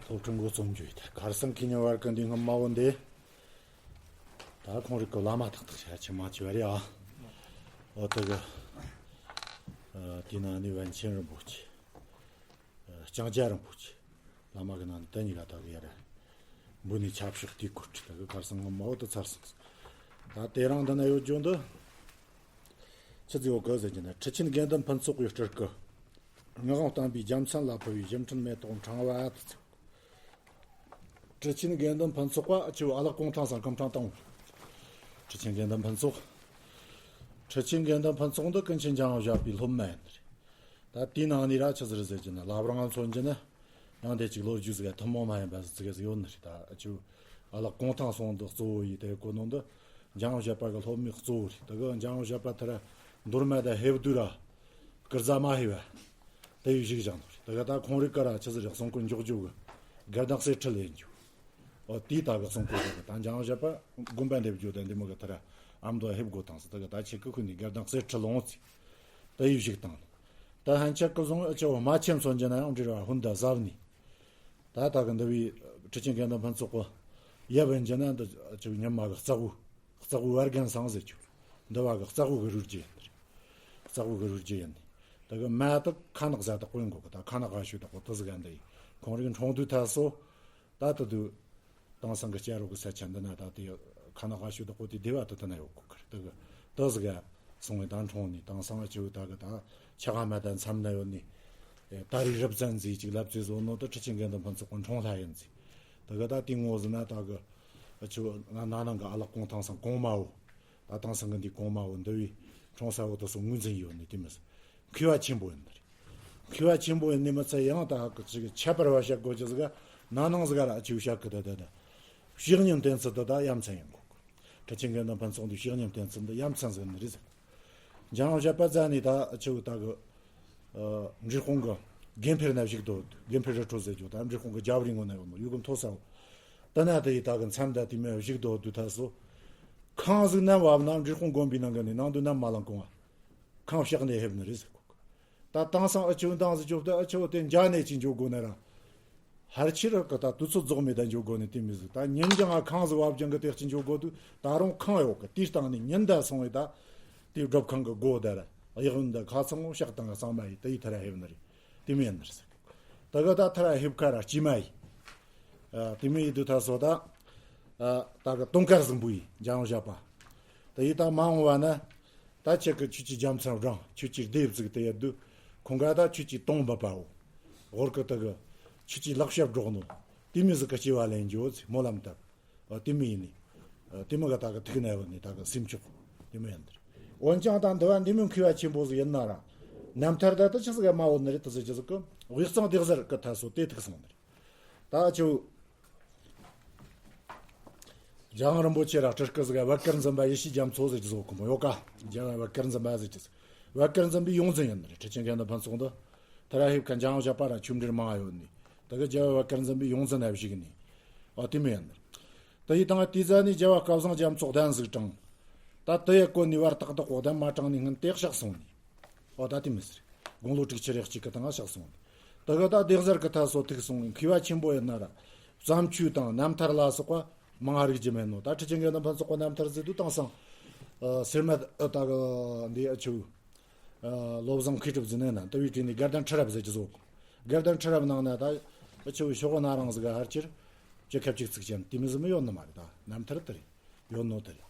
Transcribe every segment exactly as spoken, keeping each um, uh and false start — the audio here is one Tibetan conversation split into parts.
སློབ་ཕྲུག་འགོ་རྩོམ་རྒྱུ་ཡིན། ད་ཁར་སང་ཁེ་ཉིན་བར་གི་འདི་སྔོན་མ་བོ་འདི། ད་ཁོང་རིག་གི་བླ་མ་ཐག་ཐག་ཆ་ཆེ་མ་ཆེ་བ་རེད་ཨ། འོ་དེ་གི། ཨ། དེའི་ནང་ནས་པཎ་ཆེན་རིན་པོ་ཆེ། ཨ། ལྕང་སྐྱ་རིན་པོ་ཆེ། བླ་མ་གི་ནང་ནས་དེ་གཉིས་ཀ་ད་གི་ཡ་ར། འབུ་ནས་ཆབ་ཤོག་དེའི་སྐོར་དེ་གི་ཁར་སང་སྔོན་མ་བོ་དེ་ཚར་སོང་། ད་དེ་རིང་འདི་ན་ཡོད་རྒྱུ་འདི། ཆི་ཟིག་ཡོད་གི་ཟེར་གྱི་ན། ཁྲི་ཆེན་དགེ་འདུན་ཕུན་ཚོགས་ཀྱི་སྤྲུལ་སྐུ། ངག་དབང་བསྟན་པའི་རྒྱལ་མཚན་ལ་ཕུལ་བའི་བཞད་འཕྲིན་མེ་ཏོག་ཕྲེང་བ་དེ་ཚོ། ཁྲི་ཆེན་དགེ་འདུན་ཕུན་ཚོགས་པ་ཆུ་ཨ་ལགས་གུང་ཐང་སང་སྐུ་ཕྲེང་དང་པོ། ཁྲི་ཆེན་དགེ་འདུན་ཕུན་ཚོགས། ཁྲི་ཆེན་དགེ་འདུན་ཕུན་ཚོགས་འདི་ཀུན་མཁྱེན་འཇམ་དབྱངས་བཞད་པའི་སློབ་མ་ཡིན་ནི་རེད། ད་དེའི་ནང་ནས་ར་ཆི་ཟིག་རེད་ཟེར་གྱི་ན། བླ་བྲང་ང་མཚོན་གྱི་ན། ཡང་དེ་གཅིག་ལོ་རྒྱུས་ཟིག་ཐུན་མོང་མ་ཡིན་པ་ཟིག་ཟིག་ཡོད་ནི་རེད། ད་ཆུ་ཨ་ལགས་གུང་ཐང་སོང་འདི་གཙོ་བོ་ཡིས་དེ་གོ་ནོ་འདི། འཇམ་དབྱངས་བཞད་པ་གི་སློབ་མའི་གཙོ་བོ་རེད། ད་གི་འཇམ་དབྱངས་བཞད་པ་དེ་ར་མདོ་སྨད་དང་ཧེ་བ་དུ་ར་ཀིར་ཛ་མ་ཧེ་བ། དེ་ཡི་བཞུགས་བཞག་ནོ་རེད། ད་གི་ད་ཁོང་རིག་ག་ར་ཆི་ཟིག་རེད། གསུང་སྐུ་འཇོག་རྒྱུ་གི་དགའ་ལྡན་གསེར་ཁྲི་ལེན་རྒྱུ། འོ་དེའི་ད་གི་གསུང་སྐུ་རེད། ད་འཇམ་དབྱངས་བཞད་པ་དགོན་པ་འདེབས་རྒྱུ་དང་འདི་མོ་གི་དེ་ར་ཨ་མདོ་ཧེབ་དགོ་དང་ཟེར། ད་གི་ད་ཆེ་གི་ཁུ་ནི་དགའ་ལྡན་གསེར་ཁྲི་ལོངས་ཚེ་དེ་ཡི་བཞུགས་དང་། ད་ཧན་ཆད་གི་བཟུང་ཨ་ཆེ་བ་མ་ཆེན་མཚོན་གྱི་ན་ཡང་འབྲི་ར་ཧུན་ད་ཟབ་ནི། ད་ད་གི་འདི་བའི་ཁྲི་ཆེན་དགེ་འདུན་ཕུན་ཚོགས་གི་ཡབ་ཡིན་གྱི་ན་འདི་ཆུ་ཉི་མ་གི་གཙག་བུ། གཙག་བུ་བར་རྒན་སང་ཟེར་ཆུ། འདི་བ་གི་གཙག་བུ་གི་རུས་རྒྱུད་ཡིན། གཙག་བུ་གི་རུས་རྒྱུད་ཡིན། ད་གི་མ་ད་ཁ་ནག་ཟ་ད་ཀོན་གོ་གི་ད་ཁ་ནག་ག་ཤུ་ད་ཀོ་ཏི་ཟི་ག་འདི་ཡི་ཁོང་རིག་འཁྲུངས་དུས་ཐ་སོ། ད་ད་དུ་དེང་སང་གི་སྐྱ་རོ་གི་ས་ཆ་འདི་ན་ད་དེ་ཁ་ནག་ག་ཤུ་ད་ཀོ་དེ་སྡེ་བ་ད་ད་ན་ཡོད་གོ་གི་ད་གི་ཏི་ཟི་ག་སོང་བའི་ད་འཁྲུངས་ནི་དེང་སང་ཨ་ཆུ་ད་གི་ད་ཆ་ག་མ་ད་མཚམས་ན་ཡོད་ནི། ད་རེས་རབ་བཙན་ཟིག་ཅིག་ལབ་ཙེ་བཟོ་ནོ་ད་ཁྲི་ཆེན་དགེ་འདུན་ཕུན་ཚོགས་གི་འཁྲུངས་ལྷ་ཡིན་ཟིག་ད་གི་ད་དེ་ངོ་ཟི་ན་ད་གི་ཨ་ཆུ་ང་ན་ནང་གི་ཨ་ལགས་གུང་ཐང་སང་གོང་མ་བོ། ད་དེང་སང་གི་འདི་གོང་མ་བོ་འདི་བའི་འཁྲུངས་ས་བོ་དེ་སོ་ངོས་འཛིན་ཡོད་ནི་དེ་མི་ཟིག་མཁས་པ་ཆེན་པོ་ཡིན་ནི་རེད། མཁས་པ་ཆེན་པོ་ཡིན་ནི་མི་ཚད་ཡང་ད་གི་ཅིག་ཁྱད་པར་བ་བཤད་དགོས་ཀྱི་ཟིག་ན་ནང་ཟིག་ར་ཨ་ཆུ་བཤད་གི་ད་ད་ད། བཤེས་གཉེན་བསྟེན་ཚུལ་དེ་ད་ཡ་མཚན་ཡིན་དགོས། ཁྲི་ཆེན་དགེ་འདུན་ཕུན་ཚོགས་འདི་བཤེས་གཉེན་བསྟེན་ཚུལ་འདི་ཡ་མཚན་ཟིག་ནི་རེད་ཟེར། འཇམ་དབྱངས་བཞད་པ་རྩ་ནས་ད་ཨ་ཆུ་ད་གི་ཨ་འབྲི་གུང་གི་དགེ་འཕེལ་ན་བཞུགས་དོ། དགེ་འཕེལ་རི་ཁྲོད་ཟེར་རྒྱུ་ད་འབྲི་གུང་གི་རྒྱབ་རི་ངོ་ན་ཡོད་ནོ་ཡུལ་གི་མཐོ་ས་བོ། ད་ན་དེ་ཡི་ད་གི་མཚམས་ད་དེ་མི་བཞུགས་དོ་དུ་ད་སོ། ཁང་ཟིག་ནམ་བབས་ན་འབྲི་གུང་དགོན་པའི་ནང་གི་ནི་ནང་དུ་ནམ་མ་ལང་གོང་བ། ཁང་བཤགས་ནས་ཕེབས་ནི་རེད་ཟེར་གོ། ད་དེང་སང་ཨ་ཆུ་འདང་ཟིག་ཅོབ་ད་ཨ་ཆུ་དེ་འཇའ་ནས་ཅི་འཇོག་དགོ་ན་ར། ཧར་ཆི་ར་གི་ད་དུས་ཚོད་རྫོགས་མེད་ད་འཇོག་དགོ་ནི་དེ་མི་ཟིག་ད་ཉིན་རྒྱང་ང་ཁང་ཟིག་བབ་ཀྱང་གི་དེ་ཅི་འཇོག་དགོ་དུ་ད་རུང་ཁང་ཡོད་གི་དེའི་སྟེང་ནས་ཉིན་ད་སོང་བས་ད། དེ་སྒྲུབ་ཁང་གི་སྒོ་ད་ར་གཡག་ཡོན་ད་ཁ་ཚང་བཤགས་སྟངས་གཙང་མ་ཡིན་དེ་ཡི་ཐ་ར་ཕེབས་ནི་རེད། དེ་མི་ཡིན་ནི་རེད་ཟེར་གི། ད་གི་ད་ཐ་ར་ཕེབས་ཁ་ར་སྐྱིད་མ་ཡིན། ཨ། དེ་མི་ཡི་དུ་ད་སོ་ད། ཨ། ད་གི་དུང་དཀར་གཟིམ་པོ་ཡི་འཇམ་དབྱངས་བཞད་པ། ད་ཡི་ད་མ་འོངས་བ་ན། ད་ཁྱེད་ཀྱི་ཁྱོད་ཀྱི་རྒྱལ་མཚན་བགྲང་ཁྱོད་ཀྱི་སྡེ་བཙུགས་ཏེ་ཡོད་དུས། ཁོང་ག་ད་ཁྱོད་ཀྱི་དུང་འབབ་པའོ། འོར་གི་ད་གི་ཁྱོད་ཀྱི་ལག་ཞབས་སྒྲོག་ནོ། དེ་མི་ཟིག་གི་སྐྱེ་བ་ལེན་རྒྱུ་ཟིག་སྨོན་ལམ་བཏབ། ཨ། དེ་མི་ཡིན་ནི། ཨ། དེ་མི་ག་ད་གི་ཐུག་ན་ཡོད་ནི་ད་གི་སེམས་ཆོག་དེ་མི་ཡིན་ནི། འོན་ཀྱང་ད་འདི་བ་འདི་མི་མཁས་པ་ཆེན་པོ་ཟིག་ཡིན་ན་ར། རྣམ་ཐར་ད་ད་ཆི་ཟིག་ག་མ་འོ་ནི་རེད་ད་ཟེར་ཅི་ཟིག་གི་དབུས་གཙང་སྡེ་གཟར་གི་ཐ་སོ་དེ་ཐུག་སོང་ནི་རེད། ད་ཆུ། རྒྱལ་དབང་རིན་པོ་ཆེ་ར་སྤྲུལ་སྐུ་ཟིག་བད་དཀར་འཛིན་པ་ཡེ་ཤེས་རྒྱ་མཚོ་ཟེར་གྱི་བཟོ་ཁོ་མོ་ཡོད་ཀ་རྒྱལ་བ་བད་དཀར་འཛིན་པ་ཟེར་གྱི་ཟིག་བད་དཀར་འཛིན་པའི་ཡོངས་འཛིན་ཡིན་ནི་རེད། ཁྲི་ཆེན་དགེ་འདུན་ཕུན་ཚོགས་འདི། ཐ་ར་ཧིབ་ཁ་འཇམ་དབྱངས་བཞད་པ་ར་ཆོས་འབྲེལ་མང་ཡོད་ནི། ད་གི་རྒྱལ་བ་བད་དཀར་འཛིན་པའི་ཡོངས་འཛིན་ན་བཞུགས་ནི། ཨ་དེ་མི་ཡིན་ནི། ད་ཡི་དང་དེ་ཟ་ནི་རྒྱལ་བ་སྐལ་བཟང་རྒྱ་མཚོ་གདན་ཟིག་དྲངས། ད་དེ་ཡི་སྐོར་ནི་བར་ཏག་ཏག་གོ་གདན་མ་དྲངས་ནི་སྔོན་དེ་གཤེགས་སོང་ནི། ཨོ་ད་དེ་མི་ཟེར། དགུང་ལོ་དྲུག་ཅུ་རེ་གཅིག་གི་སྟེང་ང་གཤེགས་སོང་། དེ་གི་ད་སྡེ་གཟར་གི་ཐ་སོ་ཐུག་སོང་། མཁས་པ་ཆེན་པོ་ཡིན་ན་ར། བརྩམས་ཆོས་དང་རྣམ་ཐར་ལ་སོགས་པ་མང་ང་རིག་རྒྱུ་མེད་ནོ། ད་ཁྲི་ཆེན་དགེ་འདུན་ཕུན་ཚོགས་པ་རྣམ་ཐར་ཟེར་དུས་དེང་སང་། ཨ། སེར་མ་ཨ་ད་གི་འདི་ཨ་ཆུ། ཨ། བློ་བཟང་མཁས་གྲུབ་ཟེར་ནས་ན་དེ་བའི་དྲིན་ནས་དགའ་ལྡན་ཁྲི་རབས་ཟེར་གྱི་བཟོ། དགའ་ལྡན་ཁྲི་རབས་ནང་ན་ད་ཨ་ཆུ་ཤོག་གུ་ན་རང་ཟིག་ཧར་ཆེར། བཅུ་ཁ་གཅིག་ཚིག་ཅན་དེ་མི་ཟིག་མི་ཡོད་ནི་མ་རེད། ད་རྣམ་ཐར་དེ་རེད། ཡོད་ནོ་དེ་རེད།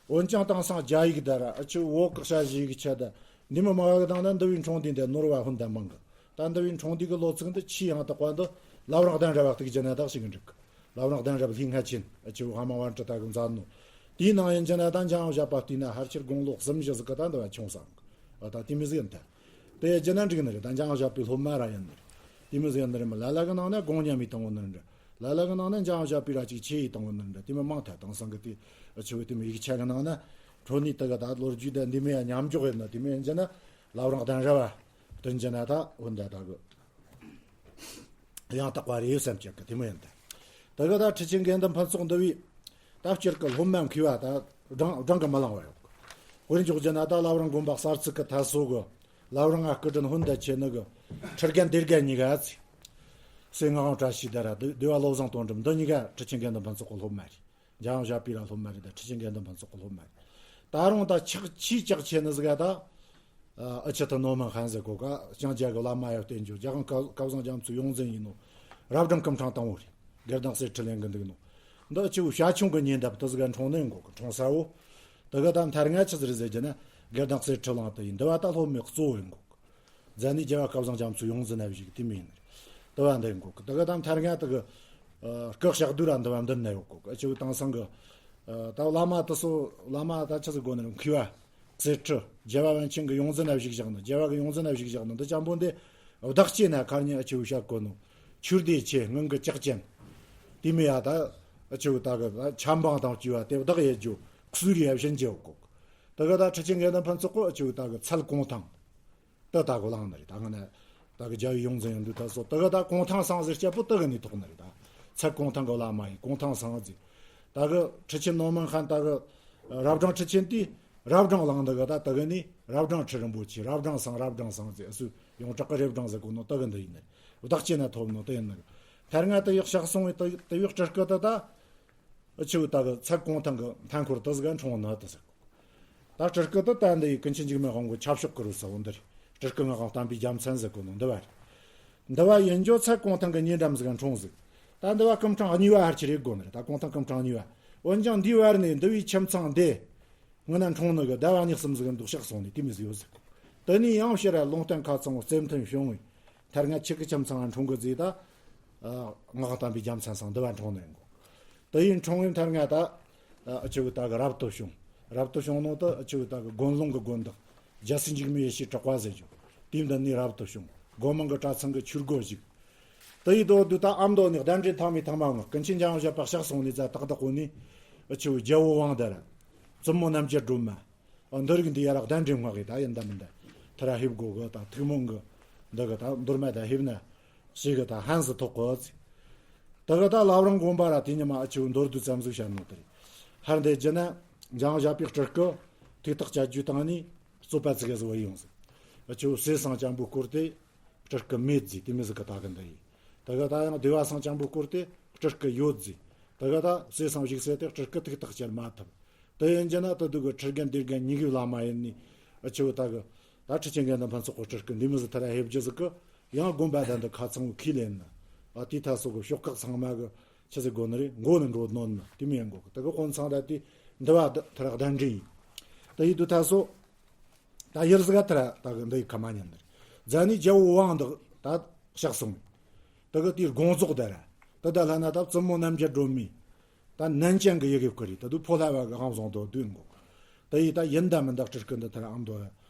འོན་ཀྱང་དེང་སང་རྒྱ་ཡིག་དར་ཨ་ཆུ་བོད་གི་ཞ་ཞི་ཡིག་ཆ་ད་འདི་མི་མ་གི་དང་ན་འདི་བའི་འཁྲུངས་འདི་འདི་ནོར་བ་ཧུན་ད་མང་གི། ད་འདི་བའི་འཁྲུངས་འདི་གི་ལོ་ཚིགས་འདི་ཆི་ཡང་དག་པ་འདི་ལབ་རང་གདན་ར་བ་གཏུག་རྒྱ་ན་དག་ཞིག་གི་འགྲིག་གི། ལབ་རང་གདན་ར་བ་ལྷིང་ང་ཆེན་ཨ་ཆུ་ཧ་མ་བན་ཀྲི་ད་གི་མཛད་ནོ། དེའི་ནང་ཡིན་རྒྱ་ན་ད་འཇམ་དབྱངས་བཞད་པ་བལྟས་ན་ཧར་ཆེར་དགུང་ལོ་གསུམ་བཞི་ཟིག་གི་ད་འདི་བ་ཆུང་སང་གི། ཨ་ད་དེ་མི་ཟིག་ཡིན་ད། དེ་རྒྱུ་ན་འགྲིག་ནི་རེད། ད་འཇམ་དབྱངས་བཞད་པའི་སློབ་མ་ར་ཡིན་ནི་རེད། དེ་མི་ཟིག་ཡིན་ནི་རེད་མ། ལ་ལ་གི་ནང་ན་དགོངས་མཉམ་མི་བཏང་བོ་ནི་རེད། ལ་ལ་གི་ནང་ན་འཇམ་དབྱངས་བཞད་པའི་ར་ཅིག་ཆེ་ཡི་བཏང་བོ་ནི་རེད། དེ་མི་མང་ཐལ། དེང་སང་གི་དེ་ཆུ་བོ་དེ་མི་ཡིག་ཆ་གི་ནང་ན་འཕྲོ་ནི་དེ་གི་ད་ལོ་རྒྱུས་ད་འདི་མི་ཡ་མཉམ་འཇོག་ཡིན་ན། དེ་མི་ཡིན་རྒྱུ་ན་ལབ་རང་གདན་ར་བ་སྟོན་རྒྱུ་ན་ད་འོན་ད་ད་གི། ཡང་དག་པ་རེད་བསམ་གྱི་གི་དེ་མོ་ཡིན་ད། ད་གི་ད་ཁྲི་ཆེན་དགེ་འདུན་ཕུན་ཚོགས་འདི་བའི་ད་སྤྱིར་གི་སློབ་མ་མཁས་པ་ད་བགྲང་བགྲང་གི་མི་ལང་བ་ཡོད། དཔེར་འཇོག་རྒྱུ་ན་ད་ལབ་རང་དགོན་པ་གསར་ཚུགས་གི་ཐ་སོ་གི་ལབ་རང་ང་སྐུ་དྲིན་ཧུན་ད་ཆེ་ནི་གི་ཁྲི་རྒན་སྡེ་རྒན་གཉིས་ཀ་ཚེ། སྲས་ངག་དབང་བཀྲ་ཤིས་དེ་ར་སྡེ་བ་བློ་བཟང་དོན་གྲུབ་འདི་གཉིས་ཀ་ཁྲི་ཆེན་དགེ་འདུན་ཕུན་ཚོགས་ཀྱི་སློབ་མ་རེད། འཇམ་དབྱངས་ཞབས་པའི་ར་སློབ་མ་རེད། ད་ཁྲི་ཆེན་དགེ་འདུན་ཕུན་ཚོགས་ཀྱི་སློབ་མ་རེད། ད་རུང་ད་ཆག་ཆེས་ཆག་ཆེ་ནི་ཟིག་ག་ད། ཨ་ཨ་ཆི་ཐི་ནོ་མན་ཧན་ཟེར་གོ་ག་ཞང་རྒྱ་གི་བླ་མ་ཡ་བསྟེན་རྒྱུ་རྒྱ་གང་བཀའ་བཀའ་བཟང་རྒྱ་མཚོའི་ཡོངས་འཛིན་ཡིན་ནོ། རབ་འབྲིང་སྐུ་ཕྲེང་དང་བོ་རེད། དགེ་ལྡན་གསེར་ཁྲི་ལེན་གི་འདུག་ནོ། འདི་ཨ་ཆི་བོ་བྱ་ཁྱུང་གི་ཉེ་འདབས་དུ་ཟིག་ག་འཁྲུངས་ནི་ཡིན་གོ་གི་འཁྲུངས་ས་བོ། དེ་ག་ད་མཐར་ང་ཆི་ཟིག་རེད་ཟེར་རྒྱུ་ན་དགེ་ལྡན་གསེར་ཁྲི་གླིང་དུ་ཡིན། འདི་བ་ད་སློབ་མའི་གཙོ་བོ་ཡིན་གོ་གི། རྫ་ནས་རྒྱལ་བ་བཀའ་བཟང་རྒྱ་མཚོའི་ཡོངས་འཛིན་ན་བཞུགས་དེ་མིན་ཡིན་ནི་རེད། དེ་བ་འདི་ཡིན་གོ་གི། དེ་ག་ད་མཐར་ང་དེ་གི་ཨ་སྐུ་གཤེགས་དུས་ར་འདི་བ་འདི་ན་ཡོད་གོ་གི། ཨ་ཆི་བོ་དེང་སང་གི་ཨ་ད་བླ་མ་དེ་ཚོ་བླ་མ་ད་ཆི་ཟིག་གོ་ནི་རེད། མཁས་པ་གསེར་ཁྲི་རྒྱལ་བ་པཎ་ཆེན་གྱི་ཡོངས་འཛིན་ན་བཞུགས་བཞག་ནི། རྒྱལ་བ་གི་ཡོངས་འཛིན་ན་བཞུགས་བཞག་ནི་འདི་ཅན་པོ་འདི་བདག་བསྐྱེད་ན་ཁར་ཉིན་ཨ་ཆི་བོ་བཤད་གོ་ནོ། ཆོས་སྡེ་ཆེ་ངང་གི་ལྕགས་ཅན། དེ་མི་ཡ་ད་ཨ་ཆི་བོ་ད་གི་ཆབ་འབངས་དང་བཅས་པ་དེ་བདག་ཡེད་རྒྱུ་ཁུ་སུ་རི་ཡ་བྱིན་རྒྱུ་གོ་གི། དེ་ག་ད་ཁྲི་ཆེན་དགེ་འདུན་ཕུན་ཚོགས་གོ་ཨ་ཆི་བོ་ད་གི་ཚལ་གུང་ཐང་། ད་ད་གོ་ལང་ནི་རེད། ད་ང་ནི་ད་གི་རྒྱལ་བའི་ཡོངས་འཛིན་ཡོང་དུས་ད་སོ་ད་གི་ད་གུང་ཐང་སང་ཟེར་སྐྱ་པོ་ད་གི་ནི་ཐོག་ནི་རེད། ད་ཚལ་གུང་ཐང་གི་བླ་མ་ཡིན། གུང་ཐང་སང་ཟེར། ད་གི་ཁྲི་ཆེན་ནོ་མན་ཧན་ད་གི་རབ་འབྲིང་ཁྲི་ཆེན་དེ་རབ་འབྲིང་གླིང་ད་གི་ད་ད་གི་ནི་རབ་འབྲིང་ཁྲི་རིན་པོ་ཆེ་རབ་འབྲིང་སང་རབ་འབྲིང་སང་ཟེར། ཨ་སུ་ཡོངས་གྲགས་ཀྱི་རབ་འབྲིང་ཟེར་གོ་ནོ་ད་གི་འདི་ཡིན་ནི་རེད། བདག་བསྐྱེད་ན་ཐོབ་ནོ་ད་ཡིན་ནི་རེད། མཐར་ང་ད་ཡག་གཤེགས་སོང་བའི་ད་ད་ཡག་སྤྲུལ་སྐུ་ད་ད། ཨ་ཆི་བོ་ད་གི་ཚལ་གུང་ཐང་གི་མཐའ་འཁོར་དུ་ཟིག་ག་འཁྲུངས་ནི་དུ་ཟེར་གོ། ད་སྤྲུལ་སྐུ་དུ་ད་འདི་ཡི་ཀུན་མཁྱེན་འཇིགས་མེད་དབང་པོ་ཆབ་ཤོག་གི་རུ་ས་བོ་འདི་རེད། སྤྲུལ་སྐུ་ངག་དབང་བསྟན་པའི་རྒྱལ་མཚན་ཟེར་གོ་ནོ་འདི་བ་རེད། འདི་བ་ཡིན་རྒྱུ་ཚལ་གུང་ཐང་གི་ཉེ་འགྲམ་ཟིག་ག་འཁྲུངས་ཟིག། ད་འདི་བ་སྐུ་ཕྲེང་གཉིས་པ་ཧར་ཆི་རེད་གོ་ནི་རེད། ད་གུང་ཐང་སྐུ་ཕྲེང་གཉིས་པ། འོན་ཀྱང་འདིའི་བར་ནས་འདི་བའི་ཁྱིམ་ཚང་འདི། སྔོན་ན་འཁྲུངས་ནི་གི་ཟླ་བ་གཉིས་གསུམ་ཟིག་འདུག་གཤེགས་སོང་ནས་དེ་མི་ཟིག་ཡོད་ཟིག། དེ་ནས་ཡང་ཕྱིར་ར་ལུང་བསྟན་ཁ་ཚང་བོ་རྩེ་མཐུན་བྱུང་བས། མཐར་ང་ཁྱེད་ཀྱི་ཁྱིམ་ཚང་ང་འཁྲུངས་གི་ཟིག་ད། ཨ་ངག་དབང་བསྟན་པའི་རྒྱལ་མཚན་སང་འདི་བ་འཁྲུངས་ནི་ཡིན་གོ། དེ་ཡིན་འཁྲུངས་བས་མཐར་ང་ད། ཨ་ཆི་བོ་ད་གི་རབ་ཏུ་བྱུང་། རབ་ཏུ་བྱུང་ནོ་ད་ཨ་ཆི་བོ་ད་གི་དགོན་ལུང་གི་དགོན་བདག་རྒྱལ་སྲས་འཇིགས་མེད་ཡེ་ཤེས་གྲགས་པ་ཟེར་རྒྱུ། དེའི་མདུན་ནས་རབ་ཏུ་བྱུང་། སྒོ་མང་གི་གྲྭ་ཚང་གི་ཆོས་སྒོ་བཞུགས། དེ་ཡི་དོ་དུ་ད་ཨ་མདོ་ནས་གདན་འདྲེན་ཐང་མི་ཐང་མ་ངག་ཀུན་མཁྱེན་འཇམ་དབྱངས་བཞད་པ་གཤེགས་སོང་ནས་ཛ་ཏག་ཏག་གོ་ནས། ཨ་ཆི་བོ་རྒྱལ་པོ་དབང་དར། བཙུན་མོ་རྣམ་རྒྱལ་སྒྲོལ་མ། ཨ་འདི་རིགས་འདི་ཡ་ར་གདན་འདྲེན་མངགས་ཡི། ད་ཡིན་ད་མིན་ད་ཐ་ར་ཧེབ་གོ་གི། ད་ཐུགས་སྨོན་གི་འདི་གི་ད་མདོར་མ་ད་ཧེབ་ན་ཞེ་གི་ད་ཧན་ཟི་ཐོག་གི་ཟི། ད་གི་ད་བླ་བྲང་དགོན་པ་ར་དེ་ཉི་མ་ཨ་ཆི་བོ་མདོར་བསྡུས་ཙམ་ཟིག་བཤད་ནོ་དེ་རེད། ཧར་འདི་རྒྱུ་ན་འཇམ་དབྱངས་བཞད་པའི་སྤྲུལ་སྐུ་ཐུགས་ཐག་བཅད་རྒྱུའི་སྟེང་ནས་རྩོད་པ་ཙི་གེ་ཟིག་བ་ཡོང་ཟིག། ཨ་ཆི་བོ་ཟས་གཙང་སྤྱང་པོའི་སྐོར་དེ་སྤྲུལ་སྐུ་མེད་ཟིག། དེ་མི་ཟིག་གི་ད་གི་འདི་ཡིན། ད་གི་ད་ཡང་སྡེ་བ་གཙང་སྤྱང་པོའི་སྐོར་དེ་སྤྲུལ་སྐུ་ཡོད་ཟིག། ད་གི་ད་ཟས་གཙང་བཞུགས་ས་དེ་སྤྲུལ་སྐུ་ཐུགས་ཐག་བཅད་མ་ཐུབ། དེ་ཡིན་རྒྱུ་ན་ད་དུ་གི་ཁྲི་རྒན་སྡེ་རྒན་གཉིས་ཀའི་བླ་མ་ཡིན་ནི། ཨ་ཆི་བོ་ད་གི་ད་ཁྲི་ཆེན་དགེ་འདུན་ཕུན་ཚོགས་ཀྱི་སྤྲུལ་སྐུ་འདི་མི་ཟིག་ཐ་ར་ཧེབ་རྒྱུ་ཟིག་གི། ཡང་དགོན་པ་ད་འདི་ཁ་ཚང་བོ་ཁས་ལེན་ནི། ཨ་དེའི་ཐ་སོ་གི་ཤོག་ཁག་ཚང་མ་གི་ཆི་ཟིག་དགོ་ནི་རེད། མགོ་ནི་འགྲོ་ནོ་ནི་དེ་མི་ཡང་གོ་གི། ད་གི་དཔོན་ཚང་ད་དེ་འདི་བ་ད་ཐ་ར་གདན་འདྲེན་ཡིན། ད་ཡི་དུ་ཐ་སོ། ད་ཡུལ་ཟིག་ག་ཐ་ར་ད་གི་འདི་ཡི་ཁ་མ་ཉན་ནི་རེད། རྫ་ནས་རྒྱལ་པོ་དབང་འདི་ད་གཤེགས་སོང་། ད་གི་དེའི་དགོངས་རྫོགས་ད་ར། ད་ད་ལྷ་ན་ད་བཙུན་མོ་རྣམ་རྒྱལ་སྒྲོལ་མའི་ད་ནན་ཅན་གི་ཡི་གེ་བསྐུར་རེད། ད་དུ་ཕོ་ལྷ་བ་གི་ཧང་བཟང་དོ་བདུན་གོ། ད་ཡི་ད་ཡིན་ད་མིན་ད་སྤྲུལ་སྐུ་འདི་ཐ་ར་ཨ་མདོ་ད་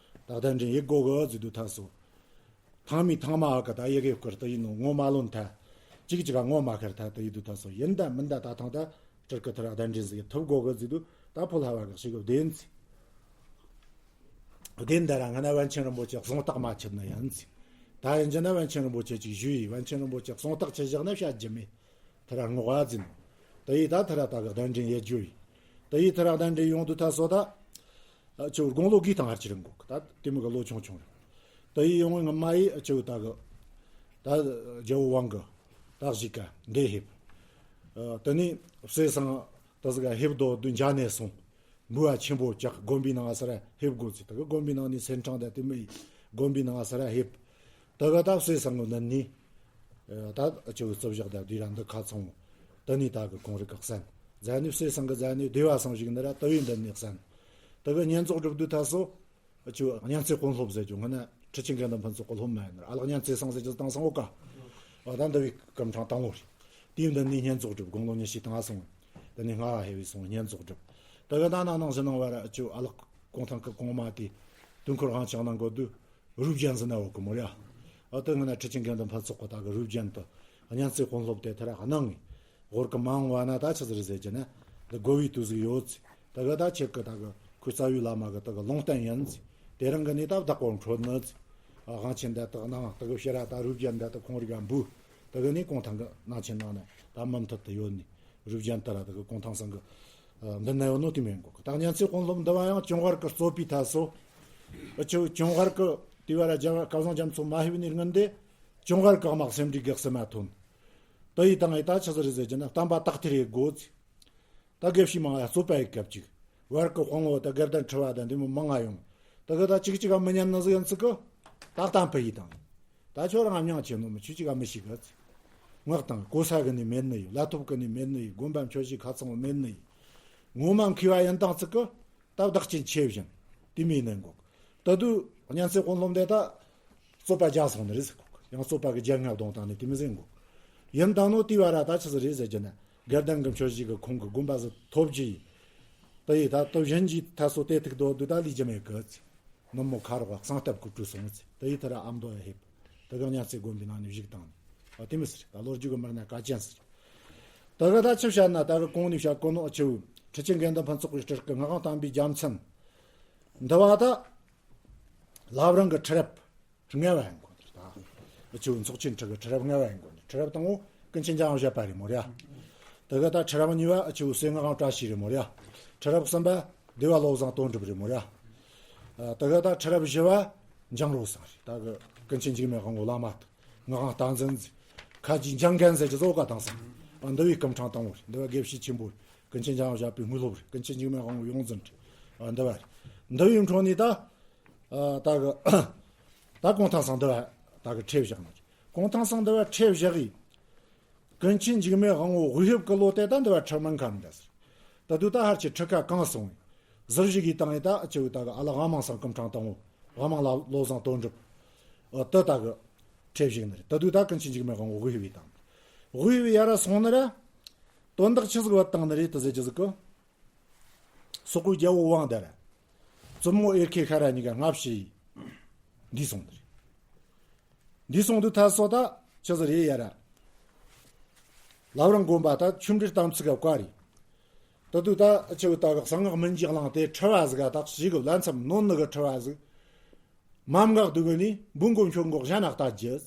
གདན་འདྲེན་ཡི་གོ་གི་ཟི་དུ་ཐ་སོ། ཐང་མི་ཐང་མ་ཨ་ཀ་ད་ཡི་གེ་བསྐུར་ད་ཡིན་ནོ་ངོ་མ་ལོན་ཐ། ཅིག་ཅིག་ག་ངོ་མ་ཁར་ཐ་ད་ཡི་དུ་ཐ་སོ་ཡིན་ད་མིན་ད་ད་ཐང་ད་སྤྲུལ་སྐུ་ཐ་ར་གདན་འདྲེན་ཟིག་ཐུབ་གོ་གི་ཟི་དུ་ད་ཕོ་ལྷ་བ་གི་ཞིག་གི་བདེན་ཟི། བདེན་ད་ར་ང་ན་པཎ་ཆེན་རིན་པོ་ཆེ་གསུང་རྟགས་མ་ཆད་ན་ཡིན་ཟི། ད་ཡིན་རྒྱུ་ན་པཎ་ཆེན་རིན་པོ་ཆེ་ཅིག་ཞུས་ཡི། པཎ་ཆེན་རིན་པོ་ཆེ་གསུང་རྟགས་ཆད་བཞག་ན་བཤད་རྒྱུ་མེད། ཐ་ར་ངོ་བ་ཟིན། ད་ཡི་ད་ཐ་ར་ད་གི་གདན་འདྲེན་ཡེ་རྒྱུ་ཡི། ད་ཡི་ཐ་ར་གདན་འདྲེན་ཡོང་དུ་ཐ་སོ་ད། ཨ་ཆི་བོ་དགུང་ལོ་དགུའི་སྟེང་ཧར་ཅི་རིང་གོ་ད་དེ་མི་གི་ལོ་ཆུང་ཆུང་རེད། ད་ཡི་ཡོང་བའི་ངི་མ་ཡི་ཨ་ཆི་བོ་ད་གི་ད་རྒྱལ་པོ་དབང་གི་ད་གཞིས་ཀ་འདི་ཧེབ། ཨ་དེ་ནས་བསེ་སང་ད་ཟིག་ག་ཧེབ་དོ་དུ་འཇའ་ནས་སོང་། འབུལ་བ་ཆེན་པོ་བཅག། དགོན་པའི་ནང་ས་ར་ཧེབ་དགོ་ཚེ་ད་གི་དགོན་པའི་ནང་ནས་སེམས་ཁྲང་ད་དེ་མི་ཡི་དགོན་པའི་ནང་ས་ར་ཧེབ། ད་ག་ད་བསེ་སང་གི་ནི་ནི། ད་ཨ་ཆི་བོ་རྩིབ་བཞག་ད་དུས་ར་འདི་ཁ་ཚང་བོ། ད་ནི་ད་གི་གོང་རི་གི་གསན། རྫ་ནི་བསེ་སང་གི་རྫ་ནི་སྡེ་བ་སང་ཞིག་ནི་ར་ད་བའི་འདི་ནི་གསན། ད་གི་བསྙེན་རྫོགས་སྒྲུབ་དུས་ཐ་སོ། ཨ་ཆི་བོ་གཉན་ཚད་དཔོན་སློབ་ཟེར་རྒྱུ་ང་ན་ཁྲི་ཆེན་དགེ་འདུན་ཕུན་ཚོགས་ཀྱི་སློབ་མ་ཡིན་ནི་ར་ཨ་ལགས་གཉན་ཚད་སང་ཟེར་རྒྱུ་དང་སང་འོ་ཀ། ཨ་ད་འདི་བའི་སྐུ་ཕྲེང་དང་བོ་རེད། དེའི་འདི་ནི་བསྙེན་རྫོགས་སྒྲུབ་དགུང་ལོ་ཉི་ཤུའི་སྟེང་སོང་། ད་ནི་སྔ་བ་ཧེ་བའི་སོང་བསྙེན་རྫོགས་སྒྲུབ། ད་གི་ད་ན་ནང་ཞིག་ནང་བ་ར་ཨ་ཆི་བོ་ཨ་ལགས་གུང་ཐང་གི་གོང་མ་དེ་དུས་འཁོར་དབང་ཕྱུག་ནང་གོ་དུས། རུས་རྒྱན་ཟེར་ན་འོ་ཀི་མོ་རེད་ཨ། ཨ་ད་ང་ན་ཁྲི་ཆེན་དགེ་འདུན་ཕུན་ཚོགས་ཀྱི་ད་གི་རུས་རྒྱན་དུ་གཉན་ཚད་དཔོན་སློབ་དེ་ཐ་ར་གནང་ངི། ཧོར་གི་མ་འོངས་བ་ན་ད་ཆི་ཟིག་རེད་ཟེར་གྱི་ན། འདི་དགོ་བའི་དུས་ཟིག་ཡོད་ཟེར། ད་གི་ད་ཁྱེད་ཀྱི་ད་གི་ཁོའི་རྩ་བའི་བླ་མ་གི་ད་གི་ལུང་བསྟན་ཡིན་ཟེར། དེ་རིང་གི་ནི་ད་བདག་པོ་འཕྲོད་ནི་ཟེར། ཨ་དབང་ཆེན་འདི་དག་གནང་ད་གི་ཕྱིར་ར་ད་རུས་རྒྱན་འདི་དག་ཁོང་རིགས་ག་འབུལ། ད་གི་ནི་གུང་ཐང་གི་གནང་ཆེན་ནང་ནས་ད་མུ་མཐུད་དུ་ཡོད་ནི། རུས་རྒྱན་ད་ར་ད་གི་གུང་ཐང་སང་གི། ཨ་འདི་ན་ཡོད་ནོ་དེ་མིན་གོ་གི། ད་གཉན་ཚད་དཔོན་སློབ་འདི་བ་ཡང་ཅུང་ཧར་གི་རྩོད་པའི་ཐ་སོ། ཨ་ཆི་བོ་ཅུང་ཧར་གི་དེ་བ་ར་རྒྱལ་བ་སྐལ་བཟང་རྒྱ་མཚོ་མ་ཧེ་བའི་ནི་སྔོན་དེ། ཅུང་ཧར་གི་དམག་སེམས་འདྲི་གེགས་སུ་མ་ཐོན། དེ་ཡི་སྟེང་ངས་ད་ཆི་ཟིག་རེད་ཟེར་གྱི་ན་བསྟན་པ་དག་ཐེར་ཡེད་དགོས་ཟེར། ད་དགེ་བཤེས་མང་ང་རྩོད་པ་ཡི་སྐབས་ཅིག་བར་གི་དཔང་བོ་ད་དགེ་ལྡན་ཁྲི་བ་དང་འདི་མོ་མང་ང་ཡོང་། ད་གི་ད་ཅིག་ཅིག་ག་མི་ཉན་ནི་ཟིག་ཡིན་ཚིག་གི། ད་གཏམ་ཕུ་ཡི་དང་། ད་ཁྱོད་རང་མྱང་ཆེ་ནོ་མི་ཆུ་ཅིག་ག་མི་ཤིག་གི། ངག་དང་གོ་ས་གི་ནི་མེད་ནི་ཡོད། ལ་ཐོབ་གི་ནི་མེད་ནི་ཡོད། དགོན་པ་མཆོད་གཞི་ཁ་ཚང་བོ་མེད་ནི་ཡོད། ངོ་མ་མཁས་པ་ཡིན་དང་ཚིག་གི། ད་བདག་རྐྱེན་ཆེ་བཞིན། དེ་མིན་ནི་འགོག། ད་དུ་གཉན་ཚད་དཔོན་སློབ་འདི་ད། རྩོད་པ་རྒྱག་སོང་ནི་རེད་ཟེར་གོ། ཡང་རྩོད་པ་གི་རྒྱལ་ངག་གདོང་དང་ནི་དེ་མི་ཟིན་གོ། ཡིན་དང་ནོ་དེ་བ་ར་ད་ཆི་ཟིག་རེད་ཟེར་གྱི་ན། དགེ་ལྡན་གྱི་མཆོད་གཞིས་གི་ཁོང་གི་དགོན་པ་ཟིག་ཐོབ་ཀྱི་ཡིན། ད་ཡི་ད་ལྟ་གཞན་གྱིས་ད་སོ་དེ་ཐུག་དོ་དུ་ད་ལི་ཇི་མེད་གི་ཚེ། ནུབ་མོ་ཁ་རོག་གསང་སྟབས་ཀྱི་བྲོས་སོང་ཚེ། ད་ཡི་ད་ར་ཨ་མདོ་ཡ་ཧེབ། ད་གི་གཉན་ཚད་དགོན་པའི་ནང་ནས་བཞུགས་བཏང་ནས། ཨ་དེ་མི་ཟེར། ད་ལོ་རྒྱུས་གི་མི་སྣ་གལ་ཆེན་ཟེར། ད་གི་ད་ཆི་བཤད་ན་ད་གི་གོང་ནས་བཤད་གོ་ནོ་ཨ་ཆེ་བོ། ཁྲི་ཆེན་དགེ་འདུན་ཕུན་ཚོགས་ཀྱི་སྤྲུལ་སྐུ་ངག་དབང་བསྟན་པའི་རྒྱལ་མཚན། འདི་བ་ད། བླ་བྲང་གི་ཁྲི་རབས་ལྔ་བ་ཡིན་དགོས་འདུག་ད། འུ་ཆོའི་ཚོགས་ཆེན་ཁྲི་གི་ཁྲི་རབས་ལྔ་བ་ཡིན་དགོས་འདུག་ཁྲི་རབས་དང་པོ་ཀུན་མཁྱེན་འཇམ་དབྱངས་བཞད་པ་རེད་མོ་ར། དེ་ག་ད་ཁྲི་རབས་གཉིས་པ་འུ་ཆོའི་སྲས་ངག་དབང་བཀྲ་ཤིས་རེད་མོ་ར། ཁྲི་རབས་གསུམ་པ་སྡེ་པ་བློ་བཟང་དོན་གྲུབ་རེད་མོ་ར། ཨ་དེ་ག་ད་ཁྲི་རབས་བཞི་པ་འཇང་རོ་ཚང་རེད། ད་གི་ཀུན་མཁྱེན་འཇིགས་མེད་དབང་པོ་བླ་མ་དང་། ངག་དབང་བསྟན་འཛིན་ཟེར། ཁ་ཅིག་འཇང་རྒན་ཟེར་གྱི་བཟོ་བཀའ་བཏང་སོང་། ཨ་འདི་བའི་སྐུ་ཕྲེང་དང་པོ་རེད། འདི་བ་དགེ་བཤེས་ཆེན་པོ་རེད། ཀུན་མཁྱེན་འཇམ་དབྱངས་བཞད་པའི་དངོས་སློབ་རེད། ཀུན་མཁྱེན་འཇིགས་མེད་དབང་པོ་ཡོངས་འཛིན་རེད། ཨ་འདི་བ་རེད། འདི་བའི་འཕྲོ་ནས་ད། ཨ་ད་གི། ད་གུང་ཐང་སང་འདི་བ་ད་གི་ཁྲིད་བཞག་ནི་རེད། གུང་ཐང་སང་འདི་བ་ཁྲིད་བཞག་གི། ཀུན་མཁྱེན་འཇིགས་མེད་དབང་པོ་དབུས་ཕེབས་ཀྱི་ལོ་དེ་ད་འདི་བ་ཁྲིད་མིན་ཁ་མི་འདའ་ཟེར། ད་དུས་ད་ཧར་གྱི་ཁྲིད་ཁ་གང་སོང་བས། ཟུར་བཞུགས་ཀྱི་སྟེང་ནས་ད་ཨ་ཆེ་བོ་ད་གི་ཨ་ལ་དབང་མང་སང་སྐུ་ཕྲེང་དང་པོ། དབང་མང་ལ་བློ་བཟང་དོན་གྲུབ། ཨ་དེ་ད་གི་ཁྲིད་བཞག་ནི་རེད། ད་དུས་ད་ཀུན་མཁྱེན་འཇིགས་མེད་དབང་པོ་དབུས་ཕེབས་བཏང་། དབུས་ཕེབས་ཡ་ར་སོང་ནི་ར། དོན་དག་ཆི་ཟིག་བ་བཏང་ནི་རེད་དེ་ཟེར་གྱི་ཟིག་གི། སོག་པོའི་རྒྱལ་པོ་དབང་དར། བཙུན་མོ་ཨེར་ཁེ་ཤ་ར་གཉིས་ཀ་སྔ་ཕྱི་ཡིས། འདི་སོང་དེར། འདི་སོང་དུས་ཐ་སོ་ད་ཆི་ཟིག་རེད་ཡ་ར། བླ་བྲང་དགོན་པ་ད་ཆུ་འབྲེལ་གཏམ་ཚིག་ག་བཀའ་རེད། ད་དུས་ད་ཆི་བོ་ད་གི་གསང་སྔགས་སྨིན་གྱི་གླིང་དེ་ཁྲི་བ་ཟིག་ག་ད་ཞིག་གི་ལན་མཚམས་ནོན་ནི་གི་ཁྲི་བ་ཟིག་མ་མངགས་དུས་གི་ནི་འབུ་མགོ་མཆོད་འགོག་གཞན་ན་ལྟ་རྒྱུ།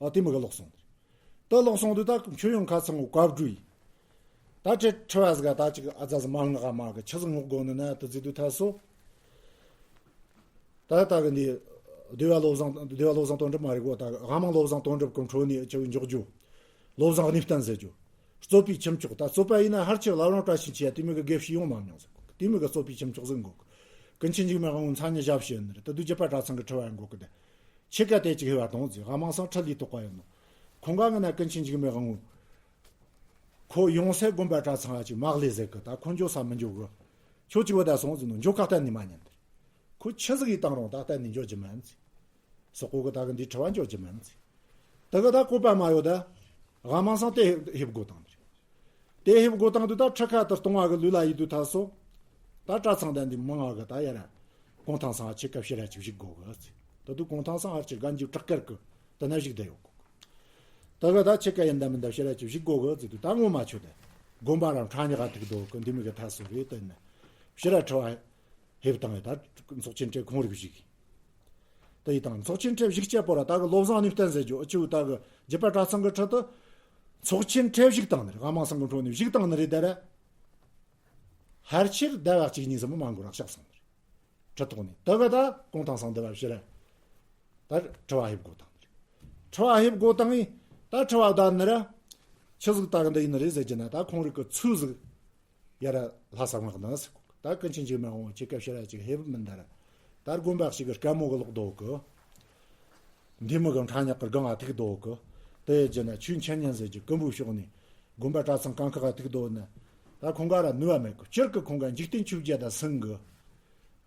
ཨ་དེ་མི་གི་ལོག་སོང་དེར། ད་ལོག་སོང་དུས་ད་མཆོད་ཡོང་ཁ་ཚང་བཀའ་བགྲོས་ཡིན། ད་ཁྲི་ཁྲི་བ་ཟིག་ག་ད་ཅིག་ཨ་ཙ་ཟིག་མ་མངགས་མ་གི་ཆི་ཟིག་མངགས་དགོ་ནི་ན་དེ་ཟིག་དུས་ཐ་སོ། ད་ད་གི་འདི་སྡེ་པ་བློ་བཟང་སྡེ་པ་བློ་བཟང་དོན་གྲུབ་མ་རེད་གོ། ད་དབང་མང་བློ་བཟང་དོན་གྲུབ་གི་འཕྲོ་ནས་ཆི་བོ་འཇོག་རྒྱུ། བློ་བཟང་གནས་བརྟན་ཟེར་རྒྱུ། རྩོད་པའི་ཁྱུ་མཆོག་ད་རྩོད་པ་ཡིན་ན་ཧར་ཆེ་བླ་བྲང་བཀྲ་ཤིས་འཁྱིལ་ཡ་དེ་མི་གི་དགེ་བཤེས་ཡོང་མ་མྱོང་ཟེར་གོ། དེ་མི་གི་རྩོད་པའི་ཁྱུ་མཆོག་ཟིག་འགོ་གི། ཀུན་མཁྱེན་འཇིགས་མེད་དབང་པོ་མཚན་ཉིད་ཞབས་ཕྱི་ནི་རེད། ད་དུས་རྒྱུད་པ་གྲྭ་ཚང་གི་ཁྲི་བ་འགོ་གི་ད། ཁྱེད་ཀ་དེ་ཅིག་ཧེ་བ་དང་ཟིག་དབང་མང་སང་ཁྲི་ལས་ཐོག་པ་ཡིན་ནོ། ཁོང་ག་ང་ན་ཀུན་མཁྱེན་འཇིགས་མེད་དབང་པོ། ཁོ་ཡོང་སའི་དགོན་པ་གྲྭ་ཚང་ལ་ཅིག་མག་ལས་ཟེར་གི། ད་ཁོ་འགྱོ་ས་མི་འགྱོ་གི། ཁྱོད་ཅིག་བུད་ད་སོང་ཟིག་ནོ། འགྱོ་ཁ་གཏན་ནས་མ་ཉན་དེར། ཁོ་ཆི་ཟིག་ཡིས་བཏང་རུང་ད་གཏན་ནས་འགྱོ་རྒྱུ་མིན་ཟིག་སོག་པོ་གི་ད་གི་འདི་ཁྲི་བ་འགྱོ་རྒྱུ་མིན་ཟིག་དེ་གི་ད་བཀོད་པ་མ་ཡོད་ད། དབང་མང་སང་དེ་ཧེབ་དགོ་བཏང་དེར། དེ་ཧེབ་དགོ་བཏང་དུས་ད་ཁྲི་ཁ་དུ་གཏོང་བ་གི་ལུས་ལ་ཡིད་དུ་ད་སོ། ད་གྲྭ་ཚང་དང་འདི་མང་བ་གི་ད་ཡ་ར། གུང་ཐང་སང་ཁྱེད་ཀ་ཕྱི་ར་ཅིག་བཞུགས་དགོ་གི་ཟེར། ད་དུས་གུང་ཐང་སང་ཧར་ཆེ་རྒན་རྒྱུ་བྲག་དཀར་གི་ད་ན་བཞུགས་བསྡད་ཡོད་གོ། ད་གི་ད་ཁྱེད་ཀ་ཡིན་ད་མིན་ད་ཕྱི་ར་ཅིག་བཞུགས་དགོ་གི་ཟེར་དུས་ད་ངོ་མ་ཆོད་དེ། དགོན་པ་རང་ཁྲ་ཉག་ག་ཐུག་དོ་གི་འདི་མི་གི་ད་སོ་རེད་དེ་ན། ཕྱི་ར་ཁྲི་བ་ཧེབ་བཏང་ཡོད་ད་ཚོགས་ཆེན་ཁྲི་ཁོང་རིག་བཞུགས། དེ་ཡི་དང་ཚོགས་ཆེན་ཁྲི་བཞུགས་སྤྱད་པོ་ར་ད་གི་བློ་བཟང་གནས་བརྟན་ཟེར་རྒྱུ་ཨ་ཆུ་ད་གི་རྒྱུད་པ་གྲྭ་ཚང་གི་ཁྲི་ད། ཚོགས་ཆེན་ཁྲི་བཞུགས་བཏང་ནི་རེད། དབང་མང་སང་གི་འཕྲོ་ནས་བཞུགས་བཏང་ནི་རེད་ད་ར། ཧར་ཆེར་ཟླ་བ་གཅིག་གཉིས་ཙམ་མ་འགོར་རག་ཤག་སོང་ནི་རེད། ཁྲི་ཐོག་ནས་ད་གི་ད་གུང་ཐང་སང་ཟླ་བ་ཕྱི་ར། ད་ཁྲི་བ་ཧེབ་དགོ་བཏང་ནི་རེད། ཁྲི་བ་ཧེབ་དགོ་བཏང་ཡིན་ད་ཁྲི་བ་བདའ་ནི་ར། ཆི་ཟིག་ད་གི་འདི་ཡིན་ནི་རེད་ཟེར་གྱི་ན་ད་ཁོང་རིག་གི་ཚུལ་ཟིག་ཡ་ར་ལྷ་ས་མངགས་ན་ཟེར་གོ། ད་ཀུན་མཁྱེན་འཇིགས་མེད་དབང་པོ་ཁྱེད་ཀ་ཕྱི་ར་ཅིག་ཧེ་བབ་མིན་ད་ར། ད་དགོན་པ་ཞིག་གི་དཀའ་མོ་གི་ལོག་རྡོ་གི། འདི་མི་གི་ཕྲ་ཉག་གི་སྒང་ང་ཐུག་རྡོ་གི། དེ་ཡི་རྗེས་ན་ཆོས་འཆད་ཉན་ཟེར་གྱི་ཀུན་པོའི་ཕྱོགས་ནས་དགོན་པ་གྲྭ་ཚང་གང་ཁག་ག་ཐུག་རྡོ་ན། ད་ཁོང་ག་ར་ནུས་པ་མེད་གི། སྤྱིར་གི་ཁོང་ག་འཇིག་རྟེན་ཆོས་བརྒྱད་དང་ཟུང་གི།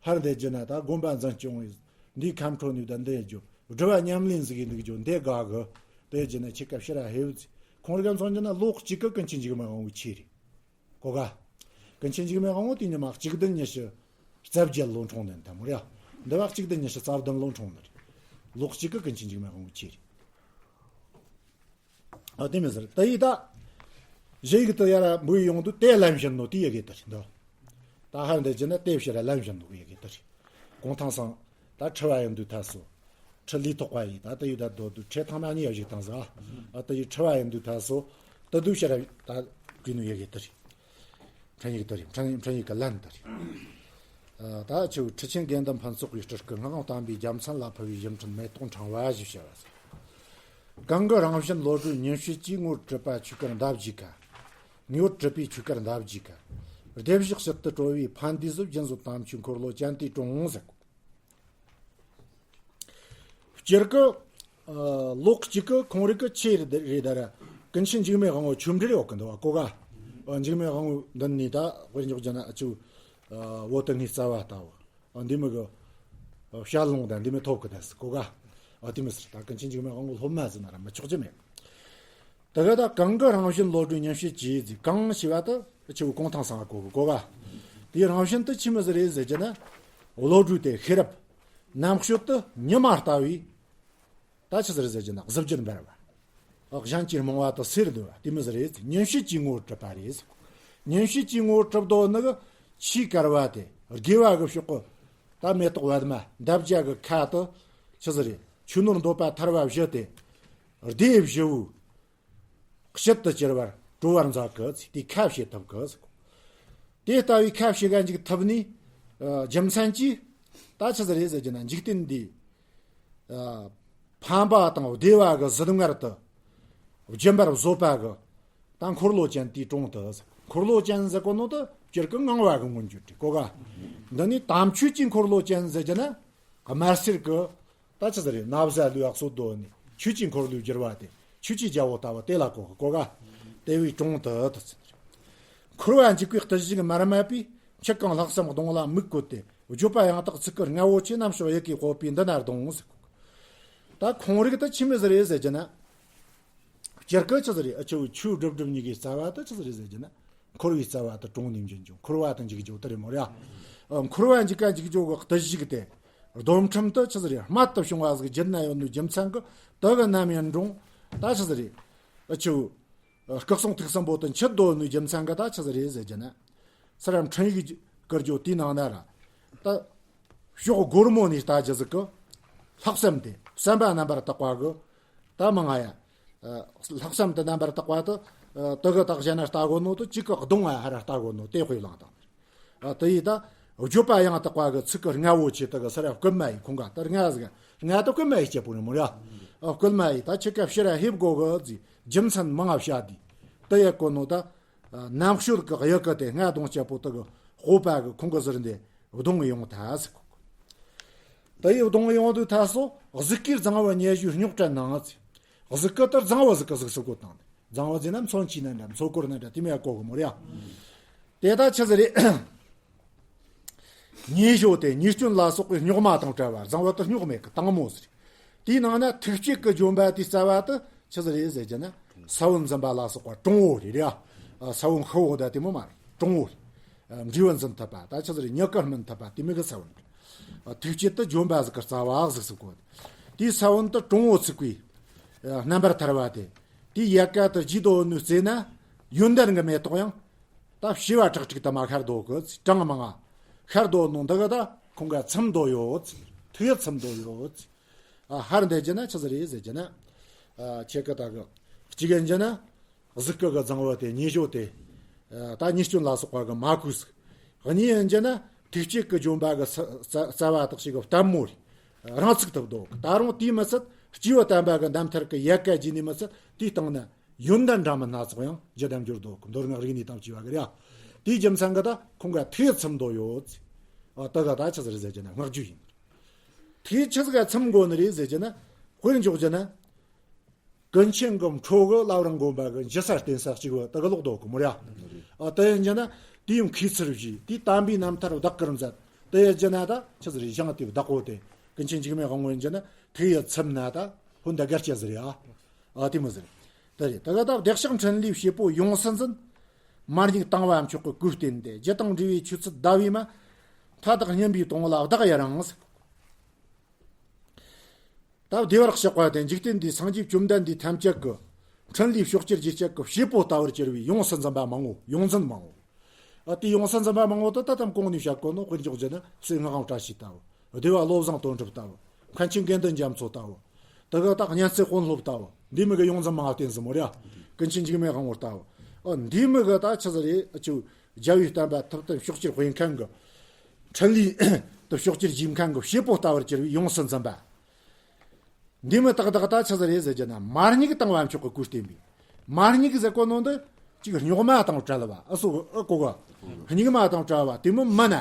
ཧར་འདི་རྗེས་ན་ད་དགོན་པ་འཛིན་སྐྱོང་བའི་འདིའི་ཁམས་ཁྲོད་ནས་ད་འདི་ཡི་རྒྱུ་སྒྲུབ་པ་ཉམས་ལེན་ཟིག་གི་འདུག་རྒྱུ་འདི་དགའ་གི། དེ་ཡི་རྗེས་ན་ཁྱེད་ཀ་ཕྱི་ར་ཧེ་བབ་ཟིག་ཁོང་རིག་མཚོན་རྒྱུ་ན་ལོག་གཅིག་གི་ཀུན་མཁྱེན་འཇིགས་མེད་དབང་པོ་ཆེ་རེད། གོ་ག་ཀུན་མཁྱེན་འཇིགས་མེད་དབང་པོ་དེ་ཉི་མ་གཅིག་བདུན་ཉི་ཤུ་རྩ་བརྒྱད་ལོ་འཁྲུངས་ནས་ཐལ་མོ་རེད། འདི་བ་གཅིག་བདུན་ཉི་ཤུ་རྩ་བདུན་ལོ་འཁྲུངས་ནི་རེད། ལོག་གཅིག་གི་ཀུན་མཁྱེན་འཇིགས་མེད་དབང་པོ་ཆེ་རེད། ཨ་དེ་མི་ཟེར་དེ་ཡི་ད། གཞི་ཡིག་ཏུ་ཡ་ར་འབུ་ཡོང་དུས་དེ་ལམ་བཞིན་ནོ་དེ་ཡི་གེ་དེ་རེད་འདུག་ད་ཧར་འདི་རྗེས་ན་དེ་ཕྱི་ར་ལམ་བཞིན་ནོ་ཡི་གེ་དེ་རེད། གུང་ཐང་སང་ད་ཁྲི་བ་ཡིན་དུས་ཐ་སོ། ཁྲི་ལས་ཐོག་པ་ཡིས་ད་དེ་ཡི་ད་རྡོ་དུ་ཁྲི་ཐང་མ་གཉིས་ཡ་བཞུགས་བཏང་ཟ། ཨ་དེ་ཡི་ཁྲི་བ་ཡིན་དུས་ཐ་སོ། དེ་དུས་ཕྱི་ར་ད་གི་ནོ་ཡི་གེ་དེ་རེད། འཕྲིན་ཡིག་དེ་རེད། འཕྲིན་འཕྲིན་ཡིག་གི་ལན་དེ་རེད། ཨ་ད་ཆུ་ཁྲི་ཆེན་དགེ་འདུན་ཕུན་ཚོགས་ཀྱི་སྤྲུལ་སྐུ་ངག་དབང་བསྟན་པའི་རྒྱལ་མཚན་ལ་ཕུལ་བའི་བཞུ་འཕྲིན་མེ་ཏོག་ཕྲེང་བ་ཞེས་བྱ་བ་ཟེར། གང་གི་རང་བཞིན་བློ་གྲོས་ཉིན་བྱེད་ཀྱིས། ངོ་བོ་གྲུབ་པ་ཆོས་སྐུར་འདའ་བགྱིད་ཀ། ངོ་བོ་གྲུབ་པའི་ཆོས་སྐུར་འདའ་བགྱིད་ཀ། སྡེབ་བཞག་ཕྱིར་དུ་གྲོལ་བའི་ཕན་བདེའི་གཟུགས། རྒྱུན་བཟོད་དམ་ཆོས་འཁོར་ལོ་ཅན་དེའི་དྲུང་ཟེར། སྤྱིར་གི། ཨ། ལོ་གཅིག་གི་ཁོང་རིག་གི་ཆེ་རེད་ད་ར། ཀུན་མཁྱེན་འཇིགས་མེད་དབང་པོ་ཆོས་འབྲེལ་ཡོད་གི་འདུག་བ་གོ་ག། ཨ། འཇིགས་མེད་དབང་པོ་འདི་ནས་ད་དཔེར་འཇོག་བྱས་ན་ཨ་ཅུ། ཨ། བོ་དེ་ངའི་རྩ་བ་ལྟ་བུ། ཨ། འདི་མོ་གི། ཨ། བཤད་ལུང་དང་འདི་མོ་ཐོབ་གི་ད་ཟེར་གོ་ག། ཨ། དེ་མོ་ཟེར། ད་ཀུན་མཁྱེན་འཇིགས་མེད་དབང་པོ་སློབ་མ་ཟེར་ན་ར་མི་ཆོག་རྒྱུ་མེད། དེ་ག་ད་གང་གི་རང་བཞིན་བློ་གྲོས་ཉིན་བྱེད་ཀྱིས་ཟེར། གང་ཞེས་པ་དེ་ཆུ་བོ་གུང་ཐང་སང་གོ་གི་གོ་ག། དེའི་རང་བཞིན་དེ་ཆི་མོ་ཟིག་རེད་ཟེར་རྒྱུ་ན། བློ་གྲོས་དེ་ཤེས་རབ། རྣམ་དཔྱོད་དེ་ཉི་མ་ལྟ་བུའི། ད་ཆི་ཟིག་རེད་ཟེར་རྒྱུ་ན་གཟི་བརྗིད་འབར་བ། གཞན་གྱི་རྨོངས་པ་དེ་སེལ་འདོད་པ་དེ་མོ་ཟིག་རེད། ཉིན་བྱེད་ཀྱིས་ངོ་བོ་གྲུབ་པ་རེད། ཉིན་བྱེད་ཀྱིས་ངོ་བོ་གྲུབ་འདོད་ནི་གི་ཆོས་དཀར་བ་དེ། དགེ་བ་གི་ཕྱོགས་གི། ད་མེ་ཏོག་པདྨ་འདབ་བརྒྱ་གི་ཁ་དེ་ཆི་ཟིག་རེད། ཆོས་ནོར་འདོད་པ་ཐར་བ་བཞི་དེ། སྡེ་བཞི་བོའི་དཀྱིལ་དུ་གྱུར་པར་གྲོལ་བར་མཛད་གི་ཟེར། དེའི་ཁ་བྱེད་ཐུབ་གི་ཟེར། དེ་ལྟ་བུའི་ཁ་བྱེད་ག་འཇུག་ཐུབ་ནས། ཨ། རྒྱུ་མཚན་གྱིས་ད་ཆི་ཟིག་རེད་ཟེར་རྒྱུ་ན། འཇིག་རྟེན་འདིའི། ཨ། ཕན་པ་དང་བདེ་བ་གི་གཟུངས་སྔགས་དེ་སྦྱིན་པར་བཟོད་པ་གི། ད་འཁོར་ལོ་ཅན་དེའི་དྲུང་དུ་ཟེར། འཁོར་ལོ་ཅན་ཟེར་གོ་ནོ་དེ་སྤྱིར་གི་ངང་བ་གི་མངོན་བརྗོད་རེད་གོ་ག། འདི་ནི་དམ་ཆོས་ཀྱི་འཁོར་ལོ་ཅན་ཟེར་རྒྱུ་ན། དམར་སེར་གི། ད་ཆི་ཟིག་རེད། ན་བཟའ་ལུས་ཡག་སོ་དོ་ནི་ཆོས་ཀྱི་འཁོར་ལོས་སྒྱུར་བ་དེ། ཆོས་ཀྱི་རྒྱལ་པོ་ལྟ་བུ་དེ་ལ་གོ་གི་གོ་ག། དེ་བའི་དྲུང་དུ་དུ་ཚུད། འཁོར་བ་འཇིག་པའི་བརྟུལ་ཞུགས་མར་མེད་པའི། ཆུ་གང་ལྷག་བསམ་གདུང་ལ་མིག་བཀོད་དེ། བརྗོད་པ་ཡང་དག་ཚིག་གི་རྔ་བོ་ཆེ། རྣམ་གཞག་ཡི་གེ་བཀོད་པའི་འདི་ན་ལྡུང་ཟེར་གོ་གི། ད་ཁོང་རིག་ད་ཆི་མོ་ཟིག་རེད་ཟེར་རྒྱུ་ན། སྤྱིར་གི་ཆི་ཟིག་རེད། ཨ་ཆུ་བོ་ཆུ་སྒྲིབ་སྒྲིབ་གཉིས་ཀའི་རྩ་བ་དེ་ཆི་ཟིག་རེད་ཟེར་རྒྱུ་ན། འཁོར་བའི་རྩ་བ་དེ་དྲུང་ནས་འབྱིན་རྒྱུ། འཁོར་བ་དང་འཇིག་རྒྱུ་དེ་རེད་མོ་ར། ཨ། འཁོར་བ་འཇིག་ག་འཇིག་རྒྱུ་གི་བརྟུལ་ཞུགས་དེ། སྡོམ་ཁྲིམས་དེ་ཆི་ཟིག་རེད། རྨད་དུ་བྱུང་བ་ཟིག་བརྒྱུད་ནས་ཡོད་ནོའི་རྒྱུ་མཚན་གི། དེ་གི་རྣམ་གཡེང་སྒྲོང་ད་ཆི་ཟིག་རེད། ཨ་ཆུ་བོ། ཨ། སྐུ་གསུང་ཐུགས་གསུམ་པོ་དེ་འཆད་འདོད་ནོའི་རྒྱུ་མཚན་གི་ད་ཆི་ཟིག་རེད་ཟེར་རྒྱུ་ན། ཚུར་ར་འཕྲིན་ཡིག་བསྐུར་རྒྱུ་དེའི་ནང་ན་ར། ད་ཕྱོགས་སྒོར་མོ་ནས་ལྟ་རྒྱུ་ཟིག་གི། ལྷག་བསམ་དེ་བསམ་པ་རྣམ་པར་དག་པ་གི། ད་མང་ང་ཡ། ཨ། ལྷག་བསམ་དེ་རྣམ་པར་དག་པ་དེ། ཨ། དེ་གི་དག་གཞན་ན་ལྟ་གོ་ནོ་དེ་གཅིག་གི་གདོང་ང་ཧ་ར་ལྟ་གོ་ནོ་དེ་དཔེ་བླངས་དང་། ཨ། དེ་ཡིས་ད་བརྗོད་པ་ཡང་དག་པ་གི་ཚིག་གི་རྔ་བོ་ཆེ་དེ་གི་སར་བསྐུལ་མ་ཡིས་ཁོང་ག་ད་རྔ་ཟིག་རྔ་དེ་བསྐུལ་མ་ཡིས་སྐྱེ་པོ་ནི་མོ་ར། ཨ། བསྐུལ་མ་ཡིས་ད་ཁྱེད་ཀ་ཕྱིར་ར་ཕེབས་དགོ་གི་ཟེར་རྒྱུ་མཚན་མང་ང་བཤད་དེ། དེ་ཡི་གོ་ནོ་ད། ཨ། རྣམ་དཔྱོད་ཀྱི་གཡུ་གུ་དེ་རྔ་གདོང་སྐྱ་པོ་དེ་གི་སྤོབས་པ་གི་ཁོང་གི་ཟུར་འདི་བརྡུངས་ཡོང་ཐལ་ཟེར་གོ། དེ་ཡི་བརྡུངས་ཡོང་དུས་ཐལ་སོ། གཟུགས་ཀྱི་རྫིང་བུ་ཉི་ཤུའི་རྙོག་དྲ་ནང་ཟེར། གཟུགས་ཀྱི་དེ་རྫིང་བུ་ཟིག་གི་གཟུགས་སུ་བཀོད་བཏང་ནས། རྫིང་བུ་ཟེར་ན་མཚོན་ཆ་ན་འདྲ་མཚོ་གུར་ན་འདྲ་དེ་མོ་ཡ་གོ་གི་མོ་ར། དེ་ད་ཆི་ཟིག་རེད། ཉེ་ཞོ་དེ་ཉེས་སྐྱོན་ལ་སོགས་པའི་རྙོག་མ་དང་བྲལ་བ། རྫིང་བུ་དེ་རྙོག་མེད་གི་དྭངས་མོ་ཟེར། དེའི་ནང་ན་ཐིགས་བཅད་ཀྱི་ལྗོན་པ་དེའི་རྩ་བ་དེ་ཆི་ཟིག་རེད་ཟེར་རྒྱུ་ན། ས་བོན་འཛིན་པ་ལ་སོགས་པ་གྲུང་བོ་རེད་ར། ས་བོན་ཤི་བོ་ད་དེ་མོ་མ་རེད། གྲུང་བོ་རེད། འབྲས་བུ་འཛིན་ཐུབ་པ་ད་ཆི་ཟིག་རེད། མྱུ་གུ་སྨིན་ཐུབ་པ་དེ་མོ་གི་ས་བོན་རེད། ཐིགས་བཅད་དེ་ལྗོན་པ་ཟིག་གི་རྩ་བ་ཟིག་ཟིག་གོ། དེའི་ས་བོན་དེ་གྲུང་བོ་ཚིག་པའི་རྣམ་པར་ཐར་བ་དེ། དེའི་ཡལ་ག་དེ་རྒྱས་རྡོ་ནུ་རྩེ་ན་ཡོན་ཏན་གྱི་མེ་ཏོག་ཡང་ད་བྱེ་བ་ཁྲག་ཁྲིག་དུ་མ་ཤར་འདུག་གི། གྲངས་མང་ང་ཤར་འདུག་ནོ་འདི་གི་ད་ཁོང་ག་ཚིམ་འདུག་ཡོད། ཐིག་ཚིམ་འདུག་ཡོད། ཨ། ཧར་འདེད་རྒྱུ་ན་ཆི་ཟིག་རེད་ཟེར་རྒྱུ་ན། ཨ། ཁྱེད་ཀྱི་ད་གི་གཅིག་ཡིན་རྒྱུ་ན། གཟུགས་སྐུ་གི་རྫིང་བུ་དེ་ཉེ་ཞོ་དེ། ཨ། ད་ཉེས་སྐྱོན་ལ་སོགས་པ་གི་མ་གོས་ཟིག། གཉིས་ཡིན་རྒྱུ་ན་ཐིགས་བཅད་ཀྱི་ལྗོན་པ་གི་ས་རྩ་རྩ་བ་དག་ཞིག་གི་ལྟད་མོ་རེད། རང་ཚུགས་ཐུབ་འདུག། ད་རུང་དེའི་མི་ཚད་སྐྱེས་བུ་དམ་པ་གི་རྣམ་ཐར་གི་ཡལ་ག་རྒྱས་ནས་མི་ཚད་དེའི་སྟེང་ན། ཡོན་ཏན་འདྲ་མིན་སྣ་ཚོགས་ཡང་ཇི་ལྟར་འབྱོར་འདུག། མདོ་སྔགས་རིག་གནས་དང་བཅས་པ་གི་རེད། དེའི་རྒྱུ་མཚན་གི་ད་ཁོང་ག་ཐིགས་ཚིམ་འདུག་ཡོད། ཨ། དེ་ག་ད་ཆི་ཟིག་རེད་ཟེར་རྒྱུ་ན་བསྔགས་བརྗོད་ཡིན། ཐིགས་ཆི་ཟིག་ག་ཚིམ་དགོས་ནི་རེད་ཟེར་རྒྱུ་ན། དཔེར་འཇོག་རྒྱུ་ན། ཀུན་མཁྱེན་གི་འཕྲོ་གི་བླ་བྲང་དགོན་པ་གི་འཇུ་ས་བརྟེན་ས་གཅིག་བུ་དེ་གི་ལོག་འདུག་གི་མོ་ར། ཨ། དེ་ཡིན་རྒྱུ་ན་དེའི་མཁས་ཚུལ་བཞི་དེའི་དམ་པའི་རྣམ་ཐར་བདག་གིར་མཛད། དེ་ཡིན་རྒྱུ་ན་ད་ཆི་ཟིག་རེད། ཞིང་དེ་བདག་པོ་དེ་ཀུན་མཁྱེན་འཇིགས་མེད་དབང་པོ་ཡིན་རྒྱུ་ན་ཐིགས་ཡི་ཚིམ་ན་ད་ཧོན་ད་སྒར་སྐྱ་ཟིག་རེད། ཨ། ཨ། དེ་མོ་ཟིག་རེད། དེ་རེད། དེ་ག་ད་བདེ་གཤེགས་འཕྲིན་ལས་བྱེད་པོ་ཡོངས་སུ་འཛིན། མ་རྙེད་དང་བ་མཆོག་གི་སྐུའི་རྟེན་དེ། རྒྱུ་དང་འབྲས་བུའི་ཆོས་ཚུལ་ཟླ་བའི་མ། མཐའ་དག་སྙན་པའི་དུང་ལ་བདག་ཡི་རང་ཟེར། ད་བདེ་བར་གཤེགས་པ་དེ་འཇིག་རྟེན་འདིའི་སངས་རྒྱས་བཅོམ་ལྡན་འདས་ཐམས་ཅད་ཀྱི་འཕྲིན་ལས་ཕྱོགས་བཅུར་རྒྱས་བཤད་ཀྱི་བྱེད་པོ་ལྟ་བུར་གྱུར་པའི་ཡོངས་སུ་འཛིན་པ་མང་ངོ་། ཡོངས་འཛིན་མང་ངོ་། ཨ། དེ་ཡོངས་སུ་འཛིན་པ་མང་ངོ་དེ་ད་ལྟ་གོང་ནས་བཤད་གོ་ནོ། དཔེར་འཇོག་རྒྱུ་ན་གསེར་མངའ་དབང་བཀྲ་ཤིས་ལྟ་བུ། བདེ་བ་བློ་བཟང་དོན་གྲུབ་ལྟ་བུ། མཁན་ཆེན་དགེ་འདུན་རྒྱ་མཚོ་ལྟ་བུ། དེ་ག་ད་གཉན་ཚད་དཔོན་སློབ་ལྟ་བུ། འདི་མོ་གི་ཡོངས་འཛིན་མང་ང་བསྟེན་ཟིག་མོ་ར། ཀུན་མཁྱེན་འཇིགས་མེད་དབང་པོ་ལྟ་བུ། ཨ། འདི་མོ་གི་ད་ཆི་ཟིག་རེད། ཨ། ཆི་རྒྱལ་བའི་བསྟན་པ་ཐུབ་བསྟན་ཕྱོགས་བཅུར་སྤེལ་མཁན་གི། འཕྲིན་ལས་དེ་ཕྱོགས་བཅུར་རྒྱས་མཁན་གི་བྱེད་པོ་ལྟ་བུར་གྱུར་པའི་ཡོངས་སུ་འཛིན་པ། འདི་མི་ཏག་ཏག་ད་ཆི་ཟིག་རེད་ཟེར་རྒྱུ་ན། མར་སྙིགས་བཏང་བ་མཆོག་གི་གོས་བསྟན་པའི། མར་སྙིགས་ཟེར་གོ་ནོ་འདི་ཅིག་རྙོག་མ་དང་བྲལ་བ། ཨ་སོ་ཨ་གོ་ག་སྙིགས་མ་དང་བྲལ་བ་དེ་མི་མིན་ན།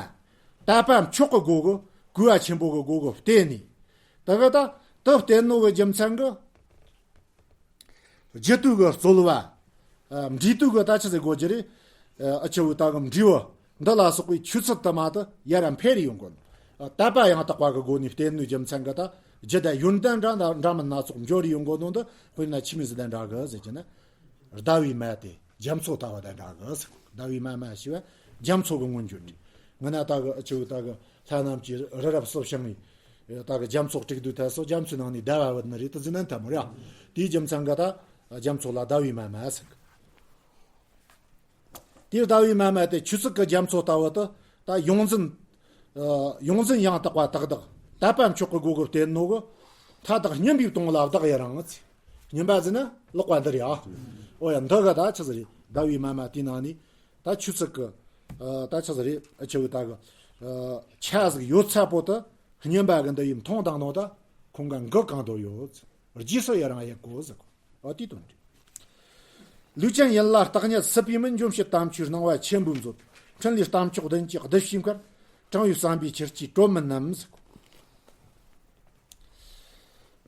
དད་པ་མཆོག་གི་སྒོ་གི་གུས་པ་ཆེན་པོ་གི་སྒོ་གི་བསྟན་ནས། ད་གི་ད་དེ་བསྟན་ནོ་གི་རྒྱུ་མཚན་གི། རྒྱུད་དུ་གི་རྩོལ་བ། ཨ། འབྲས་དུ་གི་ད་ཆི་ཟེར་དགོས་རྒྱུ་རེད། ཨ། ཨ་ཆུ་བོ་ད་གི་འབྲས་བུ་འདི་ལ་སོགས་པའི་ཆོས་ཚུལ་དུ་མ་དུ་ཡར་འཕེལ་ཡོང་གོ་ནོ། ཨ། དད་པ་ཡང་དག་པ་གི་སྒོ་ནས་བསྟེན་ནོའི་རྒྱུ་མཚན་གི་ད་རྒྱུད་དང་ཡོན་ཏན་འདྲ་འདྲ་མིན་སྣ་ཚོགས་འབྱོར་ཡོང་གོ་ནོ་འདི། དཔེར་ན་ཆི་མོ་ཟིག་དང་འདྲ་གི་ཟེར་རྒྱུ་ན། ཟླ་བའི་མ་དེ་རྒྱ་མཚོ་ལྟ་བུ་དང་འདྲ་གི་ཟེར། ཟླ་བའི་མ་མ་ཞེས་པ་རྒྱ་མཚོ་གི་མངོན་བརྗོད་རེད། ང་ན་ད་གི་ཨ་ཆུ་བོ་ད་གི་ལྷ་རྣམས་ཀྱིས་རི་རབ་བསྲུབས་ཤིང་། ད་གི་རྒྱ་མཚོ་དཀྲུགས་དུས་ཐད་སོ་རྒྱ་མཚོའི་ནང་ནས་ཟླ་བ་བུད་ནི་རེད་དུ་ཟིན་ན་འཐད་མོ་ར། དེའི་རྒྱུ་མཚན་གི་ད་རྒྱ་མཚོ་ལ་ཟླ་བའི་མ་མ་ཟེར་གི། དེའི་ཟླ་བའི་མ་མ་དེ་ཆོས་ཚུལ་གི་རྒྱ་མཚོ་ལྟ་བུ་དུ་ད་ཡོངས་འཛིན། ཨ། ཡོངས་འཛིན་ཡང་དག་པ་དག་དག་དད་པ་མཆོག་གི་སྒོ་གི་བསྟེན་ནོ་གི། མཐའ་དག་སྙོམས་པའི་དོན་ལ་བདག་ཡི་རང་ཟེར། སྙོམས་པ་ཟེར་ན་ལོག་པ་འདི་རེད་ཨ། འོ་ཡ་འདི་གི་ད་ཆི་ཟིག་རེད། ཟླ་བའི་མ་མ་དེའི་ནང་ནས། ད་ཆོས་ཚུལ་གི། ཨ། ད་ཆི་ཟིག་རེད། ཨ་ཆུ་བོ་ད་གི། ཨ། ཆ་ཟིག་ཡོད་ཚད་པོ་དུ་སྙོམས་པ་གི་འདི་ཡི་མཐོང་དང་ནོ་ད་ཁོང་ག་འགུ་གང་དོ་ཡོད། རྗེས་སུ་ཡི་རང་ཡི་གོ་ཟེར་གོ། ཨ་དེའི་དོན་རེད། ལུས་ཅན་ཡིད་ལ་བརྟག་ཉིད་སྲིད་པའི་མིན། འཇོམས་བྱེད་དམ་ཆོས་སྣང་བ་ཆེན་པོའི་མཛོད། འཕྲིན་ལས་རྟ་མཆོག་ལྡན་གྱི་གདུལ་བྱའི་མཁར། དྲང་བའི་བསམ་པས་ཁྱེར་ཅིག་གྲོལ་མིན་ནམ་ཟེར་གོ།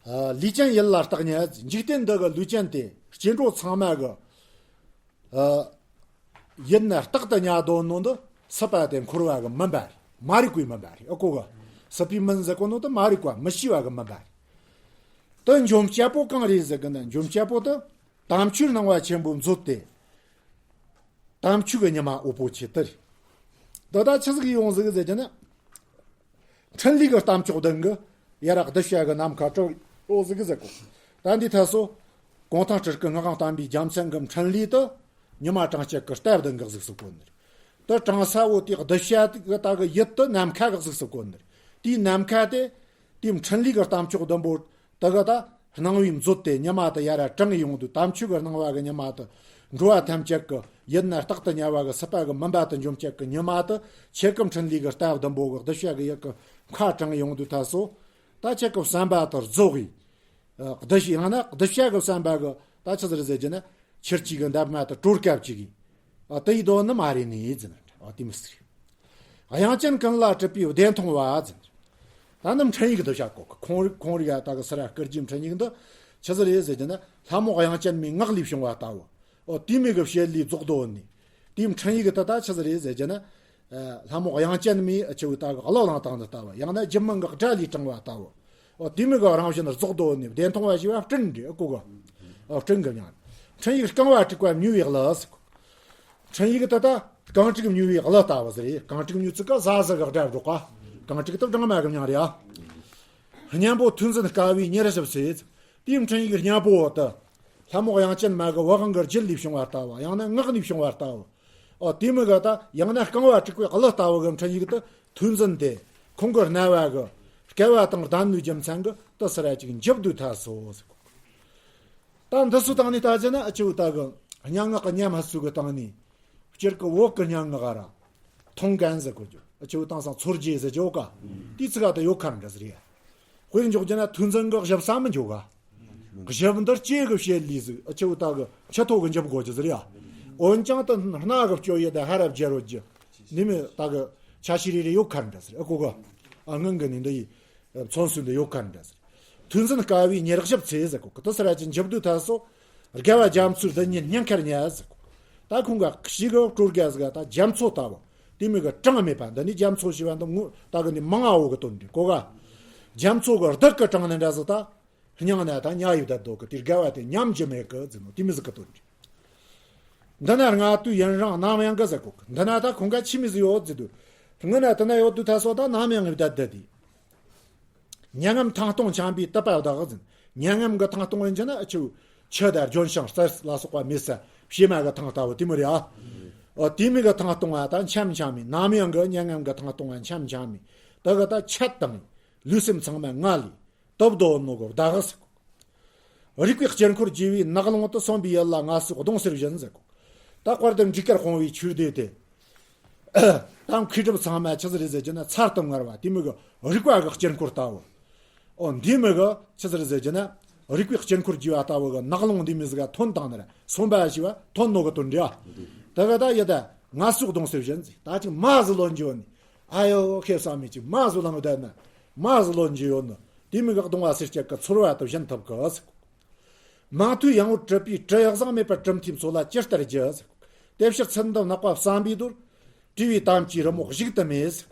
ཨ། ལུས་ཅན་ཡིད་ལ་བརྟག་ཉིད། འཇིག་རྟེན་འདི་གི་ལུས་ཅན་དེ་སྐྱེ་འགྲོ་ཚང་མ་གི། ཨ། ཡིད་ནི་རྟག་ཏུ་གཉའ་དོན་ནོ་འདི་སྲིད་པ་དེ་འཁོར་བ་གི་མུན་པ་རེད། མ་རིག་པའི་མུན་པ་རེད། ཨ་གོ་ག་སྲིད་པའི་མིན་ཟེར་གོ་ནོ་འདི་མ་རིག་པ་མི་ཤེས་པ་གི་མུན་པ་རེད། དེ་འཇོམས་བྱེད་པོ་གང་རེད་ཟེར་གི་ན། འཇོམས་བྱེད་པོ་དེ་དམ་ཆོས་སྣང་བ་ཆེན་པོའི་མཛོད་དེ། དམ་ཆོས་ཀྱི་ཉི་མ་འོད་པོ་ཆེ་དེ་རེད། འདི་ད་ཆི་ཟིག་ཡོང་ཟིག་ཟེར་གྱི་ན། འཕྲིན་ལས་ཀྱི་རྟ་མཆོག་ལྡན་གྱི་ཡ་ར་གདུལ་བྱ་གི་ནམ་མཁའ་སྤྲུལ་ཡོད་ཟིག་ཟེར་གོ། ད་འདི་ཐད་སོ། གུང་ཐང་སྤྲུལ་སྐུ་སྔགས་དང་བསྟན་པའི་རྒྱལ་མཚན་གྱི་འཕྲིན་ལས་དེ་ཉི་མ་གྲངས་བཅད་ཀྱི་རྟ་བདུན་གྱི་གཟུགས་སུ་བཀོད་ནི་རེད། དེ་དྲངས་ས་བོ་དེ་གདུལ་བྱ་གི་ད་གི་ཡུལ་དེ་ནམ་མཁའ་གི་གཟུགས་སུ་བཀོད་ནི་རེད། དེའི་ནམ་མཁའ་དེ། དེའི་འཕྲིན་ལས་ཀྱི་རྟ་མཆོག་ལྡན་པོ། དེ་གི་ད་སྣང་བའི་མཛོད་དེ་ཉི་མ་དེ་ཡ་ར་དྲངས་ཡོང་དུས། དམ་ཆོས་ཀྱི་སྣང་བ་གི་ཉི་མ་དེ་འགྲོ་བ་ཐམས་ཅད་ཀྱི་ཡིད་ནི་རྟག་ཏུ་གཉའ་བ་གི་སྲིད་པ་གི་མུན་པ་དེ་འཇོམས་བྱེད་ཀྱི་ཉི་མ་དེ། ཁྱེད་ཀྱི་འཕྲིན་ལས་ཀྱི་རྟ་བདུན་པོ་གི་གདུལ་བྱ་གི་ཡུལ་གྱི་མཁའ་དྲངས་ཡོང་དུས་ཐད་སོ། ད་ཁྱེད་ཀྱི་བསམ་པ་དེ་རྫོགས་པའི། ཨ། གདུལ་བྱ་ཡང་ན་གདུལ་བྱ་གི་བསམ་པ་གི་ད་ཆི་ཟིག་རེད་ཟེར་གྱི་ན། ཁྱེར་ཅིག་གི་འདབ་མ་དེ་གྲོལ་སྐབས་ཅིག་གི། ཨ། དེ་ཡི་དོན་ནི་མ་རེད་ནི་ཟེར་ན། ཨ། དེ་མི་སྲིད། དབྱངས་ཅན་ཀུན་ལ་གྲུབ་པའི་བདེན་མཐོང་བ་ཟེར། ད་ནི་འཕྲིན་ཡིག་འདི་བྱ་གོ། ཁོང་རིག་ཁོང་རིག་ཡ་ད་གི་སི་ར་སྐུ་རྒྱུའི་འཕྲིན་ཡིག་འདི་ཆི་ཟིག་རེད་ཟེར་གྱི་ན། ལྷ་མོ་དབྱངས་ཅན་མའི་ངག་ལས་བྱུང་བ་ལྟ་བུ། ཨོ་དེ་མོ་གི་བྱེད་ལས་རྫོགས་དོ་ནི། དེའི་འཕྲིན་ཡིག་འདི་ད་ཆི་ཟིག་རེད་ཟེར་གྱི་ན། ཨ། ལྷ་མོ་དབྱངས་ཅན་མའི་ཨ་ཆུ་བོ་ད་གི་གླུ་བླངས་སྟངས་འདི་ལྟ་བུ། ཡང་ན་རྒྱུད་མང་གི་སྒྲ་ལས་དྲངས་པ་ལྟ་བུ། ཨོ་དེ་མོ་གི་རང་བཞིན་རྫོགས་དོ་ནི། བདེན་མཐོང་བ་ཞེས་པ་སྤྲིན་རེད། ཨ་གོ་ག་ཨོ་སྤྲིན་གི་མྱིང་། འཕྲིན་ཡིག་རྐང་པ་དཀྲུགས་པ་མྱོས་པའི་གླུ་ཟེར་གོ། འཕྲིན་ཡིག་དེ་ད་རྐང་དཀྲུགས་མྱོས་པའི་གླུ་ལྟ་བུ་ཟིག་རེད། རྐང་དཀྲུགས་མྱོས་ཚིག་ག་ཟ་ཟི་གི་སྒྲ་སྒྲོག་ག་རྐང་དཀྲུགས་དེ་སྦྲང་མ་གི་མྱིང་རེད་ཨ། སྙན་པོ་ཐོས་འཛིན་དཀའ་བས་ཉེར་ཞིབ་ཚེ། དེའི་འཕྲིན་ཡིག་སྙན་པོ་དེ། ལྷ་མོ་དབྱངས་ཅན་མ་གི་བ་གང་གི་རྒྱུད་ལས་བྱུང་བ་ལྟ་བུ། ཡང་ན་ངག་ནས་བྱུང་བ་ལྟ་བུ། ཨོ་དེ་མོ་གི་ད་ཡང་ན་རྐང་པ་དཀྲུགས་པའི་གླུ་ལྟ་བུ་གི་འཕྲིན་ཡིག་དེ་ཐོས་འཛིན་དེ། ཁོང་གི་རྣ་བ་གི་སྐལ་བ་དང་ལྡན་ནོའི་རྒྱུ་མཚན་གི་དེ་སི་ར་ཅིག་འཇིབ་དུས་ཐད་སོ་ཟེར་གོ། ད་འདི་ཚོ་སྟེང་ནས་ད་ཅི་ན་ཨ་ཆུ་བོ་ད་གི་སྙན་ངག་གི་ཉམས་ཧ་སུ་གི་སྟེང་ནས། སྤྱིར་གི་བོད་གི་སྙན་ངག་ར་མཐོང་མཁན་ཟེར་གོ་རྒྱུ། ཨ་ཆུ་བོ་དེང་སང་མཚོ་རྒྱལ་ཟེར་གྱི་ཡོད་ཀ་དེའི་ཚིག་ག་ད་ཡོད་ཁ་འདྲ་ཟེར་ཡ། དཔེར་འཇོག་རྒྱུ་ན་ཐོས་འཛིན་གི་ཞིབ་ས་མི་འཇོག་ག་ཞིབ་འདིར་ཅེ་གི་བཤད་ལས་ཟིག་ཨ་ཆུ་བོ་ད་གི་ཆུ་ཐོག་གི་འཇིབ་དགོས་རྒྱུ་ཟེར་ཡ། འོན་ཀྱང་དེ་སྣ་གི་སྤྱོད་ཡུལ་དེ་ཧ་ར་བརྗེ་རོ་རྒྱུ། འདི་མི་ད་གི་ཆ་ཤས་རེ་རེ་ཡོད་ཁ་འདྲ་ཟེར། ཨ་གོ་ག་ཨ་སྔོན་གི་ནི་འདི་ཡི། མཚོན་སུ་འདི་ཡོད་ཁ་འདྲ་ཟེར། ཐོས་འཛིན་དཀའ་བས་ཉེར་ཞིབ་ཚེ་ཟེར་གོ། དེ་སི་ར་ཅིག་འཇིབ་དུས་ཐད་སོ། རྒྱལ་བ་རྒྱ་མཚོའི་རྡུལ་སྙེད་སྙིང་ཁར་ཉལ་ཟེར་གོ། ད་ཁོང་ག་ཞིག་གི་སྤྲོ་རྒྱ་ཟིག་ད་རྒྱ་མཚོ་ལྟ་བུ། དེ་མོ་གི་གྲངས་མེད་པ། འདི་ནི་རྒྱ་མཚོ་ཞེས་པ་འདི་ངོ་ད་གི་ནི་མང་ང་བོ་གི་དོན་འདི་གོ་ག་རྒྱ་མཚོ་གི་རྡུལ་གི་གྲངས་ནི་འདྲ་ཟིག་ད། སྙིང་ན་ད་ཉལ་ཡོད་ད་དོ་གི་དེ་རྒལ་བ་དེ་ཉམས་རྒྱུ་མེད་གི་ཟེར་ནོ་དེ་མི་ཟིག་གི་དོན་རེད། འདི་ན་ལྔ་བསྡུས་ཡུན་རིང་ནམ་ཡང་གི་ཟེར་གོ་གི། འདི་ན་ད་ཁོང་ག་ཆི་མི་ཟིག་ཡོད་ཟེར་དུས། སྔོན་ན་དེ་ན་ཡོད་དུས་ཐད་སོ་ད་ནམ་ཡང་གི་བསྡད་བསྡད་དེ། མྱ་ངམ་ཐང་སྟོང་འཁྱམས་པའི་དུད་པ་བདག་ཟེར། མྱ་ངམ་གི་ཐང་སྟོང་ཡིན་གྱི་ན་ཨ་ཆུ་ཆུ་དང་ལྗོན་ཤིང་རྩི་ལ་སོགས་པ་མེད་ས་བྱེ་མ་གི་ཐང་ལྟ་བུ་དེ་མོ་རེད་ཨ། ཨོ་དེ་མོ་གི་ཐང་སྟོང་བ་ད་འཁྱམས་འཁྱམས་མི་ནམ་ཡང་གི་མྱ་ངམ་གི་ཐང་སྟོང་བ་འཁྱམས་འཁྱམས་མི་དེ་གི་ད་ཆད་དང་ལུས་སེམས་ཚང་མ་ང་ལས། སྟོབས་ལྡན་ནོ་གི་བདག་ཟེར་གོ། རིག་པའི་དཀྱིལ་འཁོར་རྒྱས་པའི་ནགས་ཀློང་དུ། སོན་པའི་ཡུལ་ལ་ང་སོགས་གདོང་ཟེར་བཞིན་ཟེར་གོ། ད་དཔལ་ལྡན་འབྲས་དཀར་སྤུངས་པའི་ཆོས་སྡེ་དེ། ད་མཁས་གྲུབ་ཚང་མ་ཆི་ཟིག་རེད་ཟེར་གྱི་ན་ཚར་དུ་དངར་བ་དེ་མོ་གི་རིག་པ་གི་དཀྱིལ་འཁོར་ལྟ་བུ། ཨོ་འདི་མི་གི་ཆི་ཟིག་རེད་ཟེར་གྱི་ན། རིག་པའི་དཀྱིལ་འཁོར་རྒྱས་པ་ལྟ་བུ་གི་ནག་རླུང་འདི་མི་ཟིག་ག་ཐོན་བཏང་ནི་ར་སོན་པ་ཞིག་བ་ཐོན་ནོ་གི་དོན་འདྲ། དེ་གི་ད་ཡི་ད་ང་སོགས་གདོང་སེར་བཞིན་ཟིག་ད་ཅིག་མ་ཟི་ལོན་གྱི་ཡོད་ནི། ཨ་ཡོ་ཁེ་བསམ་མི་ཅིག་མ་ཟི་ལོན་བསྡད་ན་མ་ཟི་ལོན་གྱི་ཡོད་ནི། དེ་མི་གི་གདོང་བ་སེར་སྐྱ་གི་ཚོར་བ་དུ་བཞིན་ཐུབ་གི་ཟིག་མང་ཐོས་ཡང་བོར་གྲུབ་པའི་གྲུ་ཡག་བཟང་མེད་པར་གྲུབ་མཐའི་མཚོ་ལ་ཅི་ལྟར་རྒྱུ་ཟེར། དེ་ཕྱིར་ཚུལ་འདི་ནག་པ་བསམ་པའི་དོར། བྲིས་པའི་དམ་བཅའི་རི་མོ་གཞུག་ཏུ་མེད་ཟེར།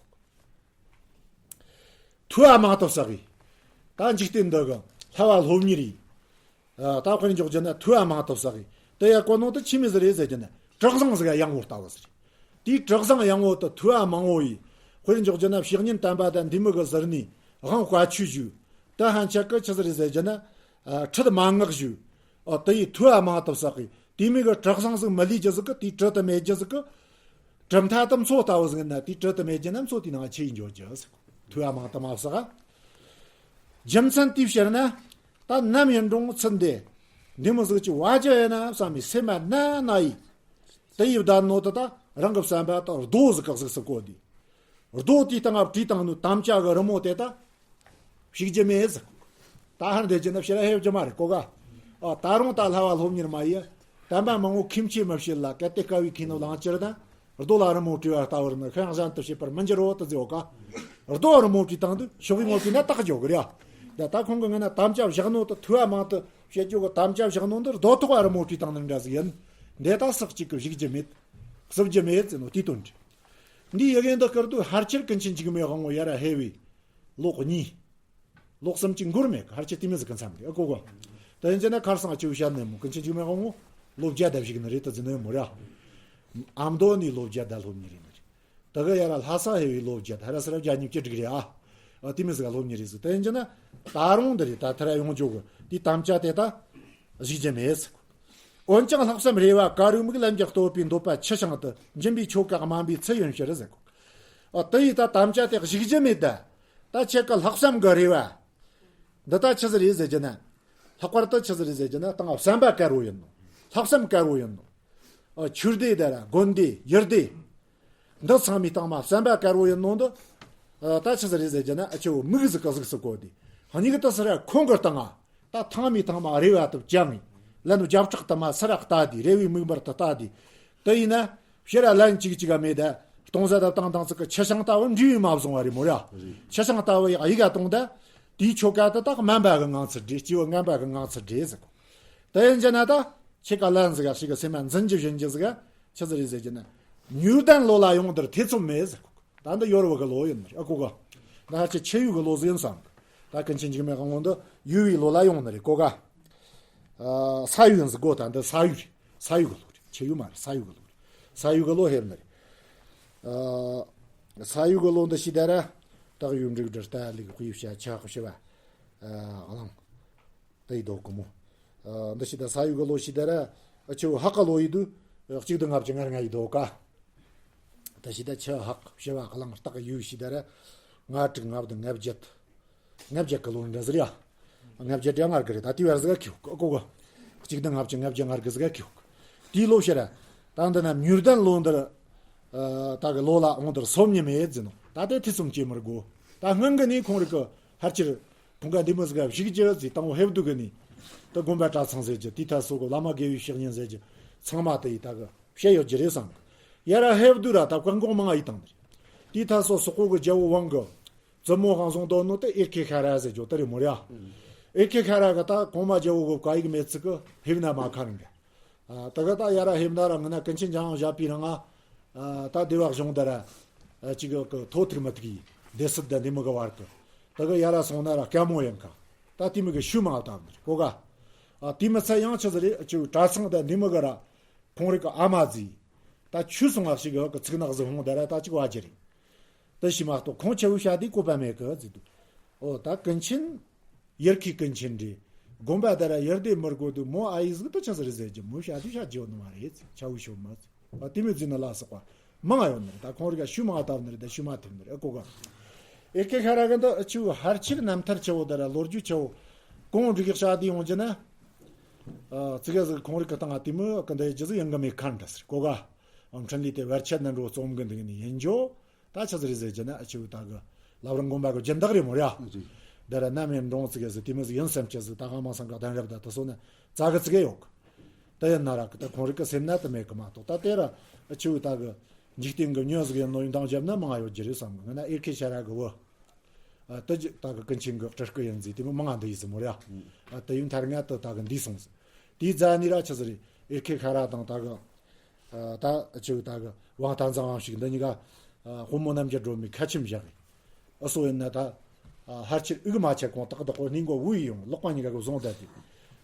ཐོས་པ་མང་དུ་བསགས་གི། ད་འཇིག་རྟེན་འདི་གི་ལྷ་བ་སློབ་གཉེར་ཡིན། ད་དཔེར་འཇོག་རྒྱུ་ན་ཐོས་པ་མང་དུ་བསགས་གི། དེ་ཡ་གོ་ནོ་དུ་ཆི་མི་ཟིག་རེད་ཟེར་རྒྱུ་ན་གྲུ་གཟིངས་ཟིག་ཡང་བོར་ལྟ་བུ་ཟིག་རེད། དེའི་གྲུ་གཟིངས་ཡང་བོ་དུ་ཐོས་པ་མང་བོ་ཡིས། དཔེར་འཇོག་རྒྱུ་ན་བཤེས་གཉེན་དམ་པ་དང་འདི་མི་གི་ཟུར་ནས་དབང་བཀའ་ཆོས་ཞུ། ད་ཧན་ཆད་གི་ཆི་ཟིག་རེད་ཟེར་རྒྱུ་ན། ཨ། ཁྲིད་མན་ངག་ཞུ། ཨ། དེ་ཡི་ཐོས་པ་མང་དུ་བསགས་གི། དེ་མིན་གི་གྲུ་གཟིངས་ཟིག་མི་ལུས་རྒྱུ་ཟིག་གི་དེའི་གྲུ་དུ་མེད་རྒྱུ་ཟིག་གི། གྲུབ་མཐའ་དུ་མཚོ་ལྟ་བུ་ཟིག་ན་དེའི་གྲུ་དུ་མེད་རྒྱུ་ན་མཚོ་དེའི་ནང་ཆི་ཡིས་འཇོག་རྒྱུ་ཟིག་ཐོས་པ་མང་དུ་མ་བསགས། རྒྱུ་མཚན་དེའི་ཕྱིར་ན། ད་ནམ་ཡིན་རུང་ཚུལ་འདི། འདི་མོ་ཟིག་ཅིག་བ་རྒྱུ་ཡིན་ན་བསམ་མི་སེམས་མ་ན་ན་ཡིས། དེ་ཡི་བདག་ནོ་དེ་དག་རང་གི་བསམ་པ་དང་རྡོ་ཟིག་གི་གཟུགས་སུ་བཀོད་དེ། རྡོ་དེའི་སྟེང་ང་བྲིས་བཏང་ནོ་དམ་བཅའ་གི་རི་མོ་དེ་དག་ཞིག་རྒྱུ་མེད་ཟིག་ད་ཧར་འདེད་རྒྱུ་ན་ཕྱིར་ཧེ་རྒྱུ་མ་རེད་གོ་ག་ཨ། ད་རུང་ད་ལྷ་བ་སློབ་གཉེར་མ་ཡི། དམ་པ་མང་བོ་ཁྱིམ་ཆས་མི་བྱེད་ལ་གལ་ཏེ་དཀའ་བའི་ཁེ་ནོ་ལང་ཅིར་དང་། རྡོ་ལ་རི་མོ་བྲིས་པ་ལྟ་བུར་ནི་ཤིང་གཞན་དུ་བྱེད་པར་མི་འགྱུར་རོ་དུ་ཟེར་གོ་ག་རྡོ་རི་མོ་བྲིས་བཏང་དུས་ཤོག་གི་ངོ་བྲིས་ན་རྟགས་འཇོག་གི་རེད་ཨ། ད་ད་ཁོང་གི་ངོས་ན་དམ་བཅའ་བཞག་ནོ་དུ་ཐོས་པ་མང་དུ་བྱེད་རྒྱུ་གི་དམ་བཅའ་བཞག་ནོ་འདི་རྡོ་ཐོག་བ་རི་མོ་བྲིས་བཏང་ནི་འདྲ་ཟིག་ཡིན། འདི་ད་སག་ཅིག་གི་བཞུགས་རྒྱུ་མེད། བསུབ་རྒྱུ་མེད་ཟེར་ནོ་དེའི་དོན་འདི། འདིའི་ཡི་གེ་འདི་བསྐུར་དུས་ཕལ་ཆེར་ཀུན་མཁྱེན་འཇིགས་མེད་དབང་པོ་ཡར་ཧེ་བའི་ལོ་གཉིས། ལོ་གསུམ་གྱི་འགོར་མེད་ཀ་ཕལ་ཆེར་དེ་མི་ཟིག་གི་མཚམས་རེད་ཨ་གོ་གོ། དེ་ཡིན་ན་ཁར་སང་ཨ་ཆེ་བོ་བཤད་ནས་མོ་ཀུན་མཁྱེན་འཇིགས་མེད་དབང་པོ་ལོ་བརྒྱ་དང་བཞི་གི་ནི་རེད་དུ་ཟིན་ནོ་མོ་ར། ཨ་མདོ་ནས་ལོ་བརྒྱ་དང་སློབ་གཉེར་རེད་ནི་རེད། དེ་ག་ཡ་ར་ལྷ་ས་ཧེ་བའི་ལོ་བརྒྱ་དང་ར་ས་ར་བརྒྱ་ཉིས་བརྒྱ་དྲུག་རེད་ཨ། ཨ་དེ་མི་ཟིག་ག་སློབ་གཉེར་རེད་ཟིག་དེ་ཡིན་ན་ད་རུང་འདི་རེད་ད་ཐ་ར་ཡོང་འཇོག་གི་དེ་དམ་བཅའ་དེ་ད་གཞིག་རྒྱུ་མེད་ཟིག་འོན་ཀྱང་ལྷག་བསམ་རེ་བ་དཀར་རོའི་མིག་ལན་རྒྱག་བསྟོད་པའི་འདོད་པ་ཆུ་ཤིང་དུ་འབྱིན་པའི་ཆོ་ག་དམན་པའི་ཚུལ་ཡིན་ཕྱིར་ཟེར་གོ། ཨ་དེ་ཡི་ད་དམ་བཅའ་དེ་གཞིག་རྒྱུ་མེད་ད། ད་ཁྱེད་ཀྱི་ལྷག་བསམ་གི་རེ་བ། འདི་ད་ཆི་ཟིག་རེད་ཟེར་རྒྱུ་ན། ལྷག་པར་དུ་ཆི་ཟིག་རེད་ཟེར་རྒྱུ་ན་དང་བསམ་པ་དཀར་བོ་ཡིན་ནོ། ལྷག་བསམ་དཀར་བོ་ཡིན་ནོ། ཨ་ཆོས་སྡེ་དེ་ར་དགོན་སྡེ་ཡུལ་སྡེ། འདི་ཚང་མའི་སྟེང་མ་བསམ་པ་དཀར་བོ་ཡིན་ནོ་འདི། ཨ་ད་ཆི་ཟིག་རེད་ཟེར་རྒྱུ་ན་ཨ་ཆེ་བོ་མིག་ཟིག་གི་གཟུགས་སུ་བཀོད་དེ། སྙིགས་དུ་སི་ར་ཁོང་གི་སྟེང་ང་། ད་ཐང་མའི་ཐང་མ་རེ་བ་དུ་བཅང་ངེ། ལན་རྒྱབ་ཕྲག་དུ་མ་སི་ར་ལྟ་དེ་རེ་བའི་མིག་འབར་དུ་ལྟ་དེ། དེ་ཡིན་ན། ཕྱིར་ར་ལན་གཅིག་གཅིག་ག་མེད་ད། སྟོང་ཟད་དང་བཏང་བཏང་ཚིག་གི་ཆུ་ཤིང་ལྟ་བུ་འབྲས་བུ་མ་བཟུང་བ་རེད་མོ་ར། ཆུ་ཤིང་ལྟ་བུ་ཡག་ཡིག་ག་གཏོང་ད། དེའི་ཆོ་ག་དུ་དག་དམན་པ་གི་ངང་ཚུལ་འདྲེ་སྐྱེས་བུ་ངན་པ་གི་ངང་ཚུལ་འདྲེ་ཟེར་གོ། དེ་ཡིན་རྒྱུ་ན་ད། ཁྱེད་ཀ་ལན་ཟིག་ག་ཞིག་གི་སེམས་མ་འཛིན་རྒྱུ་བཞིན་རྒྱུ་ཟིག་ག་ཆི་ཟིག་རེད་ཟེར་རྒྱུ་ན། མྱུར་ལྡན་ལོ་ལ་ཡོང་དུར་ཐེ་ཚོམ་མེད་ཟེར་གོ། ད་འདི་ཡོར་བ་གི་ལོ་ཡིན་ནི་རེད་ཨ་གོ་ག་ད་ཧ་ཅི་ཆེ་ཡུ་གི་ལོ་ཟིག་ཡིན་བསམ་གི། ད་ཀུན་མཁྱེན་འཇིགས་མེད་དབང་པོ་འདི་ཡུ་བའི་ལོ་ལ་ཡོང་ནི་རེད་གོ་ག་ཨ་ས་ཡུ་ཡིན་ཟིག་གོ་ད་འདི་ས་ཡུ་རེད། ས་ཡུ་གི་ལོ་རེད། ཆེ་ཡུ་མ་རེད། ས་ཡུ་གི་ལོ་རེད། ས་ཡུ་གི་ལོ་ཧེབ་ནི་རེད། ཨ་ས་ཡུ་གི་ལོ་འདི་ཤི་ད་ར། སྟག་ཡུ་འབྲུག་སྦྲུལ་རྟ་ལུག་དཔེ་ཡུ་བྱ་ཁྱི་ཤི་བ། ཨ་གླང་། དེ་ཡི་དོ་གི་མོ། ཨ་འདི་ཤི་ད་ས་ཡུ་གི་ལོ་ཤི་ད་ར། ཨ་ཆུ་ཧག་གི་ལོ་ཡི་དུ། གཅིག་དུ་ལྔ་བཅུ་ང་ལྔ་ཡི་དོ་ག་ད་ཤི་ད་ཆུ་ཧག་ཤི་བ་གླང་སྟག་ཡུ་ཤི་ད་ར། ལྔ་དྲུག་ལྔ་བདུན་ལྔ་བརྒྱད། ལྔ་བརྒྱད་གི་ལོ་འདྲ་ཟིག་ཡ། ལྔ་བརྒྱད་དྲུག་ལྔ་གི་རེད་ད་དེ་བར་ཟིག་ག་ཁྱུག་གོ་གོ། གཅིག་དུ་ལྔ་བཅུ་ལྔ་བརྒྱད་ལྔ་གི་ཟིག་ག་ཁྱུག་དེའི་ལོ་ཤི་ར། ད་འདི་ན་མྱུར་ལྡན་ལོ་འདིར། ཨ་ད་གི་ལོ་ལ་འོང་དུར་སོམ་ཉི་མེད་ཟེར་ནོ། ད་དེ་ཐེ་ཚོམ་སྐྱེ་མི་དགོ། ད་སྔོན་གི་ནི་ཁོང་རིག་གི་ཕལ་ཆེར། ཁོང་ག་འདི་མོ་ཟིག་ག་བཞུགས་རྒྱུ་ཟིག་དང་བོ་ཧེབ་དུ་གི་ནི། ད་དགོན་པ་གྲྭ་ཚང་ཟེར་རྒྱུ་དེ་ཐ་སོ་གི་བླ་མ་དགེ་བའི་བཤེས་གཉེན་ཟེར་རྒྱུ། ཚང་མ་དེ་ཡི་ད་གི་བཤད་ཡོད་རྒྱུ་རེད་བསམ་གི། ཡ་ར་ཧེབ་དུ་ར་ད་བཀག་འགོག་མང་ཡི་དང་ནི། དེ་ཐ་སོ་སོག་པོ་གི་རྒྱལ་བོ་ཝང་གི་བཙུན་མོ་ཧང་སོང་དོ་ནོ་དེ་ཨེར་ཁེ་ཁ་ར་ཟེར་རྒྱུ་དེ་རེད་མོ་ར། ཨེར་ཁེ་ཁ་ར་གི་ད་གོང་མ་རྒྱལ་བོ་གི་བཀའ་ཡིག་མེད་ཚིག་གི་ཧེབ་ན་མ་ཁ་རིང་གི། ཨ་ད་ག་ད་ཡ་ར་ཧེབ་ན་ར་ང་ན་ཀུན་མཁྱེན་འཇམ་དབྱངས་བཞད་པའི་རང་ང་། ཨ་ད་སྡེ་བ་གཞུང་ད་ར། ཨ་ཅིག་གི་ཐོ་ཐིག་མ་ཐིག་ཡིན་སྡེ་སྲིད་ད་འདི་མི་གི་བར་གི། ད་ག་ཡ་ར་སོང་ན་ར་སྐྱ་མོ་ཡིན་ཀ་ད་དེ་མི་གི་ཤུ་མ་བཏབ་ནི་གོ་ག་ཨ་དེ་མི་ཚད་ཡང་ཆི་ཟིག་རེད་ཅིག་གྲྭ་ཚང་ད་འདི་མི་གི་ར། ཁོང་རིག་གི་ཨ་མ་ཟིག་ད་ཆུ་སོང་བ་ཞིག་གི་གི་ཚིག་ནག་ཟིག་ཧོང་ད་ར་ད་ཅིག་བ་ཅི་རེད། དེ་ཤི་མ་གཏོགས་ཁོང་ཆེ་བོ་བཤད་དེ་བཀོད་པ་མེད་གི་ཟིག་འདུག་ཨོ་ད་ཀུན་མཁྱེན། ཡར་ཁའི་ཀུན་མཁྱེན་འདྲེ། དགོན་པ་དེ་ར་ཡར་དེ་མི་དགོས་འདུག་མོ་ཨ་ཡིག་ཟིག་ཏུ་ཆི་ཟིག་རེད་ཟེར་གྱི་མོ་བཤད་དུས་བཤད་རྒྱུ་ནི་མ་རེད་ཆ་བོ་ཤོ་མ་ཟིག་ཨ་དེ་མོ་ཟིག་ནི་ལ་སོགས་པ་མང་ཡོད་ནི་རེད། ད་ཁོང་རིག་ག་ཤུ་མ་བཏབ་ནི་རེད་ད་ཤུ་མ་ཐེབས་ནི་རེད་ཨ་གོ་ག་ཨེ་ཀེ་ཁ་ར་གི་འདི་ཨ་ཆུ་ཧར་ཆིར་རྣམ་ཐར་ཆེ་བོ་དེ་ར་ལོ་རྒྱུས་ཆེ་བོ་གོང་འགྲིག་གི་བཤད་དེ་ཡོང་རྒྱུ་ན། ཨ་ཙི་ག་ཟིག་ཁོང་རིག་གི་སྟེང་ང་དེ་མོ་གི་འདི་རྒྱུ་ཟིག་ཡིན་གི་མེད་ཁ་འདྲ་ཟེར་གོ་ག་ཨ་འཕྲིན་ལས་དེ་བར་ཆད་ནི་འགྲོ་རྩོམ་གི་འདུག་ནི་ཡིན་རྒྱུ། ད་ཆི་ཟིག་རེད་ཟེར་རྒྱུ་ན་ཨ་ཆུ་ད་གི་ལབ་རིང་དགོན་པ་གི་སྦྱིན་བདག་རེད་མོ་ར། རེད། འདི་ར་ནམ་ཡང་འགྲོ་ཟིག་གི་ཟིག་དེ་མོ་ཟིག་ཡིན་བསམ་གྱི་ཟིག་ད་གང་མང་སང་གི་གདན་རབས་ད་དུ་སོང་ན་རྩ་གི་ཙི་གེ་ཡོད་གི། ད་ཡིན་ན་ར་གི་ད་ཁོང་རིག་གི་སེམས་ན་དུ་མེད་གི་མ་གཏོགས། ད་དེ་ར་ཆུ་བོ་ད་གི་འཇིག་རྟེན་གི་མྱི་ཟིག་ཡིན་ནོ་ཡིན་དང་བརྒྱབ་ན་མང་ཡོད་རྒྱུ་རེད་བསམ་གི། ང་ན་ཨེར་ཁེ་ཤ་ར་གི་བུ། ཨ་དེ་ད་གི་ཀུན་མཁྱེན་གི་སྤྲུལ་སྐུ་ཡིན་ཟིག་དེ་མོ་མང་འདི་ཡིན་ཟིག་མོ་ར། ཨ་དེ་ཡིན་ཐར་ང་དུ་ད་གི་འདི་སོང་ཟིག་དེའི་རྫ་ནི་ར་ཆི་ཟིག་རེད། ཨེར་ཁེ་ཤ་ར་དང་ད་གི་ད་ཆུ་ད་གི་ཝང་ཏན་ཙང་ཝང་ཞིག་འདི་གཉིས་ཀ་དཔོན་མོ་རྣམ་རྒྱལ་སྒྲོལ་མའི་ཁ་ཆེམས་བཞག་གི། ཨ་སོ་ཡིན་ན་ད་ཧར་ཆེར་ཨུག་མ་ཆེ་གོང་ཏག་ཏག་གོ་སྙིང་གོ་བུ་ཡི་ཡོང་ལོག་པ་གཉིས་ཀ་གི་བཟུང་བསྡད་དེ།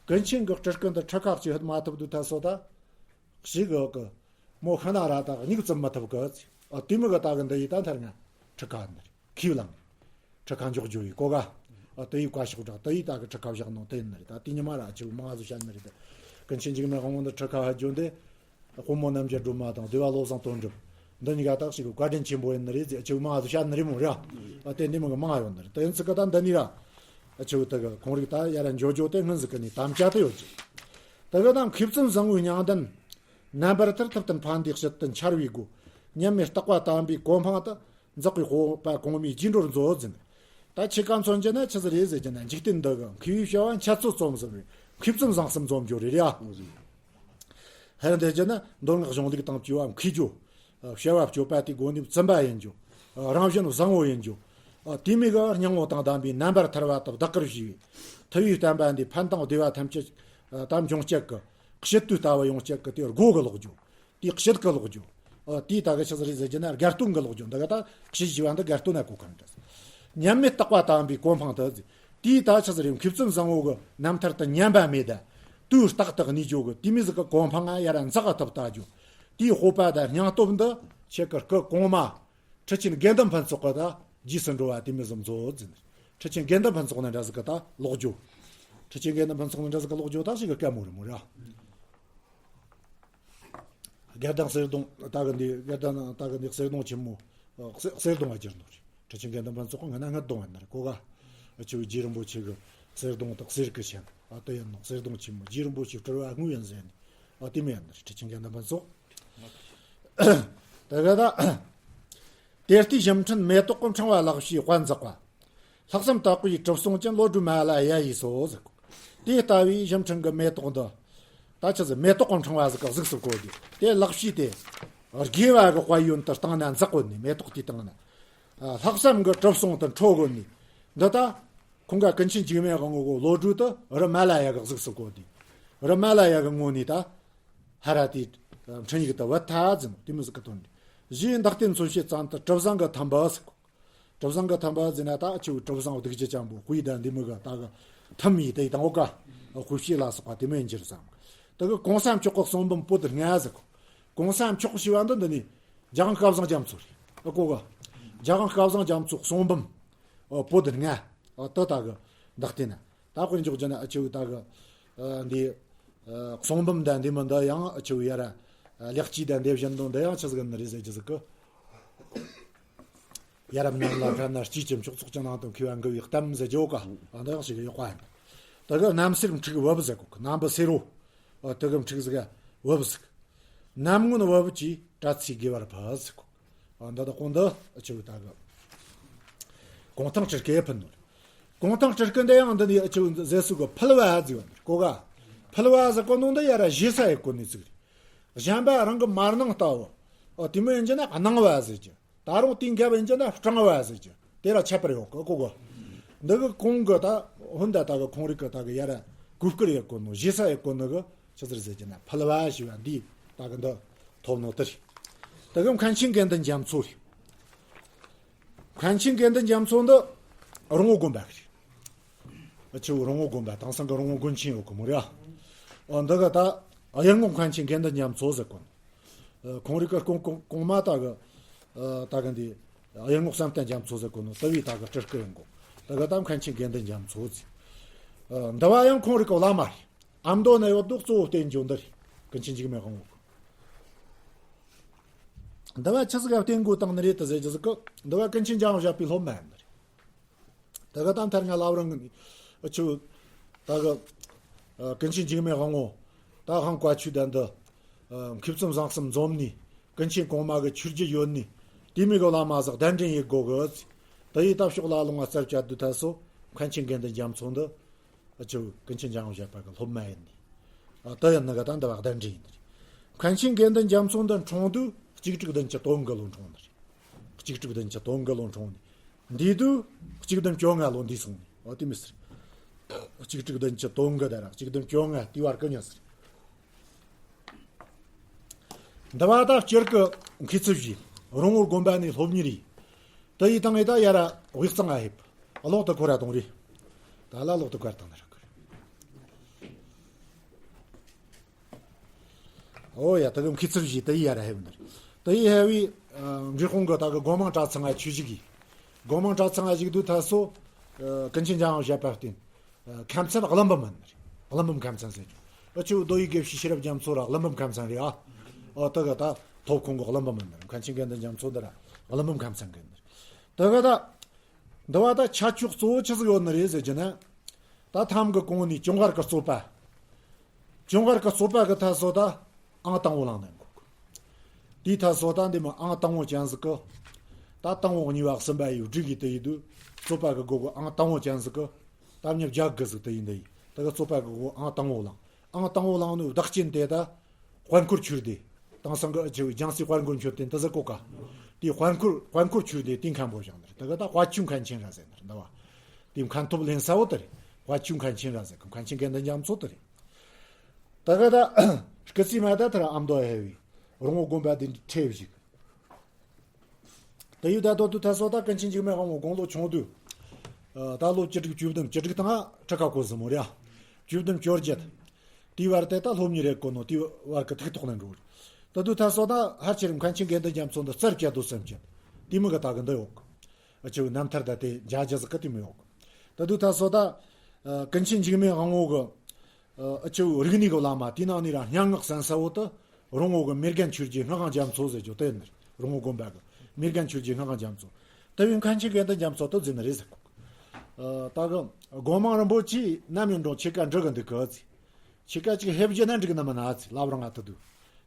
ཀུན་མཁྱེན་གི་སྤྲུལ་སྐུ་འདི་ཁྲི་ཁ་གཅིག་ཧད་མ་ཐུབ་དུ་ཐལ་སོ་ད། ཞིག་གི་གི་མོ་ཤ་ན་ར་ད་གཉིག་ཙམ་མ་ཐུབ་གི། ཨ་དེ་མི་གི་ད་གི་འདི་ཡི་ད་མཐར་ང་ཁྲི་ཁ་འདི་རེད། ཁིའུ་ལང་། ཁྲི་ཁ་འཇོག་རྒྱུ་ཡི་གོ་ག་ཨ་དེ་ཡི་བཀའ་ཤོག་དྲ་དེ་ཡི་ད་གི་ཁྲི་ཁ་བཞག་ནོ་དེ་ཡིན་ནི་རེད། ད་དེ་ཉི་མ་ར་ཆུ་མང་ཟིག་བཤད་ནི་རེད། ཀུན་མཁྱེན་འཇིགས་མེད་དབང་པོ་འདི་ཁྲི་ཁ་ཧ་རྒྱུ་འདི་དཔོན་མོ་རྣམ་རྒྱལ་སྒྲོལ་མ་དང་སྡེ་བ་བློ་བཟང་དོན་གྲུབ་འདི་གཉིས་ཀ་ད་ཞིག་གི་བཀའ་དྲིན་ཆེན་པོ་ཡིན་ནི་རེད་ཟེར་ཆུ་མང་ཟིག་བཤད་ནི་རེད་མོ་ར། ཨ་དེ་འདི་མི་གི་མང་ཡོད་ནི་རེད། དེ་ཡིན་ཚིག་གི་ད་འདི་ནི་ར་ཨ་ཆུ་ད་གི་ཁོང་རིག་ད་ཡ་ར་འཇོ་འཇོ་དེ་སྔོན་ཟིག་གི་ནི་དམ་བཅའ་དུ་ཡོད་ཀྱི། ད་གི་ད་མཁས་བཙུན་བཟང་བོའི་མྱང་འདས། རྣམ་པར་ཐར་ཐུབ་བསྟན་ཕན་བདེའི་དཔྱིད་དུ་འཆར་བའི་སྒོ། མཉམ་མེད་རྟག་པ་དམ་པའི་གོ་འཕང་དུ། འཛག་པའི་སྤོབས་པ་གོང་མའི་རྗེས་འགྲོར་མཛོད་ཟིན། ད་ཆི་ཀ་མཚོན་རྒྱུ་ན་ཆི་ཟིག་རེད་ཟེར་རྒྱུ་ན་འཇིག་རྟེན་འདི་གི་མཁས་པའི་བྱ་བ་འཆད་རྩོད་རྩོམ་ཟིན་པའི་མཁས་བཙུན་བཟང་གསུམ་འཛོམས་རྒྱུ་རེད་ཡ། ཧེ་འདི་རྒྱུ་ན་མདོ་སྔགས་གཞུང་ལུགས་དང་བཅས་པ་མཁས་རྒྱུ། བྱ་བ་སྤྱོད་པ་དེ་སྒོ་ནས་བཙུན་པ་ཡིན་རྒྱུ། རང་བཞིན་བཟང་བོ་ཡིན་རྒྱུ། དེ་མིན་གི་སྙིང་པོ་དང་ལྡན་པའི་རྣམ་པར་ཐར་བ་དང་བདག་གིར་བཞེས་པའི་ཐུ་བའི་བསྟན་པ་འདི་ཕན་དང་བདེ་བ་ཐམས་ཅད་དམ་འབྱུང་བྱེད་ཀྱི་ཕྱིར་དུས་ལྟ་བུ་ཡོང་བྱེད་ཀྱི་དེ་སྒོ་གི་ལོག་རྒྱུ། དེའི་དཔྱིད་ཀྱི་ལོག་རྒྱུ། ཨ་དེའི་ད་གི་ཆི་ཟིག་རེད་ཟེར་རྒྱུ་ན་དགའ་སྟོན་གྱི་ལོག་རྒྱུ་འདི་ག་ད་ཕྱི་བཞི་བ་འདི་དགའ་སྟོན་ན་གོ་གང་འདྲ། མཉམ་མེད་རྟག་པ་དམ་པའི་གོ་འཕང་དུ་ཟེར། དེའི་ད་ཆི་ཟིག་རེད། མཁས་བཙུན་བཟང་བོ་གི་རྣམ་ཐར་དུ་ཉམས་པ་མེད་ད། དུས་རྟག་ཏུ་གནས་རྒྱུ་གི་དེ་མོ་ཟིག་གི་གོ་འཕང་ང་ཡ་ར་འཛག་གི་ཐུབ་ལྟ་རྒྱུ། དེའི་སྤོབས་པ་དང་སྙིང་སྟོབས་འདི་ཁྱེད་ཀྱི་སྐུ་གོང་མ་ཁྲི་ཆེན་དགེ་འདུན་ཕུན་ཚོགས་ཀྱི་ད་རྗེས་སུ་འགྲོ་བ་དེ་མོ་ཟིག་མཛོད་ཟེར། ཁྲི་ཆེན་དགེ་འདུན་ཕུན་ཚོགས་ནི་འདྲ་ཟིག་གི་ད་ལོག་རྒྱུ། ཁྲི་ཆེན་དགེ་འདུན་ཕུན་ཚོགས་ནི་འདྲ་ཟིག་གི་ལོག་རྒྱུ་ད་ཞིག་གི་སྐད་མོ་རེད་མོ་ར། དགེ་ལྡན་གསེར་གདུང་ད་གི་འདི་དགེ་ལྡན་ད་གི་འདི་གསེར་གདུང་ཆེན་མོ། ཨ་གསེར་གསེར་གདུང་བ་གྱུར་ནོ་རེད། ཁྲི་ཆེན་དགེ་འདུན་ཕུན་ཚོགས་ང་ན་ལྔ་གདུང་བ་ནི་རེད་གོ་ག་ཨ་ཆུ་རྗེ་རིན་པོ་ཆེ་གི་གསེར་གདུང་དང་གསེར་གི་ཆེན་ཨ་དེ་ཡིན་ནོ། གསེར་གདུང་ཆེན་མོ་རྗེ་རིན་པོ་ཆེ་སྤྲུལ་བ་དངོས་ཡིན་ཟེར་ནི་ཨ་དེ་མོ་ཡིན་ནི་རེད། ཁྲི་ཆེན་དགེ་འདུན་ཕུན་ཚོགས། ད་ག་ད། དེ་ལྟའི་ཞིམ་ཕྲན་མེ་ཏོག་གི་ཕྲེང་བ་ལག་ཕྱིས་དཔལ་འཛག་པ། ལྷག་བསམ་དག་པའི་གྲུབ་སོང་ཅན་བློ་གྲོས་མ་ལ་ཡ་ཡིས་སོ་ཟེར། དེ་ལྟ་བུའི་ཞིམ་ཕྲན་གྱི་མེ་ཏོག་འདི། ད་ཆི་ཟིག་མེ་ཏོག་གི་ཕྲེང་བ་ཟིག་གི་གཟུགས་སུ་བཀོད་དེ་དེ་ལག་ཕྱིས་ཏེ། དགེ་བ་གི་དཔལ་ཡོན་དུ་བཏང་ན་འཛག་གོ་ནི་མེ་ཏོག་དེ་བཏང་ན། ལྷག་བསམ་གྱི་གྲུབ་སོང་དུ་འཕྲོ་གོ་ནི། འདི་ལྟ། ཁོང་ག་ཀུན་མཁྱེན་འཇིགས་མེད་དབང་པོ་གི་བློ་གྲོས་དུ་རི་མ་ལ་ཡ་གི་གཟུགས་སུ་བཀོད་དེ། རི་མ་ལ་ཡ་གི་ངོ་ནས་ད། ཧ་ར་དེ། འཕྲིན་ཡིག་ད་བུད་ཐལ་ཟིན་དེ་མོ་ཟིག་གི་དོན་རེད། གཞི་བདག་བསྟན་མཚོན་བྱེད་ཙམ་དུ་གྲུབ་བཟང་གི་ཐུམ་པ་ཟེར། གྲུབ་བཟང་གི་ཐུམ་པ་ཟེར་ན་ད་ཆུ་བོའི་གྲུབ་བཟང་གདུགས་བརྒྱད་ཅན་པོ་དཔེ་ད་འདི་མོ་གི་ད་གི་ཐུམ་ཡིས་དེ་དང་འོ་ཀ་དཔེ་བྱད་ལ་སོགས་པ་དེ་མོ་ཡིན་གྱི་རེད་བསམ། ད་གི་གོང་ས་མཆོག་གི་གསུང་འབུམ་པོད་ལྔ་ཟེར། གོང་ས་མཆོག་ཞེས་པ་འདི་འདི་ནི་རྒྱལ་དབང་སྐལ་བཟང་རྒྱ་མཚོ་རེད། ཨ་གོ་ག་རྒྱལ་དབང་སྐལ་བཟང་རྒྱ་མཚོ་གསུང་འབུམ། ཨོ་པོད་ལྔ། ཨོ་ཏི་ད་གི་བདག་བསྟན་ན། ད་དཔེར་འཇོག་རྒྱུ་ན་ཨ་ཆུ་ད་གི་ཨ་འདི་ཨ་གསུང་འབུམ་དང་འདི་མི་འདི་ཡང་ཨ་ཆུ་ཡ་ར་ཨ་ལེགས་སྐྱེས་དང་འདི་བཞིན་དུ་འདི་ཡང་ཆི་ཟིག་ནི་རེད་ཟེར་རྒྱུ་ཟིག་གི། ཡ་རབས་རྣམས་ལ་ཕན་ན་སྐྱེས་ཀྱི་མཆོག་ཚོགས་ཀྱི་ནང་དུ་མཁས་པ་འགུལ་བའི་གཏམ་ཟེར་རྒྱུ་ག་ཨ་འདི་ཡང་ཞིག་ཡོད་པ་ཡིན། ད་གི་རྣམ་སེར་འཁྲིགས་བུབ་ཟེར་གོ་གི་རྣམ་པ་སེར་བོ། ཨ་དེ་གི་འཁྲིགས་ཟིག་བུབ་ཟིག་རྣམ་མངོན་བུབ་ཀྱིས་དྲ་ཚིགས་དགེ་བར་ཕབ་ཟེར་གོ། ཨ་འདི་དག་གོང་འདི་ཨ་ཆུ་ད་གི་གུང་ཐང་སྤྲུལ་སྐུ་ཕུལ་ནོ། གུང་ཐང་སྤྲུལ་སྐུ་འདི་ཡང་འདི་ནི་ཨ་ཆུ་ཟེར་སུ་གི་ཕུལ་བ་ཟེར་བ་འདི་གོ་ག་ཕུལ་བ་ཟེར་གོ་ནོ་འདི་ཡ་ར་ཞེ་ས་ཡི་གོ་ནི་ཚིག་རེད། གཞན་པ་རང་གི་མར་སྣང་ལྟ་བུ། ཨ་དེ་མོ་ཡིན་རྒྱུ་ན་སྣང་བ་ཟེར་རྒྱུ། ད་རུང་དེའི་འགལ་བ་ཡིན་རྒྱུ་ན་སྤྲང་བ་ཟེར་རྒྱུ། དེ་ལ་ཁྱད་པར་ཡོད་གི་གོ་གི་འདི་གི་གོང་གི་ད་ཧུན་ད་ད་གི་ཁོང་རིག་གི་ད་གི་ཡ་ར་གུས་བཀུར་ཡེད་གོ་ནོ་ཞེ་ས་ཡེད་གོ་ནོ་གི་ཆི་ཟིག་ཟེར་རྒྱུ་ན་ཕུལ་བ་ཞེས་པ་འདི་ད་གི་འདི་ཐོབ་ནོ་དེ་རེད། ད་གི་མཁན་ཆེན་དགེ་འདུན་རྒྱ་མཚོ་རེད། མཁན་ཆེན་དགེ་འདུན་རྒྱ་མཚོ་འདི་རོང་བོ་དགོན་པ་གི་རེད། ཨ་ཆུ་རོང་བོ་དགོན་པ་དེང་སང་གི་རོང་བོ་དགོན་ཆེན་ཡོད་གི་མོ་རེད། ཨ་འདི་གི་ད་གཡུལ་ངོ་མཁན་ཆེན་དགེ་འདུན་རྒྱ་མཚོ་ཟེར་གོ་ནོ། ཨ་ཁོང་རིག་གི་གོང་གོང་གོང་མ་ད་གི་ཨ་ད་གི་འདི་གཡུལ་ངོ་བསམ་གཏན་རྒྱ་མཚོ་ཟེར་གོ་ནོ་དེ་བས་ད་གི་སྤྲུལ་སྐུ་ཡིན་གོ། ད་གི་ད་མཁན་ཆེན་དགེ་འདུན་རྒྱ་མཚོ་ཟེར། ཨ་འདི་བ་ཡང་ཁོང་རིག་གི་བླ་མ་རེད། ཨ་མདོ་ན་ཡོད་དུ་གཙོ་བོ་བསྟེན་རྒྱུ་འདི་རེད། ཀུན་མཁྱེན་འཇིགས་མེད་དབང་པོ། འདི་བ་ཆི་ཟིག་ག་བསྟེན་དགོས་བཏང་ནི་རེད་དུ་ཟེར་རྒྱུ་ཟིག་གི་འདི་བ་ཀུན་མཁྱེན་འཇམ་དབྱངས་བཞད་པའི་སློབ་མ་ཡིན་ནི་རེད། ད་ག་ད་མཐར་ང་ལབ་རང་གི་ཨ་ཆུ་ད་ག་ཨ་ཀུན་མཁྱེན་འཇིགས་མེད་དབང་པོ་ད་ཧང་བཀའ་ཆོས་ལྡན་འདི་ཨ་མཁས་བཙུན་བཟང་གསུམ་འཛོམས་ནི་ཀུན་མཁྱེན་གོང་མ་གི་ཆོས་བརྒྱུད་ཡོད་ནི་དེ་མོ་གི་བླ་མ་ཟིག་གདན་འདྲེན་ཡེད་དགོས་གི་ཟེར། ད་ཡི་ད་ཕྱོགས་ལ་ལུང་བ་རྩ་བཅད་དུས་ཐད་སོ་ མཁན་ཆེན་དགེ་འདུན་རྒྱ་མཚོ་འདི་ཨ་ཅོ་ཀུན་མཁྱེན་འཇམ་དབྱངས་བཞད་པ་གི་སློབ་མ་ཡིན་ནི། ཨ་ད་ཡིན་ནི་ག་ད་འདི་བ་གདན་འདྲེན་ཡིན་ནི། མཁན་ཆེན་དགེ་འདུན་རྒྱ་མཚོ་འདི་འཁྲུངས་དུས་གཅིག་དྲུག་བདུན་ཅུ་དོན་དགུ་ལོ་འཁྲུངས་ནི་རེད། གཅིག་དྲུག་བདུན་ཅུ་དོན་དགུ་ལོ་འཁྲུངས་ནི། འདས་དུས་གཅིག་བདུན་བཅོ་ལྔ་ལོ་འདས་སོང་ནི། ཨོ་དེ་མི་སྲིད། གཅིག་དྲུག་བདུན་ཅུ་དོན་དགུ་ད་ར་གཅིག་བདུན་བཅོ་ལྔ་དེ་བར་གི་ཉིན་སྲིད། འདི་བ་ད་སྤྱིར་གི་མཁས་ཚུལ་བཞི། རོང་བོ་དགོན་པ་ནས་སློབ་གཉེར་ཡིན། དེ་ཡི་སྟེང་ངས་ད་ཡར་དབུས་གཙང་ང་ཕེབས། གློག་ཏུ་འཁོར་ར་གཏོང་རེད། ད་ལ་གློག་ཏུ་འཁོར་བཏང་ན་ར་གི་རེད། ཨོ་ཡ་ད་གི་མཁས་ཚུལ་བཞི་དེ་ཡི་ཡར་ཕེབས་ནི་རེད། དེ་ཡི་ཕེབས་བའི་འབྲས་སྤུངས་གི་ད་གི་སྒོ་མང་གྲྭ་ཚང་ང་ཆོས་ཞུགས་ཡིན། སྒོ་མང་གྲྭ་ཚང་ང་བཞུགས་དུས་ད་སོ་ཀུན་མཁྱེན་འཇམ་དབྱངས་བཞད་པ་བསྟེན། ཁམས་ཚན་གླིང་བུ་མིན་ནི་རེད། གླིང་བུ་ཁམས་ཚན་ཟེར་རྒྱུ། ཨ་ཆུ་རྡོ་ཡི་དགེ་བཤེས་ཤེས་རབ་རྒྱ་མཚོ་ར་གླིང་བུ་ཁམས་ཚན་རེད་ཨ། ཨོ་དེ་ག་ད་ཐོབ་ཁོང་གི་གླིང་བུ་མིན་ནི་རེད། མཁན་ཆེན་དགེ་འདུན་རྒྱ་མཚོ་འདི་ར་གླིང་བུ་ཁམས་ཚན་གི་ནི་རེད། དེ་ག་ད་འདི་བ་ད་ཁྱད་ཆོས་གཙོ་བོ་ཆི་ཟིག་ཡོད་ནི་རེད་ཟེར་རྒྱུ་ན། ད་ཐམ་གི་གོང་ནས་ཅུང་ཧར་གི་རྩོད་པ། ཅུང་ཧར་གི་རྩོད་པ་གི་ཐད་སོ་ད་ཨང་དང་བོ་བླངས་ནས་འགོ་གི། དེའི་ཐད་སོ་ད་འདི་མི་ཨང་དང་བོ་ཅན་ཟིག་གི། ད་དང་བོ་གཉིས་པ་གསུམ་པ་ཡི་སྒྲིག་གི་དེ་ཡི་དུས་རྩོད་པ་གི་སྒོ་གི་ཨང་དང་བོ་ཅན་ཟིག་གི། ད་མྱི་བརྒྱ་གི་ཟིག་དེ་ཡིན་དེ་ཡིན། ད་གི་རྩོད་པ་གི་སྒོ་ཨང་དང་བོ་བླངས། ཨང་དང་བོ་བླངས་ནི་བདག་རྐྱེན་དེ་ད། དཔལ་འཁོར་ཆོས་སྡེ། དེང་སང་གི་ཨ་ཆེ་བའི་རྒྱལ་སྲས་དཔལ་འཁོར་མཆོད་རྟེན་དེ་ཟེར་གོ་ཀ། དེའི་དཔལ་འཁོར་དཔལ་འཁོར་ཆོས་སྡེ་དེའི་མཁན་པོ་བཞེངས་ནི་རེད། དེ་ག་ད་དཔལ་ཆོས་མཁན་ཆེན་ར་ཟེར་ནི་རེད་འདི་བ། དེའི་མཁན་ཐོབ་ལེན་ས་བོ་དེ་རེད། དཔལ་ཆོས་མཁན་ཆེན་ར་ཟེར་གི་མཁན་ཆེན་དགེ་འདུན་རྒྱ་མཚོ་དེ་རེད། དེ་ག་ད་སྐུ་ཚེ་མ་ད་དེ་ར་ཨ་མདོ་ཧེ་བའི་རོང་བོ་དགོན་པ་དེ་འདྲ་ཁྲེ་བཞུགས། དེ་ཡུལ་ད་དོ་དུ་ཐ་སོ་ད་ཀུན་མཁྱེན་འཇིགས་མེད་དབང་པོ་དགུང་ལོ་ཆུང་དུས། ད་ལོ་བཅུ་དྲུག་བཅུ་བདུན་བཅུ་དྲུག་དང་ཁྲི་ཁ་གོ་ཟིན་མོ་རེད། བཅུ་བདུན་བཅོ་བརྒྱད། དེའི་བར་དེ་ད་སློབ་གཉེར་རེད་གོ་ནོ་དེའི་བར་གི་ཐུགས་ཐོག་ནས་འགྲོ་རེད། ད་དུ་ཐ་སོ་ད་ཧར་ཆེར་མཁན་ཆེན་དགེ་འདུན་རྒྱ་མཚོ་འདི་རྩར་བཅད་དུ་སེམས་བཅད། དེ་མི་གི་ད་གི་འདི་ཡོད་གི། ཨ་ཆེ་བའི་རྣམ་ཐར་ད་དེ་འཇའ་རྒྱ་ཟིག་གི་དེ་མི་ཡོད་གི། ད་དུ་ཐ་སོ་ད་ཀུན་མཁྱེན་འཇིགས་མེད་དབང་པོ་གི། ཨ་ཆེ་བོ་རིག་གནས་ཀྱི་བླ་མ་དེའི་ནང་ནས་ར་སྙན་ངག་གསན་ས་བོ་དེ་རོང་བོ་གི་མེར་རྒན་ཆོས་རྗེ་སྔགས་དབང་རྒྱ་མཚོ་ཟེར་རྒྱུ་དེ་ཡིན། རོང་བོ་དགོན་པ་གི་མེར་རྒན་ཆོས་རྗེ་སྔགས་དབང་རྒྱ་མཚོ། དེ་བས་མཁན་ཆེན་དགེ་འདུན་རྒྱ་མཚོ་དེ་ཟེར་ནི་རེད་ཟེར་གོ། ཨ་ད་གི་སྒོ་མང་རིན་པོ་ཆེ་ནམ་ཡིན་འགྲོ་ཁྱེད་ཀ་འགྲིག་གི་འདུག་གི་ཟེར། ཁྱེད་ཀ་ཅིག་ཕེབས་རྒྱུ་ན་འགྲིག་ནི་མིན་ན་ཟེར་ལབ་རང་ང་ཐུག་འདུག་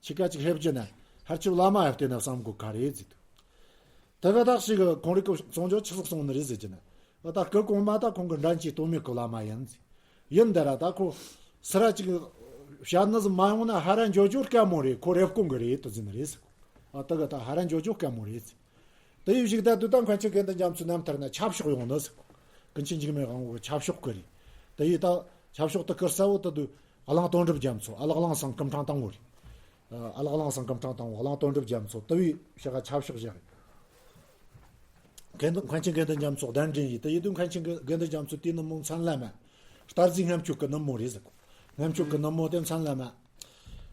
ཁྱེད་ཀ་ཅིག་ཕེབས་རྒྱུ་ན་ཧར་ཆེ་བླ་མ་ཡ་བལྟས་ན་བསམ་གོ་ག་རེད་ཟེར་འདུག་དེ་ག་དག་ཞིག་གི་ཁོང་རིག་གི་གསུང་ཆོས་ཆི་ཟིག་གསུང་ནི་རེད་ཟེར་གྱི་ན། ད་སྐུ་གོང་མ་ད་ཁོང་གི་འགྲན་གྱི་སྟོད་སྨད་གི་བླ་མ་ཡིན་ཟེར། ཡིན་ད་ར་ད་ཁོ་སི་ར་ཅིག་བཤད་ནི་ཟིག་མ་ཡོང་ན་ཧ་ར་འཇོ་འཇོ་དཀའ་མོ་རེད། ཁོ་རེབ་གོང་གི་རེད་དུ་ཟེར་ནི་རེད་ཟེར་གོ། ཨ་ད་ག་ད་ཧ་ར་འཇོ་འཇོ་དཀའ་མོ་རེད་ཟེར། དེ་ཡི་གཞུག་ད་དུ་ད་མཁན་ཆེན་དགེ་འདུན་རྒྱ་མཚོའི་རྣམ་ཐར་ན་ཆབ་ཤོག་ཡོང་ནི་ཟེར་གོ། ཀུན་མཁྱེན་འཇིགས་མེད་དབང་པོ་གི་ཆབ་ཤོག་གི་རེད། དེ་ཡི་ད་ཆབ་ཤོག་ཏུ་བསྐུར་ས་བོ་ད་དུ་གླང་དོན་གྲུབ་རྒྱ་མཚོ་ཨ་ལགས་གླང་བཟང་སྐུ་ཕྲེང་དང་པོ་རེད། ཨ་ལགས་གླང་བཟང་སྐུ་ཕྲེང་དང་པོ་གླང་དོན་གྲུབ་རྒྱ་མཚོ་དེ་བས་ཤ་ག་ཆབ་ཤོག་བཞག་རེད། དགེ་འདུན་མཁན་ཆེན་དགེ་འདུན་རྒྱ་མཚོ་གདན་འདྲེན་ཡིན། དེ་ཡི་དུས་མཁན་ཆེན་དགེ་དགེ་འདུན་རྒྱ་མཚོ་དེ་ནུབ་མོ་མཚན་ལ་མ། རྟ་རྫི་རྔམ་བཅུག་གི་ནུབ་མོ་རེད་ཟེར་གོ། རྔམ་བཅུག་གི་ནུབ་མོ་དེ་མཚན་ལ་མ།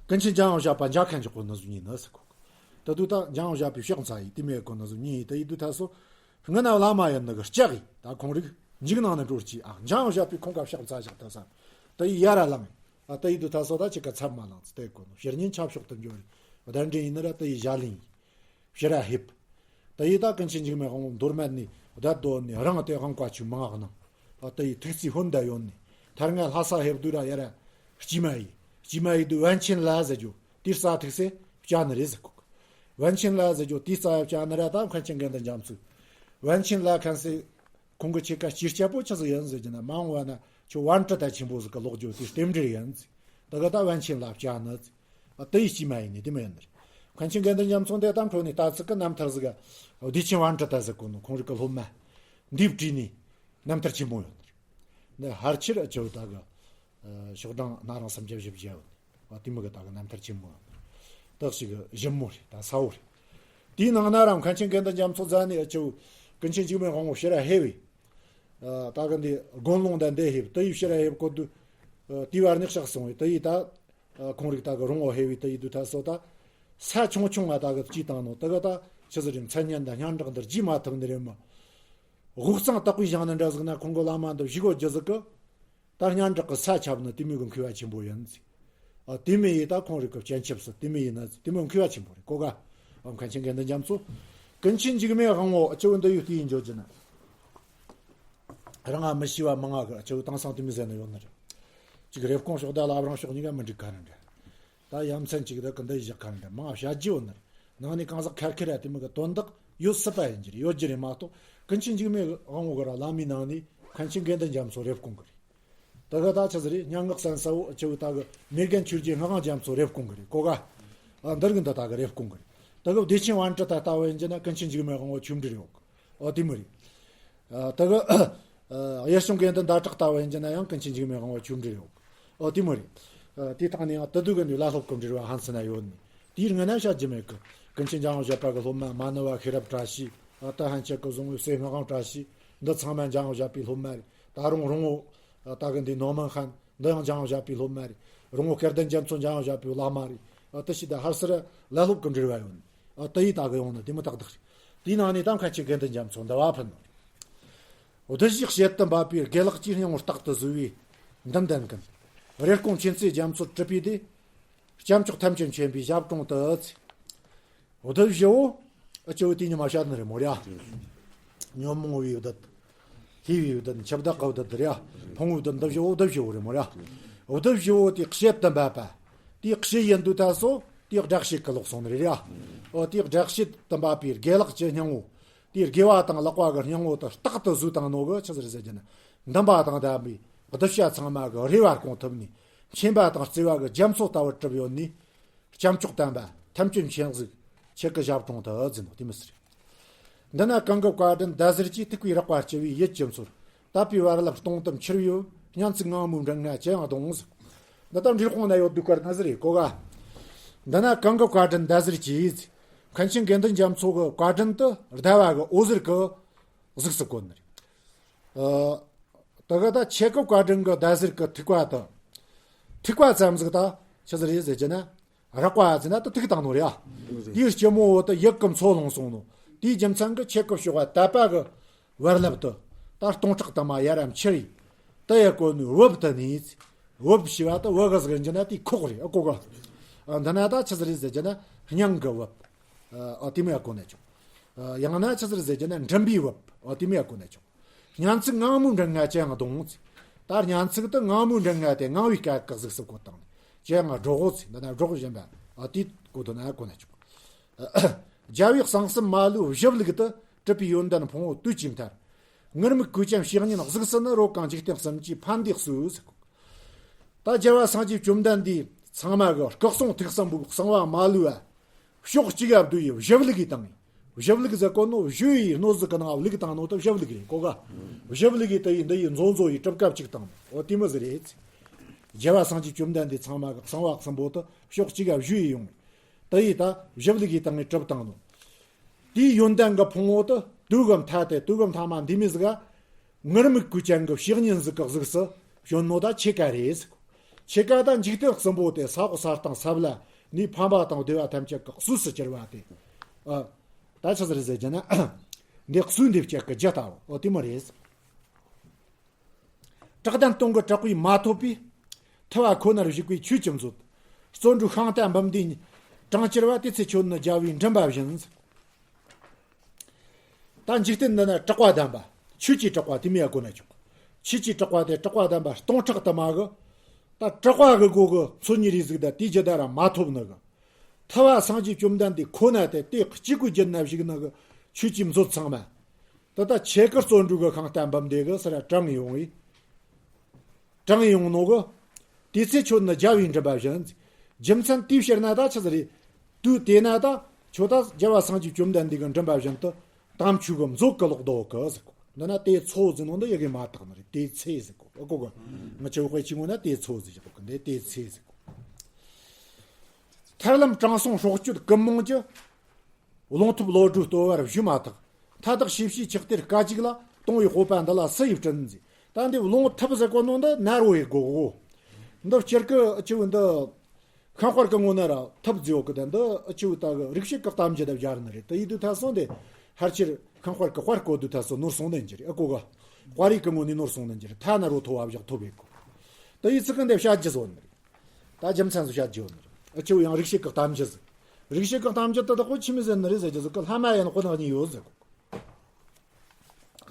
ཀུན་མཁྱེན་འཇམ་དབྱངས་བཞད་པ་འཇའ་ཁ་འཇོག་གོ་ནི་ཟུག་ཡིན་ནི་ཟེར་གོ། ད་དུ་ད་འཇམ་དབྱངས་བཞད་པའི་ཕྱག་འཚལ་ཡིན་དེ་མེད་གོ་ནི་ཟུག་ཡིན། དེ་ཡི་དུས་ད་སོ། སྔོན་ན་བླ་མ་ཡིན་ནི་གི་ལྕགས་ཡིན། ད་ཁོང་རིག་འཇིག་ནང་ནས་འགྲོ་ཅི་ཨ་འཇམ་དབྱངས་བཞད་པའི་ཁོང་ག་ཕྱག་འཚལ་བཞག་ད་ས། དེ་ཡི་ཡ་ར་ལངས། ཨ་དེ་ཡི་དུས་ད་སོ་ད་ཅིག་ག་ཚབ་མ་ལངས་ཚེ་དེ་གོ་ནི་ཕྱིར་ཉིན་ཆབ་ཤོག་ཏུ་འབྱོར་རེད། གདན་འདྲེན་ཡིན་ནི་ར་དེ་ཡི་ཞལ་ལིང་ཡིན། ཕྱིར་ར་ཧེབ། དེ་ཡི་ད་ཀུན་མཁྱེན་འཇིགས་མེད་དབང་པོ་མདོ་སྨད་ནས་བདག་སྡོད་ནས་རང་དེ་དབང་བཀའ་ཆོས་མང་གནང་། ཨ་དེ་ཡི་ཐུགས་རྩིས་ཧོན་ད་ཡོད་ནས་ཐར་ང་ལྷ་ས་ཧེབ་དུས་ར་ཡ་ར་སྐྱིད་མ་ཡི་སྐྱིད་མ་ཡི་དུས་པཎ་ཆེན་ལ་ཟེར་རྒྱུ་དེ་རྩ་ཐུག་སེ་བཅར་ནི་རེད་ཟེར་གོ། པཎ་ཆེན་ལ་ཟེར་རྒྱུ་དེ་རྩ་ཡ་བཅར་ནི་ར་ད་མཁན་ཆེན་དགེ་འདུན་རྒྱ་མཚོས། པཎ་ཆེན་ལ་མཁན་སེ། ཁོང་གི་ཁྱེད་ཀ་སྤྱིར་སྐྱ་པོ་ཆི་ཟིག་ཡིན་ཟེར་གྱི་ན་མ་འོངས་པ་ན་ཁྱོད་པཎྜི་ཏ་ཆེན་པོ་ཟིག་གི་ལོག་རྒྱུ་དེ་རྟེན་འབྲེལ་ཡིན་ཟེར། ད་ག་ད་པཎ་ཆེན་ལ་བཅར་ནི་ཟེར། ཨ་དེ་ཡི་སྐྱིད་མ་ཡིན་ནི་དེ་མ་ཡིན་ནི་རེད། མཁན་ཆེན་དགེ་འདུན་རྒྱ་མཚོ་འདི་ད་འཕྲོ་ནས་ད་ཚིག་གི་རྣམ་ཐར་ཟིག་ག་བདེ་ཆེན་པཎྜི་ཏ་ཟེར་གོ་ནོ་ཁོང་རིག་གི་སློབ་མ། འདི་བྲིས་ནི་རྣམ་ཐར་ཆེན་མོ་ཡོད་ནི་རེད། འདི་ཧར་ཆེར་ཨ་ཅོ་ད་གི་ཤོག་གྲངས་སྣ་རང་སུམ་བརྒྱ་བཞི་བརྒྱ་ཡོད་ནི། ཨ་དེ་མི་གི་ད་གི་རྣམ་ཐར་ཆེན་མོ་ཡོད་ནི་རེད། དག་ཞིག་གི་ཞིབ་མོ་རེད། ད་ས་བོ་རེད། དེའི་ནང་ན་རང་མཁན་ཆེན་དགེ་འདུན་རྒྱ་མཚོ་རྫ་ནས་ཨ་ཅོ་ཀུན་མཁྱེན་འཇིགས་མེད་དབང་པོ་ཕྱིར་ར་ཧེ་བས། ད་གི་འདི་དགོན་ལུང་དང་འདི་ཧེབ་དེ་ཡི་ཕྱིར་ར་ཧེབ་གོ་དུ། དེའི་བར་ནས་ཕྱག་སོང་བས་དེ་ཡི་ད། ཁོང་རིག་ད་གི་རོང་བོ་ཧེ་བས་དེ་ཡི་དུས་ད་སོ་ད། ས་ཆུང་ཆུང་ང་ད་གི་སྐྱིད་བཏང་ནོ་དེ་གི་ད་ཆི་ཟིག་རེད། མཚན་སྙན་དང་སྙན་གྲགས་འདི་རྒྱས་མ་ཐུབ་ནི་རེད་མ། དབུས་གཙང་དག་པའི་ཞིང་ནི་འདྲ་ཟིག་ན་ཁོང་གི་བླ་མ་འདི་བཞུགས་གོ་རྒྱུ་ཟིག་གི། ད་སྙན་གྲགས་ཀྱི་ས་ཁྱབ་ནི་དེ་མོ་གི་མཁས་པ་ཆེན་པོ་ཡིན་ཟེར། ཨ་དེ་མོ་ཡི་ད་ཁོང་རིག་གི་སྤྱན་ཆབ་སུ་དེ་མོ་ཡིན་ན་ཟེར། དེ་མོ་མཁས་པ་ཆེན་པོ་རེད་གོ་ག། ཨ་མཁན་ཆེན་དགེ་འདུན་རྒྱ་མཚོ། ཀུན་མཁྱེན་འཇིགས་མེད་དབང་པོ་ཨ་ཅོ་འདི་ཡུལ་དེ་ཡིན་འཇོག་རྒྱུ་ན། རང་ང་མི་ཤེས་པ་མང་ང་གི་ཨ་ཅོ་དེང་སང་དེ་མོ་ཟེར་ནི་ཡོད་ནི་རེད། ཅིག་རེབ་གོང་ཕྱོགས་ད་ལ་བ་རང་ཕྱོགས་གཉིས་ཀ་མི་འགྲིག་ག་རེད་འདྲ། ད་ཡ་མཚན་ཅིག་ད་གི་འདི་བཞག་ག་འདྲ་མང་བཤད་རྒྱུ་ཡོད་ནི་རེད། ནང་ནས་གང་ཟག་ཁེར་ཁེར་ཡ་དེ་མོ་གི་དོན་དག་ཡོད་སྲིད་པ་ཡིན་གྱི་རེད། ཡོད་ཀྱི་རེད་མ་གཏོགས་ཀུན་མཁྱེན་འཇིགས་མེད་དབང་པོ་གི་ར་བླ་མའི་ནང་ནས་ མཁན་ཆེན་དགེ་འདུན་རྒྱ་མཚོ་རེབ་གོང་གི་རེད། དེ་གི་ད་ཆི་ཟིག་རེད། སྙན་ངག་གསན་ས་བོ་ཆི་བོ་ད་གི་མེ་རྒན་ཆོས་རྗེ་སྔགས་དབང་རྒྱ་མཚོ་རེབ་གོང་གི་རེད་གོ་ག་ཨ་འདིར་གི་འདི་ད་གི་རེབ་གོང་གི་རེད། དེ་གི་བདེ་ཆེན་དབང་ཁྲིད་ད་ལྟ་བུ་ཡིན་གྱི་ན་ཀུན་མཁྱེན་འཇིགས་མེད་དབང་བོ་ཆོས་འབྲེལ་ཡོད་གི་ཨོ་དེ་མོ་རེད། ཨ་དེ་གི་ཨ་གཡུལ་བྱུང་དགེ་འདུན་ཟླ་གྲགས་ལྟ་བུ་ཡིན་གྱི་ན་ཡང་ཀུན་མཁྱེན་འཇིགས་མེད་དབང་བོ་ཆོས་འབྲེལ་ཡོད་གི་ཨོ་དེ་མོ་རེད། ཨ་དེ་དག་ནས་ཡང་དེ་དུས་གི་ནས་བླ་སློབ་ཀུན་འབྲེལ་བ་ཧན་སི་ན་ཡོད་ནི། དེའི་སྔ་ན་བཤད་རྒྱུ་མེད་གི་ཀུན་མཁྱེན་འཇམ་དབྱངས་བཞད་པ་གི་སློབ་མ་མ་ཎི་བ་ཤེས་རབ་བཀྲ་ཤིས། ཨ་ད་ཧན་ཆད་གི་བཟུང་བའི་སྲས་སྔགས་དབང་བཀྲ་ཤིས། འདི་ཚང་མ་འཇམ་དབྱངས་བཞད་པའི་སློབ་མ་རེད། ད་རུང་རོང་བོ་ཨ་ད་གི་འདི་ནོ་མན་ཧན། འདི་ཡང་འཇམ་དབྱངས་བཞད་པའི་སློབ་མ་རེད། རོང་བོ་སྐལ་ལྡན་རྒྱ་མཚོ་འཇམ་དབྱངས་བཞད་པའི་བླ་མ་རེད། ཨ་དེ་ཞིག་ད་ཧར་སར་བླ་སློབ་ཀུན་འབྲེལ་བ་ཡོད་ནི། ཨ་དེ་ཡིས་ད་གི་ཡོང་ནི་དེ་མི་ཏག་ཏག་རེད། དེའི་ནང་ནས་ད་མཁན་ཆེན་དགེ་འདུན་རྒྱ་མཚོ་འདི་བ་ཕུལ་ནོ་རེད། བདུད་བཞིའི་གཤེད་དུ་འབབ་པའི་དགེ་ལེགས་ཀྱི་སྙིང་པོ་རྟག་ཏུ་བཟོ་བའི་འདུན་ལྡན་ཀུན། རེབ་གོང་མཁྱེན་བརྩེ་རྒྱ་མཚོར་གྲུབ་པའི་དེ། སྐྱབས་མཆོག་ཐམས་ཅད་མཁྱེན་པའི་ཞབས་དྲུང་དུ། བདུད་བཞི་བོ། ཨ་ཅོ་དེ་ཉི་མ་བཤད་ནི་རེད་མོ་ར། ཉོན་མོངས་པའི་བདུད། ལྷོས་པའི་བདུད། འཆི་བདག་གི་བདུད་ར། ཕུང་པོའི་བདུད། འདི་བཞི་བོ་བདུད་བཞི་བོ་རེད་མོ་ར། བདུད་བཞི་བོ་དེ་གཤེད་དུ་འབབ་པ། དེ་གཤེད་ཡིན་དུས་ད་སོ། དེ་དགྲ་གཤེད་ཀྱི་ལོག་སོང་ནི་རེད་ར། ཨོ་དེ་དགྲ་གཤེད་དུ་འབབ་པའི་དགེ་ལེགས་ཀྱི་སྙིང་པོ། དེའི་དགེ་བ་དང་ལེགས་པ་གི་སྙིང་པོ་དེ་རྟག་ཏུ་བཟོས་བཏང་ནོ་གི་ཆི་ཟིག་རེད་ཟེར་རྒྱུ་ན། འདུན་པ་དང་ལྡན་པའི་གདུལ་བྱ་ཚང་མ་གི་རེ་བ་སྐོང་ཐུབ་ནི། མཁྱེན་པ་དང་བརྩེ་བ་གི་རྒྱ་མཚོ་ལྟ་བུར་གྲུབ་ཡོད་ནི། སྐྱབས་མཆོག་དམ་པ་ཐམས་ཅད་མཁྱེན་གཟིགས་ཁྱེད་ཀྱི་ཞབས་དྲུང་དུ་འཛིན་ནོ་དེ་མི་སྲིད། འདི་ན་གང་གི་བཀའ་དྲིན་ཟླ་ཟེར་གྱིས་ཐུག་པའི་རེག་པ་སྐྱེ་བའི་ཡིད་ཀྱི་མཚོར། དད་པའི་བར་ལམ་སྟོང་དུ་འཁྱེར་ཡོད། སྙན་ཚིག་ངང་མོའི་མགྲིན་ང་ཅི་ཡང་གཏོང་། འདི་ལྟར་འབྲས་སྤུངས་ན་ཡོད་དུས་སྐར་ན་ཟེར་རེ་གོ་ག་འདི་ན་གང་གི་བཀའ་དྲིན་ཟླ་ཟེར་གྱིས། མཁན་ཆེན་དགེ་འདུན་རྒྱ་མཚོ་གི་བཀའ་དྲིན་དུ་ཟླ་བ་གི་འོད་ཟེར་གི་གཟུགས་སུ་བཀོད་ནི་རེད། ཨ། དེ་ག་ད་ཁྱེད་ཀྱི་བཀའ་དྲིན་གི་ཟླ་ཟེར་གི་ཐིགས་པ་དང་། ཐིགས་པ་ཙམ་ཟིག་ད་ཆི་ཟིག་རེད་ཟེར་གྱི་ན། རེག་པ་ཟེར་ན་ད་ཐིགས་བཏང་ནོ་རེད་ཨ། དེའི་སྐྱི་མོ་བོ་ད་ཡིད་ཀྱི་མཚོ་ལྷུང་སོང་ནོ། དེའི་རྒྱུ་མཚན་གི་ཁྱེད་ཀྱི་ཕྱོགས་བ་དད་པ་གི་བར་ལབ་ཏུ། ད་སྟོང་ཕྲག་དུ་མ་ཡར་རམ་ཆེར་ཡིན། ད་ཡ་གོ་ནི་བབ་ད་ནི། བབ་ཞི་བ་ད་བ་ག་ཟིག་རེད་ན་དེ་ཁོག་རེད་ཨ་གོ་ག་ཨ་འདི་ན་ད་ཆི་ཟིག་རེད་ཟེར་གྱི་ན་སྙིང་གི་བབ། ཨ་དེ་མོ་ཡ་གོ་ན་ཆོག་ཨ་ཡང་ན་ཆི་ཟིག་རེད་ཟེར་གྱི་ན་མགྲིན་པའི་བབ། ཨ་དེ་མོ་ཡ་གོ་ན་ཆོག་སྙན་ཚིག་ངང་མོའི་མགྲིན་ང་ཅི་ཡང་གཏོང་། ད་སྙན་ཚིག་དེ་ངང་མོའི་མགྲིན་ང་དེ་ངང་བའི་སྐད་ཀྱི་གཟུགས་སུ་བཀོད་བཏང་ནས་ཅི་ཡང་སྒྲོག་འོ་ཚེ་འདི་ན་སྒྲོག་བཞིན་པ་ཨ་དེ་གོ་དོན་ན་གོ་ན་ཆོག་རྒྱལ་བའི་གསང་གསུམ་མ་ལུས་བཞི་བླུགས་དུ་གྲུབ་པའི་ཡོན་ཏན་ཕུང་པོ་དུས་ཀྱི་མཐར། ངུར་སྨྲིག་གོས་ཅན་བཤེས་གཉེན་གཟུགས་སུ་ནི། རོལ་གང་འཇིག་རྟེན་གསུམ་གྱི་ཕན་བདེ་གསོས། ད་རྒྱལ་བ་སངས་རྒྱས་བཅོམ་ལྡན་འདས་ཚང་མ་གི་སྐུ་གསུང་ཐུགས་གསུམ་པོའི་གསང་བ་མ་ལུས་པ། ཕྱོགས་གཅིག་ག་བསྡུས་ཡི་བཞི་བླུགས་ཡི་བཏང་ཡི། བཞི་བླུགས་ཟེར་གོ་ནོ་བཞི་ཡི་སྣོད་ཟིག་གི་ནང་བླུགས་བཏང་ནོ་ད་བཞི་བླུགས་རེད་གོ་ག་བཞི་བླུགས་ཡི་ད་ཡི་འདི་ཡི་མཛོ་མཛོ་ཡི་གྲུབ་སྐབས་གཅིག་བཏང་ནོ་འོ་དེ་མོ་ཟིག་རེད། རྒྱལ་བ་སངས་རྒྱས་བཅོམ་ལྡན་འདས་ཚང་མ་གི་གསང་བ་གསུམ་པོ་ད་ཕྱོགས་གཅིག་ག་བཞི་ཡི་ཡོང་ཡི། ད་ཡི་ད་བཞི་བླུགས་ཡི་བཏང་ཡི་གྲུབ་བཏང་ནོ། དེའི་ཡོན་ཏན་གི་ཕུང་པོ་དེ་དུས་གི་མཐའ་སྟེ་དུས་གི་མཐའ་མ་འདི་མོ་ཟིག་ག་ངུར་སྨྲིག་གོས་ཅན་གི་བཤེས་གཉེན་ཟིག་གི་གཟུགས་སུ་བྱོན་ནོ་ད་ཁྱེད་ཀ་རེད་ཟེར་གོ་ཁྱེད་ཀ་ད་འཇིག་རྟེན་གསུམ་པོ་དེ་ས་འོག་ས་སྟེང་ས་བླ་ནས་ཕན་པ་དང་བདེ་བ་ཐམས་ཅད་གི་གསོས་སུ་གྱུར་པ་དེ། ཨ། ད་ཆི་ཟིག་རེད་ཟེར་གྱི་ན། འདི་གསོས་འདེབས་བྱེད་གི་རྒྱུ་ལྟ་བུ་འོ་དེ་མོ་རེད། བྲག་གདན་སྟོང་གི་བྲག་པས་མ་ཐོབ་པའི། ཐུབ་པ་ཁོ་ནར་བཞུགས་པའི་ཆོས་ཀྱི་མཛོད། བརྩོན་འགྲུས་ཤིང་རྟ་འབུམ་སྡེའི་གྲངས་གྱུར་པ། དེ་ཚེ་ཁྱོད་ནི་རྒྱལ་བའི་མགྲིན་པ་བཞིན། ད་འཇིག་རྟེན་འདི་ན་གྲགས་པ་ལྡན་པ། ཆོས་ཀྱི་གྲགས་པ་དེ་མོ་ཡ་གོ་ན་ཆོག་ཆོས་ཀྱི་གྲགས་པ་དེ་གྲགས་པ་ལྡན་པ་སྟོང་ཕྲག་དུ་མ་གི། ད་གྲགས་པ་གི་སྒོ་གི་མཚོན་ཉིད་རེ་ཟིག་ད་དེའི་རྒྱུད་ད་ར་མ་ཐོབ་ནི་གི། ཐུབ་པ་སངས་རྒྱས་བཅོམ་ལྡན་འདས་ཁོ་ན་དེ་དེ་གཅིག་གི་རྒྱུད་ན་བཞུགས་ནི་གི་ཆོས་ཀྱི་མཛོད་ཚང་མ། ད་ལྟ་ཁྱེད་ཀྱི་བརྩོན་འགྲུས་ཀྱི་ཤིང་རྟ་འབུམ་སྡེ་གི་སར་དྲངས་ཡོང་བས། དྲངས་ཡོང་ནོ་གི། དེ་ཚེ་ཁྱོད་ནི་རྒྱལ་བའི་མགྲིན་པ་བཞིན། རྒྱུ་མཚན་དེའི་ཕྱིར་ན་ད་ཆི་ཟིག་རེད། དུས་དེ་ན་ད་ཁྱོད་ད་རྒྱལ་བ་སངས་རྒྱས་བཅོམ་ལྡན་འདས་ཀྱི་མགྲིན་པ་བཞིན་དུ་དམ་ཆོས་ཀྱི་མཛོད་ཀྱི་ལོག་རྡོ་གི་ཟེར་གོ་འདི་ན་དེ་ཚོ་ཟེར་ནོ་འདི་ཡི་གེ་མ་བཏགས་ནི་རེད། དེ་ཚེ་ཟེར་གོ་ཨ་གོ་གི། ང་ཆོས་དཔེ་ཆི་ངོ་ན་དེ་ཚོ་ཟེར་གོ་གི་འདི་དེ་ཚེ་ཟེར་གོ་ཐར་ལམ་དྲང་སྲོང་སྲོག་གཅོད་ཀུན་རྨོངས་ཀྱི། ལོང་ཐུབ་བློ་གྲོས་ལྟོ་བར་བཞུ་མ་ཐག་མཐའ་དག་ཤེས་བྱའི་ཆགས་གཏེར་སྐད་ཅིག་ལ། སྟོང་བའི་སྤོབས་པ་འདི་ལ་སུ་ཡིས་སྤྲིན་ཟེར། ད་འདི་ལོང་ཐུབ་ཟེར་གོ་ནོ་འདི་ནར་བོ་ཡི་གོ་གོ་འདི་སྤྱིར་གི་ཨ་ཆུ་འདི། ཤིང་དཔར་གི་ངོ་ན་ར་ཐུབ་ཟེར་ཡོད་གི་ད་འདི་ཨ་ཆུ་ད་གི་རིག་བྱེད་གི་གཏམ་རྒྱུད་ད་སྦྱར་ནི་རེད། ད་ཡིད་དུ་ཐ་སོང་དེ་ཧར་ཆེར་ཤིང་དཔར་གི་དཔར་གོ་དུ་ཐ་སོ་ནོར་སོང་ནི་འགྱུར་ཨ་གོ་ག་དཔར་རིག་གི་ངོ་ནས་ནོར་སོང་ནི་འགྱུར་ཐ་ན་རོ་ཐོ་བ་བཞག་ཐོབ་ཡི་གོ་ད་ཡིད་ཚིག་གི་འདི་བཤད་རྒྱུ་བཟོ་ནི་རེད། ད་རྒྱུ་མཚན་ཟིག་བཤད་རྒྱུ་ཡོད་ནི་རེད། ཨ་ཆེ་བོ་ཡང་རིག་བྱེད་ཀྱི་གཏམ་རྒྱུད་ཟིག་རིག་བྱེད་ཀྱི་གཏམ་རྒྱུད་དེ་དག་པོ་ཆི་མོ་ཟེར་ནི་རེད་ཟེར་རྒྱུ་ཟིག་གི་ལྷ་མ་ཡིན་ཁོ་ན་གཉིས་ཡོད་ཟེར་གོ་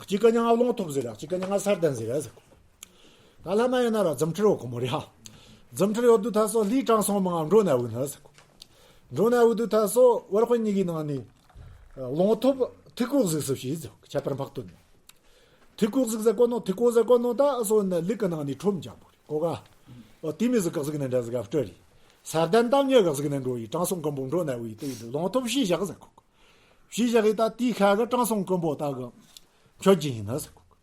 གཅིག་གི་མྱིང་ང་ལོང་ཐུབ་ཟེར་ར་གཅིག་གི་མྱིང་ང་སར་ལྡན་ཟེར་ར་ཟེར་གོ་ད་ལྷ་མ་ཡིན་ན་ར་རྫུ་འཕྲུལ་ཡོད་གོ་མོ་རེད་ཧ། རྫུ་འཕྲུལ་ཡོད་དུས་ཐ་སོ་ལྷའི་དྲང་སྲོང་མང་ང་འགྲོ་ན་འོས་ན་ཟེར་གོ་འགྲོ་ན་འོས་དུས་ཐ་སོ་བར་དཔོན་གཉིས་ཀྱི་ནང་ནས་ལོང་ཐུབ་ཐུགས་ཁོག་གཟིགས་སུ་ཞུས་ཟེར་གོ་ཁྱད་པར་འཕགས་བསྟོད་ནས། ཐིག་གོ་ཟིག་ཟེར་གོ་ནོ། ཐིག་གོ་ཟེར་གོ་ནོ་ད་ཨ་སོ་ན་ལུག་གི་ནང་ནས་ཁྲོམ་རྒྱག་པོ་རེད་གོ་ག། ཨོ་དེ་མི་ཟིག་ག་ཟིག་ནས་འདྲ་ཟིག་ག་སྤྲོ་རེད། ས་དན་དམ་ཉེ་ག་ཟིག་ནས་འགྲོ་ཡི་དྲང་སྲོང་རྐུན་པོ་འགྲོ་ན་བའི་དེ་ཡི་དུ་ལོང་ཐོབ་ཕྱིས་བཞག་ཟེར་གོ་གི། ཕྱིས་བཞག་ཡི་ད་དེའི་ཁ་གི་དྲང་སྲོང་རྐུན་པོ་ད་གི་མཆོད་སྦྱིན་ཡིན་ན་ཟེར་གོ་གི།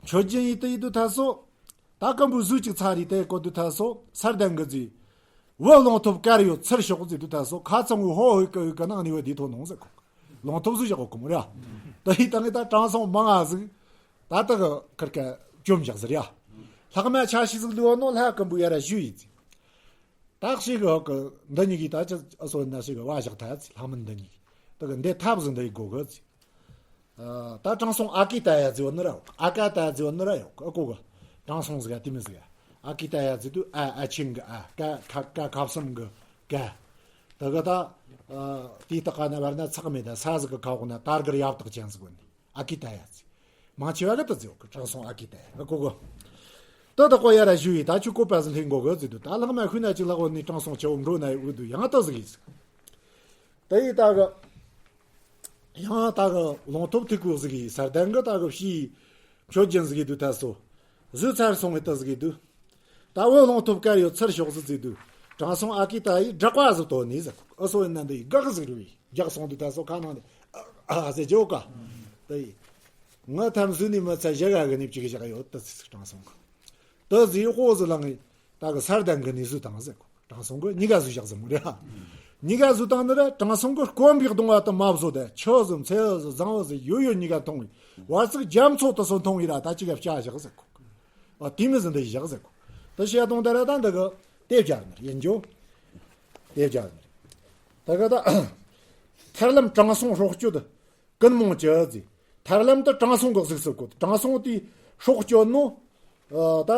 མཆོད་སྦྱིན་ཡིན་དེ་ཡི་དུ་ཐ་སོ། ད་རྐུན་པོ་ཟོས་ཅིག་ཚར་རེད་དེ་གོ་དུ་ཐ་སོ་སར་ལྡན་གི་ཟེར། བུ་ལོང་ཐོབ་དཀར་ཡོད་ཚུར་ཤོག་ཟེར་དུ་ཐ་སོ་ཁ་ཚང་བུ་ཧོ་ཧོ་ཀི་ཀི་ནང་ནི་བུ་དེ་ཐོ་ནོང་ཟེར་གོ། ལོང་ཐོབ་ཟོས་བཞག་གོ་གི་མོ་ར། ད་ཡི་ད་ངི་ད་དྲང་སྲོང་མང་ང་ཟིག་ད་ད་གི་ཁར་ཀ་བཅོམ་བཞག་ཟེར་ཡ། ལྷག་མ་ཆ་ཤས་ཟིག་ལུས་བ་ནོ་ལྷ་རྐུན་པོ་ཡ་ར་ཞུ་ཡི་ཟེར། ད་ཞིག་གི་ཧོ་ཀི་འདི་གཉིས་ཀྱི་ད་ཅི་ཨ་སོ་ན་ཞིག་གི་བ་བཞག་ཐ་ཟེར་ལྷག་མ་འདི་གཉིས་ཀྱི་ད་གི་འདི་ཐབས་ཟིག་འདི་ཡི་གོ་གི་ཟེར། ད་དྲང་སྲོང་ཨ་ཀི་ཏ་ཡ་ཟེར་བ་ནི་ར་ཨ་ཀ་ཏ་ཡ་ཟེར་བ་ནི་ར་ཡོད་ཨ་ཀོ་གི། དྲང་སྲོང་ཟེར་ག་དེ་མི་ཟེར་ག། ཨ་ཀི་ཏ་ཡ་ཟེར་དུས་ཨ་ཨ་ཆེན་གི་ཨ་ཀ་ཁ་ཀ་ཁ་བསམ་གི་ཀ། ད་གི་ད་དེའི་སྟག་ཀ་ན་བར་ན་ཚག་མེད་ད་ས་ཟིག་གི་ཁ་འོག་ན་དར་གི་ཡབ་སྟག་ཅན་ཟེར་གོ་ནི་ཨ་ཀི་ཏ་ཡ་ཟེར། མང་ཆེ་བ་གི་ད་ཟེར་གི་དྲང་སྲོང་ཨ་ཀི་ཏ་ཡ་ཨ་ཀོ་གི། ད་ད་ཀོ་ཡ་ར་ཞུ་ཡི་ད་ཆུ་ཀོ་པ་ཟིག་ལྷིང་གོ་གི་ཟེར་དུས་ད་ལྷག་མ་ཤུ་ན་ཅིག་ལྷག་འོ་ནི་དྲང་སྲོང་ཆེ་བོ་འགྲོ་ན་ཡི་འུ་དུ་ཡང་ད་ཟིག་ཡིན་ཟེར། ད་ཡི་ད་གི། ཡང་ད་གི་ལོང་ཐོབ་ཐིག་གོ་ཟིག་གི་སར་ལྡན་གི་ད་གི་ཕྱིའི་མཆོད་སྦྱིན་ཟིག་གི་དུ་ད་སོ། ཟོས་ཚར་སོང་གི་ད་ཟིག་གི་དུ། ད་བུ་ལོང་ཐོབ་དཀར་ཡོད་ཚུར་ཤོག་ཟིག་ཟིག་དུ། དྲང་སྲོང་ཨ་ཀི་ཏ་ཡི་བསྒྲགས་པ་ཟིག་ཐོན་ནི་ཟིག་ཨ་སོ་ཡིན་ན་འདི་ཡི་གག་ཟིག་རུ་ཡི་རྒྱག་སོང་དུ་ད་སོ་ཁ་ནང་ནས་ཨ་ཟེར་རྒྱོ་ཀ། ད་ཡི། ང་ཐམ་ཟོས་ནི་མི་ཚད་ཞི་ག་གི་ནི་གཅིག་བཞག་ཡོད་ད་ཟིག་དྲང་སོང་གི། ད་ཟིག་ཧོ་ཟིག་ལང་ངི་ད་གི་སར་ལྡན་གི་ནི་ཟོས་དང་ཟེར་གོ། དྲང་སྲོང་གི་གཉིས་ཀ་ཟོས་བཞག་ཟེར་མོ་རེད། གཉིས་ཀ་ཟོས་དང་ནི་ར་དྲང་སྲོང་གི་སྐོམ་པའི་གདུང་བ་དུ་མ་བཟོ་དེ་ཆུ་ཟོ་མཚེའུ་ཟོ་ཟང་བ་ཟོ་ཡོད་ཡོད་གཉིས་ཀ་འཐུང་བའི་བར་ཚིག་རྒྱ་མཚོ་དུ་སོ་འཐུང་བའི་ར་ད་ཅི་ག་བྱ་བཞག་ཟེར་གོ། ཨ་དེ་མི་ཟིན་འདི་བཞག་ཟེར་གོ། ད་བཤད་དོང་དེ་ར་ད་འདི་གི་དེ་བྱ་ནི་ཡིན་རྒྱུ། དེ་བྱ་ནི་ད་གི་ད་ཐར་ལམ་དྲང་སྲོང་སྲོག་གཅོད། ཀུན་རྨོངས་ཀྱི་ཟེར། ཐར་ལམ་དུ་དྲང་སྲོང་གི་གཟུགས་སུ་བཀོད། དྲང་སྲོང་དེའི་སྲོག་གཅོད་ནོ། ཨ་ད།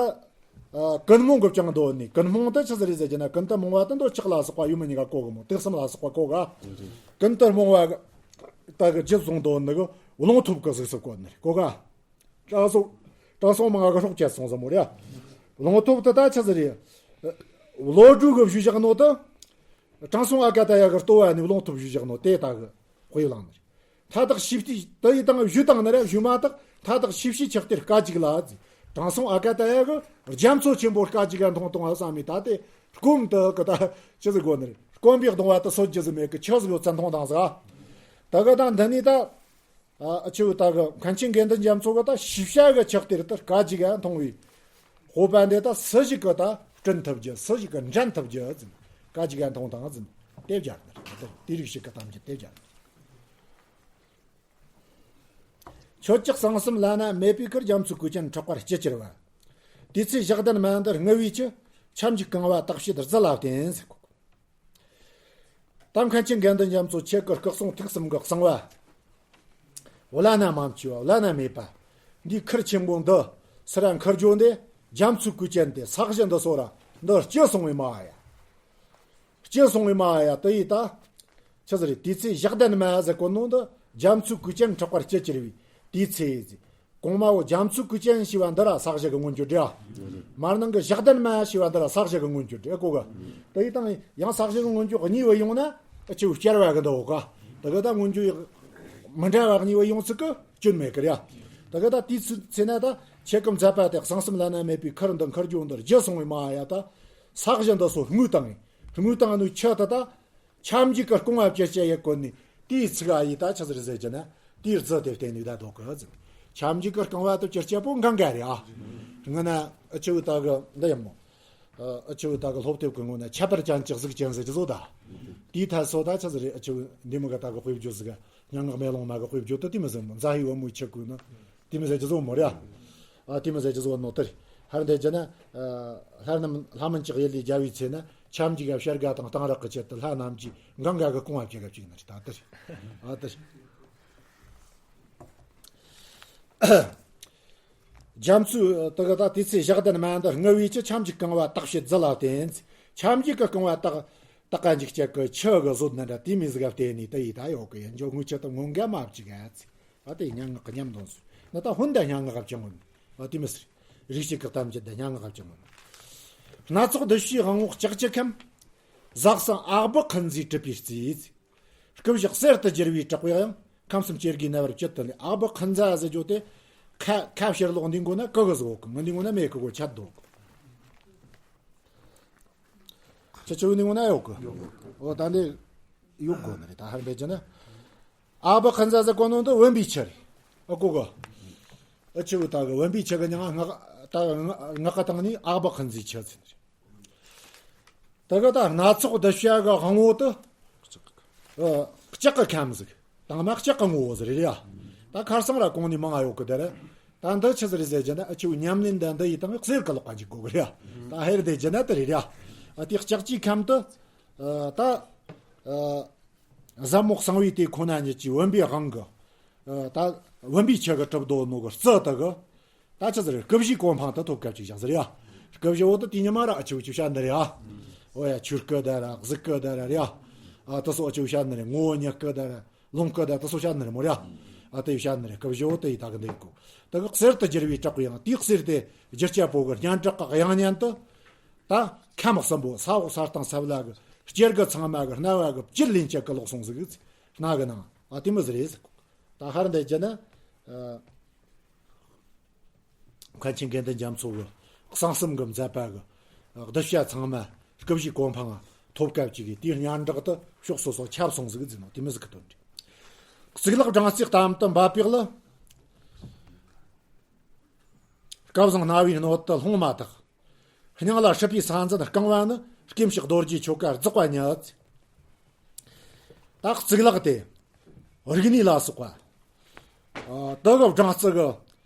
ཨ་ཀུན་རྨོངས་གི་བཅིངས་འདོད་ནི་ཀུན་རྨོངས་དེ་ཆི་ཟིག་རེད་ཟེར་གྱི་ན་ཀུན་ཏུ་རྨོངས་པ་དེ་འདོད་ཆགས་ལ་སོགས་པ་ཡུལ་མི་གཉིས་ཀ་གོ་གི་མོ་དེ་གསུམ་ལ་སོགས་པ་གོ་ག། ཀུན་ཏུ་རྨོངས་པ་ད་གི་རྒྱུད་བཟུང་འདོད་ནི་གི་ལོང་ཐོབ་གི་གཟུགས་སུ་བཀོད་ནི་གོ་ག། དྲང་སྲོང་། དྲང་སྲོང་མང་གི་སྲོག་བཅད་སོང་ཟེར་མོ་རེད། ལོང་ཐོབ་དེ་ད་ཆི་ཟིག་རེད། བློ་གྲོས་གི་བཞུ་བཞག་ནོ་དེ། དྲང་སྲོང་ཨ་ཀ་ཏ་ཡ་གི་ལྟོ་བ་ནི་ལོང་ཐོབ་བཞུ་བཞག་ནོ་དེ་ད་གི་དཔེ་བླངས་ནི་རེད། མཐའ་དག་ཤི་བལྟས་དེ་ཡི་དང་བཞུ་དང་ནི་ར་བཞུ་མ་དག་མཐའ་དག་ཤི་བྱའི་ཆགས་གཏེར་སྐད་ཅིག་ལ་ཟེར། དྲང་སྲོང་ཨ་ཀ་ཏ་ཡ་གི་རྒྱ་མཚོ་ཆེན་པོ་སྐད་ཅིག་ག་འཐུང་འཐུང་བ་བསམ་མི་ད་དེ་སྐོམ་དུ་གི་ད་ཆི་ཟིག་གོ་ནི་རེད། སྐོམ་པའི་གདུང་བ་དུ་སོད་རྒྱུ་ཟིག་མེད་གི་ཆུ་ཟིག་ཡོད་ཚད་འཐུང་དང་ཟེར། ད་གི་ད་འདི་ནི་ད་ཨ་ཆི་བུ་ད་གི་མཁན་ཆེན་དགེ་འདུན་རྒྱ་མཚོ་གི་ད་ཤི་བྱ་གི་ཆགས་གཏེར་དུ་སྐད་ཅིག་ག་འཐུང་བའི་སྤོབས་པ་འདི་ད་སུ་ཞིག་གི་ད་བསྐྲུན་ཐུབ་རྒྱུ་སུ་ཞིག་གི་འགྲན་ཐུབ་རྒྱུ་ཟེར། སྐད་ཅིག་ག་འཐུང་དང་ཟེར་དེ་བྱ་ནི་རེད། དེ་རིགས་ཤིག་གི་གཏམ་རྒྱུད་དེ་བྱ་ནི་རེད། ཁྱོད་ཀྱི་གསང་གསུམ་བླ་ན་མེད་པའི་ཁར་རྒྱ་མཚོའི་གོས་ཅན་ཕྲག་པར་ཅི་གྱུར་པ། དེ་ཚེ་ཞག་བདུན་མ་འདི་རྔུལ་བའི་ཆུ་ཆབ་འཇུག་གང་བ་དག་བྱེད་རྫི་ལ་བརྟེན་ཟེར་གོ། ད་མཁན་ཆེན་དགེ་འདུན་རྒྱ་མཚོ་ཁྱེད་ཀྱི་སྐུ་གསུང་ཐུགས་གསུམ་གྱི་གསང་བ། བླ་ན་མ་མཆིས་པ་བླ་ན་མེད་པ། འདིའི་ཁུར་ཆེན་པོ་འདི་སུ་ར་འཁུར་རྒྱུ་འདི་རྒྱ་མཚོའི་གོས་ཅན་དེ་ས་གཞི་འདི་སོ་ར་འདི་སྐྱེ་སོང་བའི་མ་ཡ། སྐྱེ་སོང་བའི་མ་ཡ་དེ་ཡི་ད། ཆི་ཟེར་དེ་ཚེ་ཞག་བདུན་མ་ཟེར་གོ་ནོ་འདི་རྒྱ་མཚོའི་གོས་ཅན་ཕྲག་པར་ཅི་གྱུར་བའི་དེ་ཚེ་ཟེར། གོང་མ་བོ་རྒྱ་མཚོའི་གོས་ཅན་ཞེས་པ་འདི་ར་ས་གཞི་གི་མངོན་གྱུར་འདྲ། མར་ནང་གི་ཞག་བདུན་མ་ཞེས་པ་འདི་ར་ས་གཞི་གི་མངོན་གྱུར་འདྲ་གོ་གི། དེ་ཡི་དང་ཡང་ས་གཞི་གི་མངོན་གྱུར་གཉིས་བུ་ཡོང་ན་ཨ་ཆི་བུ་བསྐྱར་བ་གི་འདི་འོ་ག། དེ་གི་ད་མངོན་གྱུར་མི་འདྲ་བ་གཉིས་བུ་ཡོང་ཚིག་གི་སྐྱོན་མེད་གི་ར། དེ་གི་ད་དེའི་ཚེ་ཚེ་ན་ད་ཁྱེད་ཀྱི་མཛད་པ་དེ་གསང་གསུམ་བླ་ན་མེད་པའི་ཁུར་འདི་འཁུར་རྒྱུ་འདི་རྒྱུ་སོང་བའི་མ་ཡ་ད། ས་གཞི་འདི་སོ་རྔུལ་བཏང་ངས་རྔུལ་བཏང་ནུ་ཆུ་དེ་ད། ཆབ་འཇུག་གི་རྐང་བ་བཅད་བཅད་ཡེ་བཀོད་ནས་དེའི་ཚིག་ཨ་ཡི་ད་ཆི་ཟིག་ཟེར་གྱི་ན་དེའི་རྫི་དེ་བརྟེན་ནས་ད་ལྡོག་གི་ཟེར། ཆབ་འཇུག་གི་རྐང་བ་དུ་བཅད་བཅད་པོ་འགང་ག་རེད་ཨ། ངི་ན་ཨ་ཆི་བུ་ད་གི་འདི་ཡིན་མོ། ཨ་ཆི་བུ་ད་གི་སློབ་དེབ་གི་ངོ་ན་ཁྱད་པར་ཅན་གྱི་གཟུགས་ཅན་ཟེར་གྱི་བཟོ་ད། དེའི་ཐད་སོ་ད་ཆི་ཟིག་རེད། ཨ་ཆི་བུ་འདི་མི་ག་ད་གི་དཔེ་བརྗོད་ཟིག་ག་སྙན་ངག་མེ་ལོང་མ་གི་དཔེ་བརྗོད་དུ་དེ་མི་ཟེར་མོ། མཛའ་བོའི་བུ་མོའི་ཆུ་ཁོལ་ནི། དེ་མི་ཟེར་གྱི་བཟོ་མོ་རེད་ཨ། དེ་མི་ཟེར་གྱི་བཟོ་ནོ་དེ་རེད། ཧར་འདི་གྱི་ན། ལྷ་རྣམས་ལྷ་མིན་གྱི་ཡུལ་ལས་རྒྱལ་བའི་ཚེ་ན་ཆབ་འཇུག་ག་བྱ་དགའ་དང་གཏང་རག་གི་ཆེད་དུ་ལྷ་རྣམས་ཀྱིས་འགང་ག་གི་རྐང་བ་བཅད་ག་བཅུག་ནི་རེད་ད་དེ་རེད། ཨ་དེ་རེད། རྒྱ་མཚོའི་དེ་གི་ད་དེ་ཚེ་ཞག་བདུན་མ་འདི་རྔུལ་བའི་ཆུ་ཆབ་འཇུག་གང་བ་དག་བྱེད་རྫི་ལ་བརྟེན། ཆབ་འཇུག་གི་རྐང་བ་དག་དག་ག་འཇུག་བྱེད་གི་ཆུ་གི་བཟོད་ནི་འདྲ་དེ་མི་ཟིག་ག་བརྟེན་ནས་དེ་ཡི་ད་ཡོད་གི་ཡིན་རྒྱུ་དངུལ་ཆུ་དང་སྔོན་འགལ་མ་བཅུག་ག་ཚེ། ཨ་དེ་སྙན་ངག་གི་ཉམས་དོན་སུ། ན་ད་ཧོན་ད་སྙན་ངག་ག་བཅང་ངོ་ནི། ཨ་དེ་མི་ཟེར། རིག་བྱེད་ཀྱི་གཏམ་རྒྱུད་ད་སྙན་ངག་ག་བཅང་ངོ་ནི། སྣ་ཚོགས་འདུ་བྱེད་དབང་པོ་ལྕགས་ཀྱུ་ཁམས། ཟག་བསམ་ཨ་བུ་ཁུ་མཛེས་གྲུབ་པའི་རྩིས། སྐུ་བཞག་གསེར་དུ་བསྒྱུར་བའི་བྲག་པའི་དབྱངས། ཁམས་གསུམ་སྐྱེ་དགུའི་རྣ་བར་བཅུད་དུ་ལེན། ཨ་བུ་ཁུ་མཛེས་ཟེར་རྒྱུ་དེ། ཁ་ཁ་ཕྱིར་ལོག་འདི་མགོ་ན་ཀི་གི་བཟོ་གི། མི་འདི་མགོ་ན་མེ་གི་གོ་ཆད་དོ་གི། ཁྱེད་ཆུ་བོ་འདི་མགོ་ན་ཡོད་གི། འོ་ད་འདི་ཡོད་གོ་ནི་རེད། ད་ཧར་འབད་ཀྱི་ན། ཨ་བ་ཁན་ཟ་ཟ་གོ་ནོ་འདི་བོན་པའི་ཆུ་རེད། ཨ་ཀོ་གི། ཨ་ཆུ་བོ་ད་གི་བོན་པའི་ཆུ་གི་ཉང་ང་ད་ང་ང་ཀ་ཏང་ནི་ཨ་བ་ཁན་ཟའི་ཆུ་ཟེར་ནི་རེད། ད་ག་ད་སྣ་ཚོགས་གདུལ་བྱ་གི་དབང་པོ་དེ། ཨ། ལྕགས་ཀྱི་ཁམས་ཟིག། དང་མ་ལྕགས་ཀྱི་ངོ་བོ་ཟིག་རེད་ཡ། ད་ཁར་སང་ར་གོང་ནས་མང་ང་ཡོད་གི་དེ་རེད། ད་འདི་ཆི་ཟིག་རེད་ཟེར་རྒྱུ་ན། ཨ་ཆུ་ཉམས་ལེན་འདི་འདི་ཡི་དང་གསེར་གི་ལོག་ག་འཇུག་དགོས་གི་རེད་ཡ། ད་ཧེར་དེ་རྒྱུ་ན་དེ་རེད་ཡ། ཨ་དེ་ལྕགས་ཀྱི་ཁམས་དེ། ཨ་ད། ཨ་ཟབ་མོ་གསང་བའི་དེ་ཁོ་ན་ཉིད་ཀྱི་བོན་པོའི་དབང་གི། ཨ་ད་བོན་པོའི་ཆུ་གི་གྲུབ་དོ་ནོ་གི་རྩི་དེ་གི། ད་ཆི་ཟེར། སྐུ་བཞིའི་གོ་འཕང་དུ་ཐོབ་སྐབས་ཅིག་བཞག་ཟེར་ཡ། སྐུ་བཞི་བོ་དུ་དེ་ཉི་མ་ར་ཨ་ཆུ་ཆུ་བྱ་ནི་རེད་ཡ། འོ་ཡ། ཆོས་སྐུ་ད་ར་གཟུགས་སྐུ་ད་ར་རེད་ཡ། ཨ་དུ་སོ་ཨ་ཆུ་བྱ་ནི་རེད། ངོ་བོ་ཉིད་སྐུ་ད་ར་ལོངས་སྐུ་ད་དུ་སོ་བྱ་ནི་རེད་མོ་རེད་ཡ། ཨ་དེ་བྱ་ནི་རེད། སྐུ་བཞི་བོ་དུ་ཡི་ད་གི་འདི་གོ། དུ་གི་གསེར་དུ་བསྒྱུར་བའི་བྲག་གི་ཡང་དེའི་གསེར་དེ་བསྒྱུར་བྱ་པོ་གི་སྙན་གྲགས་གི་དབྱངས་སྙན་དུ། ད་ཁམས་གསུམ་པོ་ས་འོག་ས་སྟེང་ས་བླ་གི་སྐྱེ་རྒུ་ཚང་མ་གི་རྣ་བ་གི་བཅུད་ལེན་བྱེད་གི་ལོག་སོང་ཟིག་གི། སྣ་གི་ནང་ཨ་དེ་མི་ཟིག་རེད་ཟེར་གོ། ད་ཧར་འདི་རྒྱུ་ན། ཨ། མཁན་ཆེན་དགེ་འདུན་རྒྱ་མཚོ་གི་གསང་གསུམ་གྱི་མཛད་པ་གི་གདུལ་བྱ་ཚང་མ་སྐུ་བཞིའི་གོ་འཕང་ཐོབ་སྐབས་ཅིག་གི་དེའི་སྙན་གྲགས་དེ་ཕྱོགས་སོ་སོ་ཁྱབ་སོང་ཟིག་ཟེར་ནོ་དེ་མི་ཟིག་གི་དོན་རེད། གཙུག་ལག་སྦྲང་རྩིའི་གཏམ་དུ་འབབ་པའི་གླུ། སྐལ་བཟང་རྣ་བའི་སྣོད་དུ་ལྷུང་མ་ཐག། སྙིང་ལ་སྲིད་པའི་ས་འཛིན་རྐང་བ་ནི། སྐུ་མཆེད་རྡོ་རྗེ་ཆོ་ག་རྫོགས་པ་ཉིད། ད་གཙུག་ལག་དེ། རིག་གནས་ལ་སོགས་པ། ཨ་དེ་གི་སྦྲང་རྩི་གི།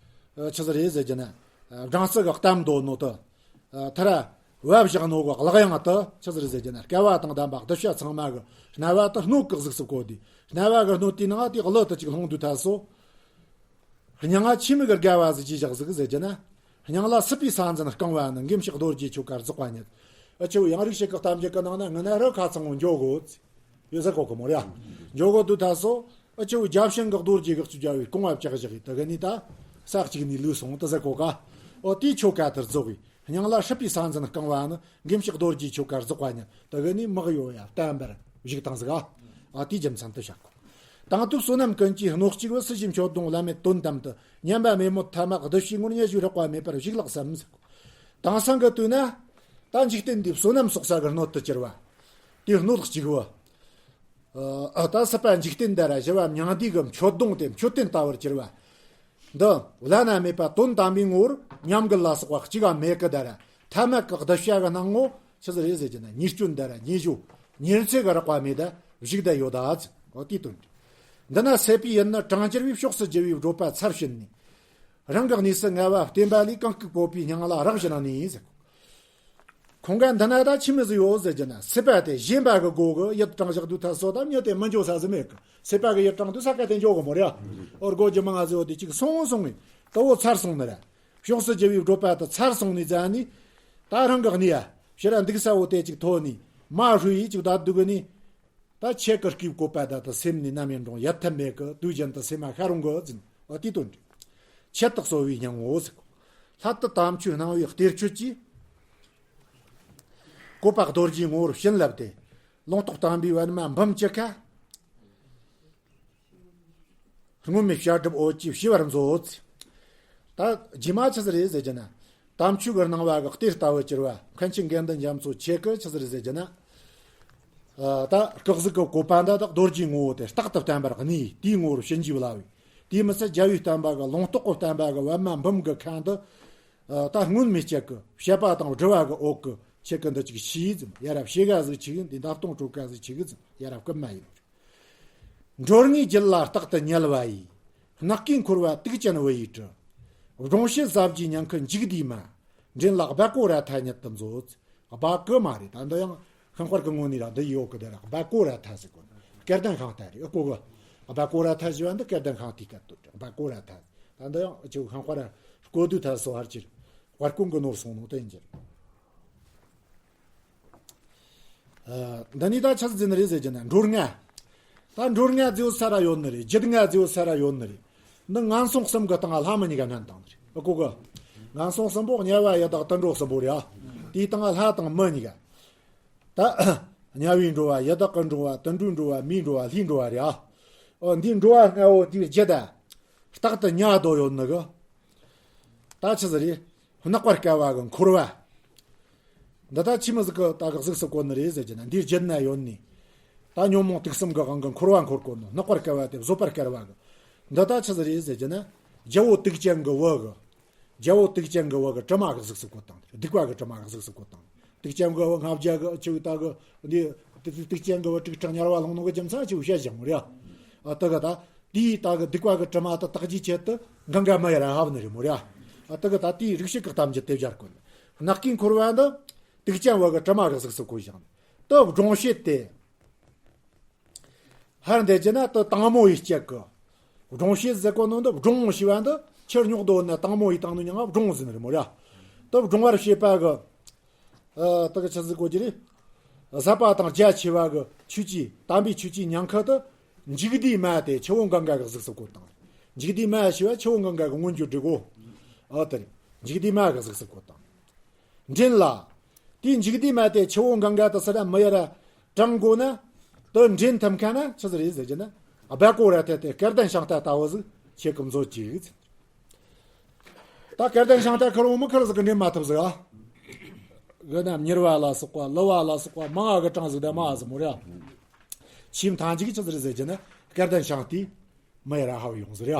ཨ་ཆི་ཟིག་རེད་ཟེར་རྒྱུ་ན། ཨ་སྦྲང་རྩི་གི་གཏམ་འདོད་ནོ་དེ། ཨ་ཐ་ར་བབ་བཞག་ནོ་གི་གླུ་དབྱངས་དེ་ཆི་ཟིག་རེད་ཟེར་རྒྱུ་ན། སྐལ་བ་དང་ལྡན་པ་གདུལ་བྱ་ཚང་མ་གི་རྣ་བ་དེ་སྣོད་ཀྱི་གཟུགས་སུ་བཀོད་དེ། རྣ་བ་གི་སྣོད་དེའི་ནང་དེ་གླུ་དེ་ཅིག་ལྷུང་དུས་ཐ་སོ། སྙིང་ང་ཆི་མོ་གི་དགའ་བ་ཟིག་ཅིག་བཞག་ཟིག་ཟེར་རྒྱུ་ན། སྙིང་ལ་སྲིད་པའི་ས་འཛིན་རྐང་བ་ནི། མགོན་སྐྱབས་རྡོ་རྗེ་ཆོ་ག་རྫོགས་པ་ཉིད། ཨ་ཆུ་ཡང་རིག་བྱེད་ཀྱི་གཏམ་རྒྱུད་ཀྱི་ནང་ན་ངི་ན་རི་ཁ་ཚང་བོ་འཇོག་གོ་ཡོད་ཟེར་གོ་གི་མོ་ར། འཇོག་གོ་དུས་ཐ་སོ། ཨ་ཆུ་བརྒྱ་བྱིན་གྱི་རྡོ་རྗེ་གི་ཆུ་རྒྱ་བའི་རྐང་བ་བཅག་བཞག་གི་དེ་གི་ནི་ད་ས་གཅིག་ནས་ལུས་སོང་དེ་ཟེར་གོ་ག། ཨོ་དེའི་ཆོ་ག་དེར་རྫོགས་གི། སྙིང་ལ་སྲིད་པའི་ས་འཛིན་རྐང་བ་ནི། མགོན་སྐྱབས་རྡོ་རྗེ་ཆོ་ག་རྫོགས་པ་ཉིད། དེ་གི་ནི་མི་གཡོ་ཡ་བརྟན་པར་བཞུགས་བཏང་ཟིག་ཨ། ཨ་དེའི་རྒྱུ་མཚན་དུ་བཤད་གོ། དང་དུས་བསོད་ནམས་ཀུན་གྱི་སྣོད་གཅིག་པུ། སྲིད་ཞིའི་མཆོད་སྡོང་བླ་མེད་དོན་དམ་དུ། ཉམས་པ་མེད་མོད་ཐ་མ་གདུལ་བྱའི་ངོར། ཉི་ཤུ་རགས་པ་མེད་པར་བཞུགས་ལགས་སམ་ཟེར་གོ། དེང་སང་གི་དུས་ན། ད་འཇིག་རྟེན་འདིའི་བསོད་ནམས་གསོག་ས་གི་སྣོད་དུ་གྱུར་བ། དེའི་སྣོད་གཅིག་པུ། ཨ་ད་སྲིད་པ་འཇིག་རྟེན་འདི་ར་ཞི་བ་མྱང་འདས་ཀྱི་མཆོད་སྡོང་སྟེ་མཆོད་རྟེན་ལྟ་བུར་གྱུར་བ། འདི་བླ་ན་མེད་པ་དོན་དམ་པའི་ངོ་བོར་ཉམས་རྒུད་ལ་སོགས་པ་གཅིག་ག་མེད་ཀི་ད་ར། ཐ་མ་གི་གདུལ་བྱ་གི་སྣང་ངོ་ཆི་ཟིག་རེད་ཟེར་རྒྱུ་ན། ཉེས་སྐྱོན་ད་ར་ཉེས་སྦྱོར་ཉེར་འཚེ་གི་རགས་པ་མེད་ད་བཞུགས་ད་ཡོད་ད་ཟེར། འོ་དེའི་དོན་རེད། འདི་ན་སྲེད་པའི་ཡུལ་ནི་གྲང་གྱུར་བའི། ཕྱོགས་སུ་རྒྱུ་བའི་བགྲོད་པ་ཚར་ཕྱིན་ནས། རང་གི་གནས་སུ་ངལ་བ་བརྟེན་པ་ལས། གང་སྐུ་བཀོད་པའི་སྙིང་ལ་རག་བཞིན་ནས་ཟེར། ཁོང་ག་འདི་ན་ད་ཆི་མོ་ཟིག་ཡོད་ཟེར་རྒྱུ་ན། སྲིད་པ་དེ་ཞེན་པ་གི་སྒོ་གི་ཡིད་དྲངས་བཞག་དུས་ཐ་སོ་ད་མྱི་དེ་མི་འགྱོ་ས་ཟིག་མེད་གི། སྲིད་པ་གི་ཡིད་དྲངས་དུས་ས་ཀ་དེ་འགྱོ་གི་མོ་རེད། ཨོ་སྒོ་རྒྱུ་མང་ང་ཟིག་ཡོད་དེ་ཅིག་སོང་སོང་ངི་ད་བོ་ཚར་སོང་ནི་རེད། ཕྱོགས་སུ་རྒྱུ་བའི་བགྲོད་པ་དེ་ཚར་སོང་ནི་ཙ་ནི། ད་རང་གི་གནས་ཡ་ཕྱི་ར་འདུག་ས་བོ་དེ་ཅིག་ཐོན་ནི་མ་ཧྲུ་ཡི་ཅིག་ད་འདུག་གི་ནི། ད་ཁྱེད་ཀྱི་སྐུའི་བཀོད་པ་ད་དུ་སེམས་ནས་ནམ་ཡང་འགྲོ་ཡལ་ཐབས་མེད་གི། དུས་རྒྱུན་དུ་སེམས་མ་ཤར་རུང་གི་ཟིན། འོ་དེའི་དོན་རེད། ཆེད་དུ་གསོལ་བའི་སྙིང་པོ་ཟེར། སླད་དུ་དམ་ཆོས་སྣང་བའི་གཏེར་ཆོས་ཀྱིས། བཀོད་པ་རྡོ་རྗེའི་ངོ་བོར་བྱིན་བརླབས་ཏེ། ལུང་རྟོགས་དམ་པའི་པདྨ་འབུམ་གྱི་ཁ། སྔོན་མེད་བྱ་གྲུབ་འོད་ཀྱིས་ཞི་བར་མཛོད། ད་རྗེས་མ་ཆི་ཟིག་རེད་ཟེར་རྒྱུ་ན། དམ་ཆོས་ཀྱི་སྣང་བ་གི་གཏེར་ལྟ་བུར་གྱུར་བ་མཁན་ཆེན་དགེ་འདུན་རྒྱ་མཚོ་ཁྱེད་ཀྱིས་ཆི་ཟིག་རེད་ཟེར་རྒྱུ་ན། ཨ་ད་སྐུ་གཟུགས་ཀྱི་བཀོད་པ་འདི་དག་རྡོ་རྗེའི་ངོ་བོ་དེ་རྟག་ཏུ་བརྟན་པར་གནས། དེའི་ངོ་བོར་བྱིན་གྱིས་བརླབས་པས། དེས་མི་ཚད་རྒྱལ་བའི་བསྟན་པ་གི་ལུང་རྟོགས་ཀྱི་བསྟན་པ་གི་པདྨ་འབུམ་གྱི་ཁ་འདི། ཨ་ད་སྔོན་མེད་ཅིག་གི་བཤད་པ་དང་སྒྲུབ་པ་གི་འོག་གི་ཁྱེད་ཀྱིས་འདི་ཅིག་ཤེས་ཙམ། ཡ་རབས་ཤེས་ག་ཟིག་ཆིག་ཡིན། འདི་འདབ་སྟོང་དྲོ་ག་ཟིག་ཆིག་ཡིན་ཙམ། ཡ་རབས་སྐུལ་མ་ཡིན། འགྲོ་ལྔའི་རྒྱུད་ལ་རྟག་ཏུ་ཉལ་བ་ཡི། ནག་གིས་འཁོར་བ་དུག་ཅན་བུ་ཡི་དྲི། སྒྲོང་བྱེད་ཟབ་རྒྱས་ཉིང་ཁུ་འཇིག་བསྡུས་མ། འདྲེན་ལ་སྦ་ཀོ་ར་ཐ་ཉིད་དུ་མཛོད། སྦ་ཀོ་མ་རེད། ད་འདི་ཡང་ཤིང་དཔར་གི་ངོས་ནས་ར་འདི་ཡོད་གི། དེ་ར་སྦ་ཀོ་ར་ཐ་ཟེར་གོ། སྐལ་ལྡན་ཤིང་རྟ་རེད། ཨ་ཀོ་གི། སྦ་ཀོ་ར་ཐ་ཞེས་པ་འདི་སྐལ་ལྡན་ཤིང་རྟའི་སྐད་དོད་རེད། སྦ་ཀོ་ར་ཐ། ད་འདི་ཡང་ཨ་ཅིག་ཤིང་དཔར་ར་བརྐོ་དུས་ཐ་སོ་ཧར་ཅིར་དཔར་ཀུན་གི་ནོར་སོང་ནོ་དེ་ཡིན་གྱི། ཨ་འདི་ནི་ད་ཆི་ཟིག་ཟེར་ནི་རེད་ཟེར་རྒྱུ་ན་འགྲོ་ལྔ། ད་འགྲོ་ལྔ་ཟེར་ས་ར་ཡོད་ནི་རེད། རྒྱུད་ལྔ་ཟེར་ས་ར་ཡོད་ནི་རེད། འདི་ངན་སོང་གསུམ་གི་སྟེང་ལྷ་མི་གཉིས་ཀ་བསྣན་བཏང་ནི་རེད། ཨ་ཀོ་གི། ངན་སོང་གསུམ་པོ་དམྱལ་བ་ཡི་དྭགས་དུད་འགྲོ་གསུམ་པོ་རེད། ཨ་དེའི་སྟེང་ལྷ་དང་མི་གཉིས་ཀ། ད་དམྱལ་བའི་འགྲོ་བ། ཡི་དྭགས་ཀྱི་འགྲོ་བ། དུད་འགྲོའི་འགྲོ་བ། མིའི་འགྲོ་བ། ལྷའི་འགྲོ་བ་རེད། ཨ་འོ་འདིའི་འགྲོ་བ་ལྔ་བོ་དེའི་རྒྱུད་ད་རྟག་ཏུ་ཉལ་བསྡད་ཡོད་ནི་གི། ད་ཆི་ཟིག་རེད། སྣག་པར་དཀའ་བ་གི་འཁོར་བ། འདི་ད་ཆི་མོ་ཟིག་གི་ད་གི་གཟུགས་སུ་བཀོད་ནི་རེད་ཟེར་གྱི་ན། འདིའི་རྒྱུད་ན་ཡོད་ནི། ད་ཉོན་མོངས་དུག་གསུམ་གི་དབང་གིས་འཁོར་བ་འཁོར་གོ་ནོ། སྣག་པར་དཀའ་བ་དེ་བཟོད་པར་དཀའ་བ་གི། འདི་ད་ཆི་ཟིག་རེད་ཟེར་གྱི་ན། རྒྱལ་པོ་དུག་ཅན་གི་བུ་གི། རྒྱལ་པོ་དུག་ཅན་གི་བུ་གི་གྲིབ་མ་གི་གཟུགས་སུ་བཀོད་བཏང་། སྡིག་པ་གི་གྲིབ་མ་གི་གཟུགས་སུ་བཀོད་བཏང་། དུག་ཅན་གི་བུ་ལྔ་བརྒྱ་གི་ཆུ་ད་གི་འདི། དུག་དུག་ཅན་གི་བུ་དྲུག་ཕྲག་དམྱལ་བ་ལྷུང་ནོ་གི་རྒྱུ་མཚན་ཆི་བཤད་ཀྱང་མོ་ར། ཨ་ད་གི་ད། དེའི་ད་གི་སྡིག་པ་གི་གྲིབ་མ་དེ་དག་རྒྱུའི་ཆེད་དུ་གངྒཱ་མི་ཡར་ཧ་བ་ནི་རེད་མོ་ར། ཨ་ད་གི་ད་དེའི་རིགས་ཤིག་གི་གཏམ་རྒྱུད་དེ་སྦྱར་གོ་ནི། སྣག་གི་འཁོར་བ་འདི། དུག་ཅན་བུ་གི་གྲིབ་མ་གི་གཟུགས་སུ་བཀོད་བཞག་ནི། དེ་སྦྲང་བྱེད་དེ། ཧར་འདེད་རྒྱུ་ན་དེ་དྭངས་མོ་ཡི་སྐྱེད་གི། སྦྲང་བྱེད་ཟེར་གོ་ནོ་འདི་སྦྲང་ཞེས་པ་འདི་ཆུ་རྙོག་དོ་ན་དྭངས་མོ་ཡི་དྭངས་ནོ་མྱིང་ང་སྦྲང་ཟེར་ནི་རེད་མོ་ར། དེ་སྦྲང་བར་བྱེད་པ་གི། ཨ་དེ་གི་ཆི་ཟིག་གོ་རྒྱུ་རེད། ཟབ་པ་དང་རྒྱ་ཆེ་བ་གི་ཆོས་ཀྱི་དམ་པའི་ཆོས་ཀྱི་ཉེན་ཁ་དེ། མཇུག་བསྡུས་མ་དེ་ཆུ་བོ་གངྒཱ་གི་གཟུགས་སུ་བཀོད་བཏང་། མཇུག་བསྡུས་མ་ཞེས་པ་ཆུ་བོ་གངྒཱ་གི་སྔོན་འཇུག་འབྲི་གོ། ཨ་དེ་རེད། མཇུག་བསྡུས་མ་གི་གཟུགས་སུ་བཀོད་བཏང་། འདྲེན་ལ། དེའི་མཇུག་བསྡུས་མ་དེ་ཆུ་བོ་གངྒཱ་དེ་སུ་ར་མི་ཡར་དྲངས་དགོས་ན། དེ་འདྲེན་ཐུབ་མཁན་ན་ཆི་ཟིག་རེད་ཟེར་གྱི་ན། སྦལ་ཀོ་ར་ཐེ་དེ་སྐལ་ལྡན་ཤིང་རྟ་ལྟ་བུ་ཟིག་ཁྱེད་ཀྱིས་མཛོད་ཅིག། ད་སྐལ་ལྡན་ཤིང་རྟ་ཁེར་བོ་མི་ཁེར་ཟིག་གིས་འདྲེན་མ་ཐུབ་ཟིག་ཨ། གི་ན་མྱུར་བ་ལ་སོགས་པ། ལུ་བ་ལ་སོགས་པ་མང་ང་གིས་དྲངས་ཟིག་ད་མ་ཟིག་མོ་ར། ཆེས་མཐའ་མཇུག་ཆི་ཟིག་རེད་ཟེར་གྱི་ན། སྐལ་ལྡན་ཤིང་རྟས་མི་ཡར་ཧ་བ་ཡོང་ཟིག་ར།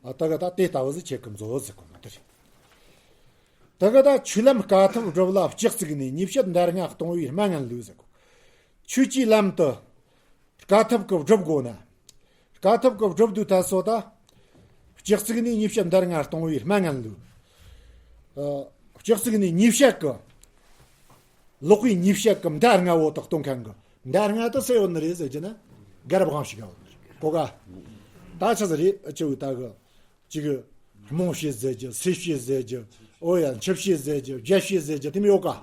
ཨ་ད་གི་ད་དེ་ལྟ་བུ་ཟིག་ཁྱེད་ཀྱིས་མཛོད་ཟེར་གོ་ནོ་དེ་རེད། ད་གི་ད་ཆོས་ལམ་དཀའ་ཐུབ་སྒྲུབ་ལ་སྤྱི་གཙུག་ནས། ཉེས་བཤད་འདར་ལྔ་གཏོང་བའི་སྨྲ་ངན་ལུས་ཟེར་གོ། ཆོས་ཀྱི་ལམ་དུ་དཀའ་ཐུབ་ཀྱིས་སྒྲུབ་དགོས་ན། དཀའ་ཐུབ་ཀྱིས་སྒྲུབ་དུས་ད་སོ་ད། སྤྱི་གཙུག་ནས་ཉེས་བཤད་འདར་ལྔ་གཏོང་བའི་སྨྲ་ངན་ལུས། ཨ་སྤྱི་གཙུག་ནས་ཉེས་བཤད་ཀྱི། ལོག་པའི་ཉེས་བཤད་ཀྱི་འདར་ལྔ་བོ་དག་གཏོང་མཁན་གི། འདར་ལྔ་དེ་སུ་ཡོད་ནི་རེད་ཟེར་གྱི་ན། རྒྱལ་རབས་དབང་ཕྱུག་ག་ཡོད་ནི་རེད་གོ་ག། ད་ཆི་ཟིག་རེད་ཨ་ཆི་བོ་ད་གི། གཅིག་གི་རྨོངས་བྱེད་ཟེར་རྒྱུ། སེལ་བྱེད་ཟེར་རྒྱུ། ཨོ་ཡ་འཆི་བྱེད་ཟེར་རྒྱུ། རྒྱས་བྱེད་ཟེར་རྒྱུ་དེ་མོ་ཡོད་ག།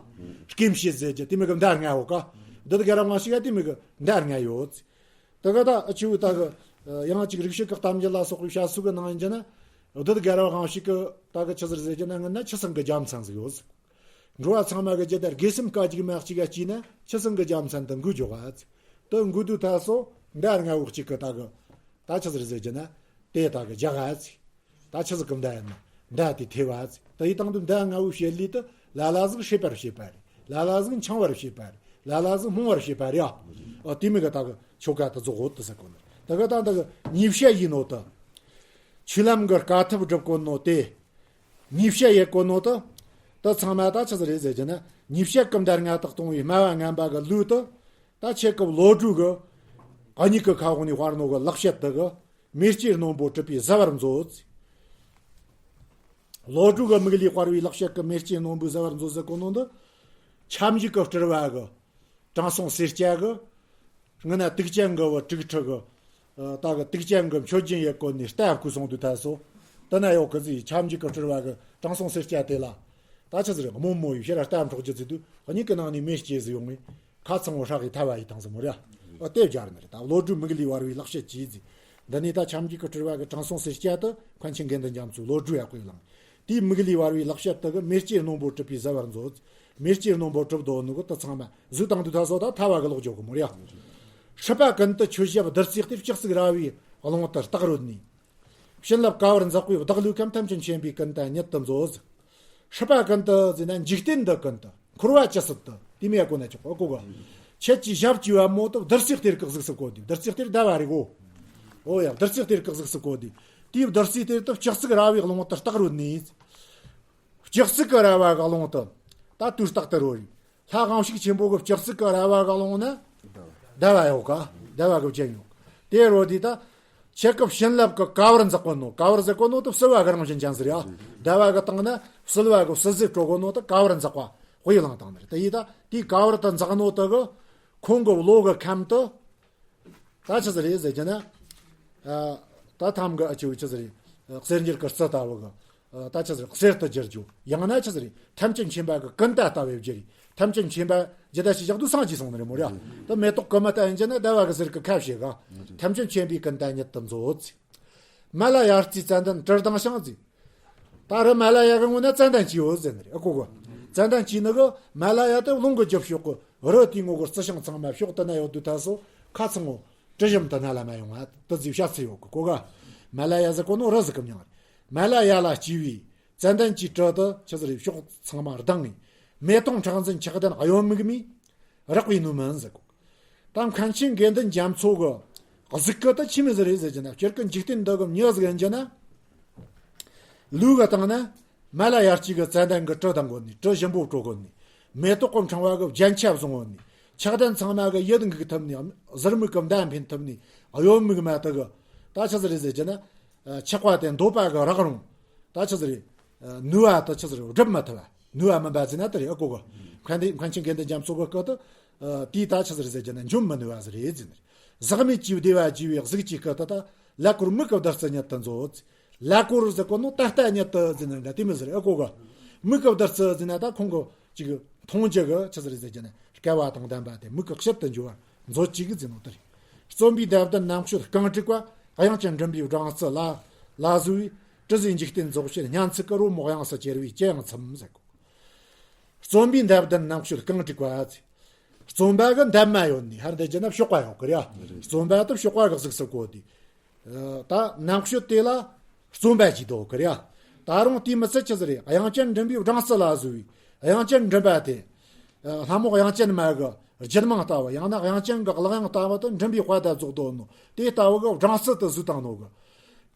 སྐེམ་བྱེད་ཟེར་རྒྱུ་དེ་མོ་གི་འདར་ལྔ་ཡོད་ག། འདི་དག་ར་མ་ཞིག་ཡ་དེ་མོ་གི་འདར་ལྔ་ཡོད། དེ་ག་ད་ཨ་ཆི་བོ་ད་གི། ཡང་གཅིག་རིགས་ཤིག་གི་གཏམ་རྒྱུད་ལ་སོགས་པའི་བཤད་སྲོལ་གི་ནང་ཡིན་རྒྱུ་ན། འདི་དག་ར་མ་ཞིག་གི་ད་གི་ཆི་ཟིག་ཟེར་རྒྱུ་ན། སྔོན་ན་ཆུ་སྲིན་གི་རྒྱལ་མཚན་ཟིག་ཡོད། འགྲོ་བ་ཚང་མ་གི་རྒྱུད་དུ་དགེ་སེམས་སྐད་ཅིག་མ་གཅིག་ག་སྐྱེས་ན་ཆུ་སྲིན་གི་རྒྱལ་མཚན་དུ་འགོས་འཇོག་ག་ཟིག། དེ་འགོས་དུས་ད་སོ་འདར་ལྔ་བོ་གཅིག་གི་ད་གི། ད་ཆི་ཟིག་ཟེར་རྒྱུ་ན། དེ་ད་གི་རྒྱག་ག་ཟིག། ད་ཆི་ཟིག་གི་མདའ་ཡིན་ན། མདའ་དེ་ཐེ་བ་ཟིག། དེ་ཡི་སྟེང་དུ་མདའ་ལྔ་བོའི་བྱེད་ལས་དེ་ལ་ལ་ཟིག་ཧྲེད་པར་བྱེད་པ་རེད། ལ་ལ་ཟིག་འཆིང་བར་བྱེད་པ་རེད། ལ་ལ་ཟིག་རྨོངས་བར་བྱེད་པ་རེད་ཨ། ཨ་དེ་མོ་གི་ད་གི་ཆོ་ག་དེ་རྫོགས་ཡོད་དེ་ཟེར་གོ་ནི། དེ་གི་ད་ད་གི་ཉེས་བཤད་ཡིན་ནོ་དེ། ཆོས་ལམ་གི་དཀའ་ཐུབ་སྒྲུབ་གོ་ནོ་དེ། ཉེས་བཤད་ཡེད་གོ་ནོ་དེ། དེ་ཚང་མ་ད་ཆི་ཟིག་རེད་ཟེར་རྒྱུ་ན། ཉེས་བཤད་གི་འདར་ལྔ་དག་གཏོང་བའི་སྨྲ་བ་ངན་པ་གི་ལུགས་དེ། ད་ཁྱེད་ཀྱི་བློ་གྲོས་གི། གཉིས་ཀྱི་ཁ་འོག་ནས་སྤར་ནོ་གི་ལེགས་བཤད་དེ་གི། མེ་ལྕེ་རྣོན་པོ་གྲུབ་པས་གཟུ་བར་མཛོད། བློ་གྲོས་གི་མིག་ལས་སྤར་བའི་ལེགས་བཤད་ཀྱི་མེ་ལྕེ་རྣོན་པོས་གཟུ་བར་མཛོད་ཟེར་གོ་ནོ་འདི། ཁྱབ་འཇུག་གི་སྤྲུལ་བ་གི། དྲང་སྲོང་སེར་སྐྱ་གི། སྔོན་ན་དུག་ཅན་གི་བུ་དྲུག་ཁྲི་གི། ཨ་ད་གི་དུག་ཅན་གི་མཆོད་སྦྱིན་ཡེད་གོ་ནི་རྟ་བརྐུས་སོང་དུས་ད་སོ། དེ་ན་ཡོད་གི་ཟིག། ཁྱབ་འཇུག་གི་སྤྲུལ་བ་གི་དྲང་སྲོང་སེར་སྐྱ་དེ་ལ། ད་ཆི་ཟིག་རེད། རྨོ་མོ་ཡིས་ཕྱིར་ར་རྟ་འཕྲོག་རྒྱུ་ཟེར་དུས་གཉིས་ཀྱི་ནང་ནས་མེ་ལྕེ་ཟིག་ཡོང་ངས། ཁ་ཚང་བོ་ཧྲག་གིས་ཐལ་བ་ཡི་བཏང་ཟིག་མོ་ར། ཨ་དེ་སྦྱར་ནི་རེད། ད་བློ་གྲོས་མིག་ལས་སྤར་བའི་ལེགས་བཤད་ཀྱིས་ཟིག། འདི་ནས་ད་ཁྱབ་འཇུག་གི་སྤྲུལ་བ་གི་དྲང་སྲོང་སེར་སྐྱ་དེ་མཁན་ཆེན་དགེ་འདུན་རྒྱ་མཚོས་བློ་གྲོས་ཡག་པོ་ཡིས་བླངས། དེའི་མིག་ལས་སྤར་བའི་ལེགས་བཤད་དེ་གི་མེ་ལྕེ་རྣོན་པོ་གྲུབ་པས་གཟུ་བར་མཛོད། མེ་ལྕེ་རྣོན་པོ་གྲུབ་དོ་ནི་གི་དེ་ཚང་མ་གཟུ་བཏང་དུས་ད་སོ་ད་ཐལ་བ་གི་ལོག་འཇོག་གི་མོ་ར། སྲིད་པ་ཀུན་ཏུ་ཆོས་བཤད་བདུད་རྩིའི་གཏེར། སྤྱི་གཙུག་ར་བའི་ཀློང་དུ་རྟག་རོལ་ནས། བྱིན་རླབས་ག་བུར་འཛག་པའི་བདག་བློའི་ཁམས། ཐམས་ཅད་མཁྱེན་པའི་ཀུན་ཏུ་ཉིད་དུ་མཛོད། སྲིད་པ་ཀུན་ཏུ་ཟེར་ན་འཇིག་རྟེན་འདི་ཀུན་ཏུ། འཁོར་བ་ཇི་སྲིད་དུ། དེ་མོ་ཡ་གོ་ན་ཆོག་གོ་གོ་ག། ཁྱེད་ཀྱི་ཞབས་ཀྱི་བ་མོ་དེ་བདུད་རྩིའི་གཏེར་གི་གཟུགས་སུ་བཀོད་དེ། བདུད་རྩིའི་གཏེར་ཟླ་བ་རེད་གོ། ཨོ་ཡ། བདུད་རྩིའི་གཏེར་གི་གཟུགས་སུ་བཀོད་དེ། དེའི་བདུད་རྩིའི་གཏེར་དེ་སྤྱི་གཙུག་ར་བའི་ཀློང་དུ་རྟག་རོལ་ནས། སྤྱི་གཙུག་གི་ར་བ་གི་ཀློང་དུ་ད་དུས་རྟག་ཏུ་རོལ་རེད། ལྷ་དབང་ཕྱུག་ཆེན་པོ་གི་སྤྱི་གཙུག་གི་ར་བ་གི་ཀློང་ན་ཟླ་བ་ཡོད་ག། ཟླ་བ་གི་རྒྱན་ཡོད། དེ་རོལ་དུས་ད་ཁྱེད་ཀྱི་བྱིན་རླབས་ཀྱིས་ག་བུར་འཛག་གོ་ནོ། ག་བུར་འཛག་གོ་ནོ་དེ་བསིལ་བ་གི་རང་བཞིན་ཅན་ཟེར་ཡ། ཟླ་བ་གི་སྟེང་ན་བསིལ་བ་གི་བསིལ་ཟེར་སྤྲོ་གོ་ནོ་དེ་ག་བུར་འཛག་པ་དཔེ་བླངས་བཏང་ནི་རེད། དེ་ཡིས་ད་དེའི་ག་བུར་དུ་འཛག་ནོ་དེ་གིས་ཁོང་གི་བློ་གི་ཁམས་དེ། ད་ཆི་ཟིག་རེད་ཟེར་གྱི་ན། ཨ་ད་ཐམ་གི་ཨ་ཆི་བོ་ཆི་ཟིག་རེད། ཨ་གསེར་འགྱུར་གྱི་རྩི་ལྟ་བུ་གི། ཨ་ད་ཆི་ཟིག་རེད། གསེར་དུ་བསྒྱུར་རྒྱུ། ཡང་ན་ཆི་ཟིག་རེད། ཐམས་ཅད་མཁྱེན་པ་གི་ཀུན་ཏ་ལྟ་བུ་བསྒྱུར་རེད། ཐམས་ཅད་མཁྱེན་པ་ཇི་ལྟ་ཞིག་བཞག་དུས་སངས་རྒྱས་སོང་ནི་རེད་མོ་ར། ད་མེ་ཏོག་གི་མི་ལྟ་ཡིན་གྱི་ན་ཟླ་བ་གི་ཟེར་གི་ཁ་བྱེད་ག། ཐམས་ཅད་མཁྱེན་པའི་ཀུན་ཏ་ཉིད་དུ་མཛོད། མ་ལ་ཡ་རྩིས་ཙན་དན་དྲི་དང་ཞིང་ཟེར། ད་རི་མ་ལ་ཡ་གི་ངོས་ན་ཙན་དན་གྱིས་ཡོད་ཟེར་ནི་རེད། ཨ་གོ་གོ། ཙན་དན་གྱིས་ནི་གི་མ་ལ་ཡ་དེ་རླུང་གི་རྒྱུ་ཕྱོགས་གི་རི་དེའི་ངོ་གི་རྩི་ཤིང་ཚང་མ་ཕྱོགས་དེ་ན་ཡོད་དུས་ད་སོ་ཁ་ཚང་ངོ་དྲི་ཞིམ་དེ་ན་ལ་མ་ཡོང་ང་དེ་ཟིག་བཤད་ཚུལ་ཡོད་གི་གོ་ག། མ་ལ་ཡ་ཟེར་གོ་ནོ་རི་ཟིག་གི་མྱིང་རེད། མ་ལ་ཡ་ལ་སྐྱེས་པའི་ ཙན་དན་གྱི་དྲི་དེ་ཆི་ཟིག་རེད། ཕྱོགས་ཚང་མར་ལྡང་ངས། མེ་ཏོག་ཕྲེང་འཛིན་ཆགས་ལྡན་གཡོ་མིག་མས། རེག་པའི་ནུས་མིན་ཟེར་གོ། ད་མཁན་ཆེན་དགེ་འདུན་རྒྱ་མཚོ་གི་གཟུགས་སྐུ་དེ་ཆི་མོ་ཟིག་རེད་ཟེར་གྱི་ན། སྤྱིར་གི་འཇིག་རྟེན་འདི་གི་མྱི་ཟིག་ཡིན་གྱི་ན། ལུས་གི་སྟེང་ན་མ་ལ་ཡར་སྐྱེས་གི་ཙན་དན་གི་དྲི་དང་གོ་ནི། དྲི་ཞིམ་པོ་དྲོ་གོ་ནི། མེ་ཏོག་གི་ཕྲེང་བ་གི་རྒྱན་ཆ་བཟུང་གོ་ནི། ཆགས་ལྡན་ཚང་མ་གི་ཡིད་འགུག་ཐུབ་ནི། ཟུར་མིག་གི་མདའ་འཕེན་ཐུབ་ནི། གཡོ་མིག་མ་དེ་གི་ད་ཆི་ཟིག་རེད་ཟེར་གྱི་ན། ཆགས་པ་དེ་འདོད་པ་གི་རག་རུང་ད་ཆི་ཟིག་རེད། ནུས་པ་དེ་ཆི་ཟིག་རེད། སྒྲུབ་མི་ཐུབ་པ། ནུས་པ་མིན་པ་ཟེར་ན་དེ་རེད། ཨ་གོ་གི། མཁན་དེ་མཁན་ཆེན་དགེ་འདུན་རྒྱ་མཚོ་གི་སྐུ་དེ། དེའི་ད་ཆི་ཟིག་རེད་ཟེར་གྱི་ན། འཇོམས་མི་ནུས་པ་ཟིག་རེད་ཟེར་ནི། ཟག་མེད་ཀྱི་བདེ་བ་རྒྱས་པའི་གཟུགས་ཀྱི་སྐུ་དེ། ད་ཀླད་ཀོར་མིག་གི་བདུད་རྩི་ཉིད་དུ་མཛོད། ཀླད་ཀོར་ཟེར་གོ་ནོ་ད་ལྟ་ཉིད་དུ་ཟེར་ནི་འདྲ་དེ་མོ་ཟིག་རེད། ཨ་གོ་གི། མིག་གི་བདུད་རྩི་ཟེར་ན་ད་ཁོང་གི་ཅིག་མཐོང་རྒྱུ་གི་ཆི་ཟིག་རེད་ཟེར་གྱི་ན། སྐལ་བ་དང་ལྡན་པ་དེ་མིག་གི་དཔྱིད་དུ་འགྱུར་བར་མཛོད་ཅིག་ཟེར་ནོ་དེ་རེད། རྩོམ་པའི་འདབ་ལྡན་རྣམ་དཔྱོད་རྐང་དྲུག་པ། དབྱངས་ཅན་མགྲིན་པའི་སྦྲང་རྩི་ལ་ལ་བཟོ་བའི། དྲི་ཟའི་འཇིག་རྟེན་རྫོགས་བྱེད་སྙན་ཚིག་གི་རོལ་མོ་དབྱངས་སུ་གྱེར་བའི་ཅི་ཡང་ཚིམ་ཟེར་གོ། རྩོམ་པའི་འདབ་ལྡན་རྣམ་དཔྱོད་རྐང་དྲུག་པ་ཟེར། རྩོམ་པ་གི་འདབ་མ་ཡོད་ནི། ཧར་འདི་བྱས་ན་གཤོག་པ་ཡོད་གི་རེད། རྩོམ་པ་དེ་གཤོག་པ་གི་གཟུགས་སུ་བཀོད་དེ། ད་རྣམ་དཔྱོད་དེ་ལ་རྩོམ་པ་ཞེས་འདོགས་གི་རེད། ད་རུང་དེ་མི་ཚད་ཆི་ཟིག་རེད། དབྱངས་ཅན་མགྲིན་པའི་སྦྲང་རྩི་ལ་བཟོ་བའི་དབྱངས་ཅན་མགྲིན་པ་དེ། ལྷ་མོ་དབྱངས་ཅན་མ་གི་རྒྱུད་མང་ལྟ་བུ། ཡང་ན་དབྱངས་ཅན་གི་གླུ་དབྱངས་ལྟ་བུ་དེ་མགྲིན་པའི་དཔལ་དུ་རྫོགས་དོ་ནོ། དེ་ལྟ་བུ་གི་སྦྲང་རྩི་དེ་བཟོས་བཏང་ནོ་གི།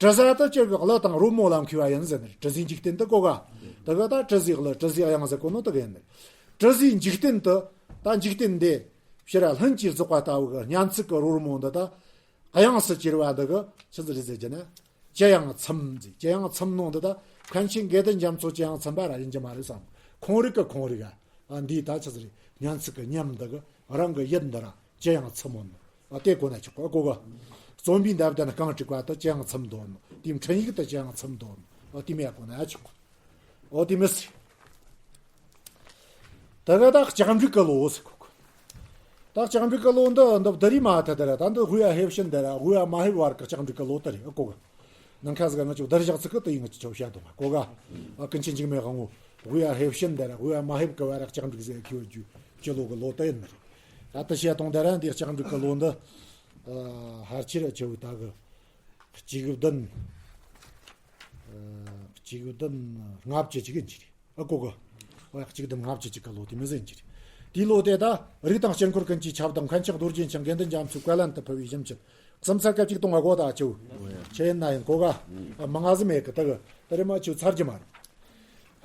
དྲི་ཟ་དེ་སྤྱིར་གི་གླུ་དང་རོལ་མོ་ལ་མཁས་པ་ཡིན་ཟེར་ནི། དྲི་ཟའི་འཇིག་རྟེན་དེ་གོ་ག། དེ་གི་ད་དྲི་ཟའི་གླུ། དྲི་ཟའི་དབྱངས་ཟེར་གོ་ནོ་དེ་གི་ཡིན་ནི། དྲི་ཟའི་འཇིག་རྟེན་དེ། ད་འཇིག་རྟེན་འདི་ཕྱི་ར་ལྷུན་གྱིས་རྫོགས་པ་ལྟ་བུ་གི་སྙན་ཚིག་གི་རོལ་མོ་འདི་ད་དབྱངས་སུ་གྱེར་བ་འདི་གི་ཆི་ཟིག་རེད་ཟེར་གྱི་ན། ཅི་ཡང་ཚིམ་ཟེར། ཅི་ཡང་ཚིམ་ནོ་འདི་ད་མཁན་ཆེན་དགེ་འདུན་རྒྱ་མཚོ་ཅི་ཡང་ཚིམ་པ་ར་ཡིན་གྱི་མ་རེད་བསམ། ཁོང་རིག་གི་ཁོང་རིག་ག། ཨ་འདིའི་ད་ཆི་ཟིག་རེད། སྙན་ཚིག་གི་ཉམས་འདི་གི་རང་གི་ཡིད་འདི་ར་ཅི་ཡང་ཚིམ་མོ་ནོ། ཨ་དེ་གོ་ན་ཆོག་གོ། ཨ་གོ་གི། རྩོམ་པའི་འདབ་ལྡན་རྐང་དྲུག་པ་དེ་ཅི་ཡང་ཚིམ་དོ་ནོ། དེའི་འཕྲིན་ཡིག་དེ་ཅི་ཡང་ཚིམ་དོ་ནོ། ཨ་དེ་མོ་ཡ་གོ་ན་ཡ་ཆོག་གོ། ཨོ་དེ་མི་སྲིད། ད་ག་ད་ལྕགས་འབྲུག་གི་ལོ་ཟེར་གོ་གི། ད་ལྕགས་འབྲུག་གི་ལོ་འདི་འདི་བསྡུ་རིས་མ་ཐད་དེ་ར། ད་འདི་དབུས་པ་ཧེ་བྱིན་དེ་ར། དབུས་པ་མ་ཧེ་བར་གི་ལྕགས་འབྲུག་གི་ལོ་དེ་རེད། ཨ་གོ་གི། ནང་ཁ་ཟིག་ང་ཚོ་བསྡུར་བཞག་ཚིག་གི་དེ་ཡིན། ང་ཚོ་བཤད་དོ་མ་གོ་ག། ཨ་ཀུན་མཁྱེན་འཇིགས་མེད་དབང་པོ་དབུས་པ་ཧེ་བྱིན་དེ་ར། དབུས་པ་མ་ཧེ་བ་གི་བར་གི་ལྕགས་འབྲུག་ཟེར་ཁི་བ་རྒྱུ་ཅི་ལོ་གི་ལོ་དེ་ཡིན་ནི་རེད། ད་དེ་བཤད་དོང་དེ་ར། འདི་ལྕགས་འབྲུག་གི་ལོ་འདི་ཨ་ཕལ་ཆེར་ཆེ་བོ་ད་གི་གཅིག་བདུན། ཨ་གཅིག་བདུན་ལྔ་བཅུ་གཅིག་ཡིན་གྱི་རེད། ཨ་གོ་གི། ཨོ་ཡ། གཅིག་བདུན་ལྔ་བཅུ་གཅིག་གི་ལོ་དེ་མོ་ཟིག་ཡིན་གྱི་རེད། དེའི་ལོ་དེ་ད་རིགས་དང་དཀྱིལ་འཁོར་ཀུན་གྱི་ཁྱབ་བདག་མཁན་ཆེན་རྡོ་རྗེ་འཆང་དགེ་འདུན་རྒྱ་མཚོའི་བཀའ་ལན་དུ་ཕུལ་བའི་ཞིབ་མཆན། གསུམ་ཚར་སྐབས་གཅིག་གཏོང་བ་གོ་ད་ཆེ་བོ། ཆེ་ཡིན་ན་ཡང་གོ་ག། ཨ་མང་ང་ཟིག་མེད་གི། ད་གི་དེ་རེད་མ་ཆེ་བོ་ཚར་གྱི་མ་རེད།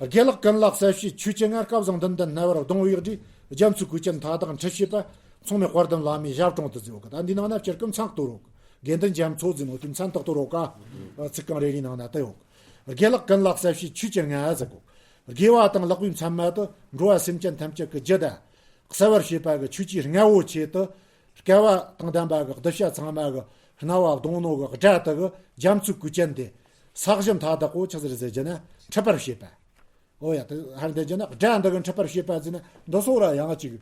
དགེ་ལེགས་ཀུན་ལེགས་གསལ་བྱེད་ཆོས་ཀྱི་རྔ། སྐལ་བཟང་བདུན་ལྡན་རྣ་བར་གདུང་བའི་སྒྲས། རྒྱ་མཚོའི་གོས་ཅན་མཐའ་དག་འཁྲིད་བྱེད་པ། མཚུངས་མེད་དཔལ་ལྡན་བླ་མའི་ཞབས་དྲུང་དུ་མཛད་ཡོད་གི། ད་འདི་ནང་ན་སྤྱིར་གི་མཚན་གཏོགས་རོགས། དགེ་འདུན་རྒྱ་མཚོ་ཟེར་ནོ་དེ་མཚན་ཏག་ཏག་རོགས་ག། ཚིག་རྐང་རེ་རེའི་ནང་ན་ད་ཡོད། དགེ་ལེགས་ཀུན་ལེགས་གསལ་བྱེད་ཆོས་ཀྱི་རྔ་ཟེར་གོ། དགེ་བ་དང་ལེགས་པའི་མཚན་མ་དེ་འགྲོ་བ་སེམས་ཅན་ཐམས་ཅད་ཀྱི་རྒྱུད་དུ་གསལ་བར་བྱེད་པ་གི་ཆོས་ཀྱི་རྔ་བོ་ཆེ་དེ། སྐལ་བ་དང་ལྡན་པ་གི་གདུལ་བྱ་ཚང་མ་གི་རྣ་བ་གདུང་ནོ་གི་སྒྲ་དེ་གི་རྒྱ་མཚོའི་གོས་ཅན་དེ། ས་གཞི་མཐའ་དག་གོ་ཆི་ཟིག་རེད་ཟེར་གྱི་ན་འཁྲིད་པར་བྱེད་པ། ཨོ་ཡ། དེ་ཧར་འདི་བྱས་ན་སྒྲ་འདི་གི་འཁྲིད་པར་བྱེད་པ་ཟེར་ན་འདི་སོགས་ར་ཡང་ཅིག་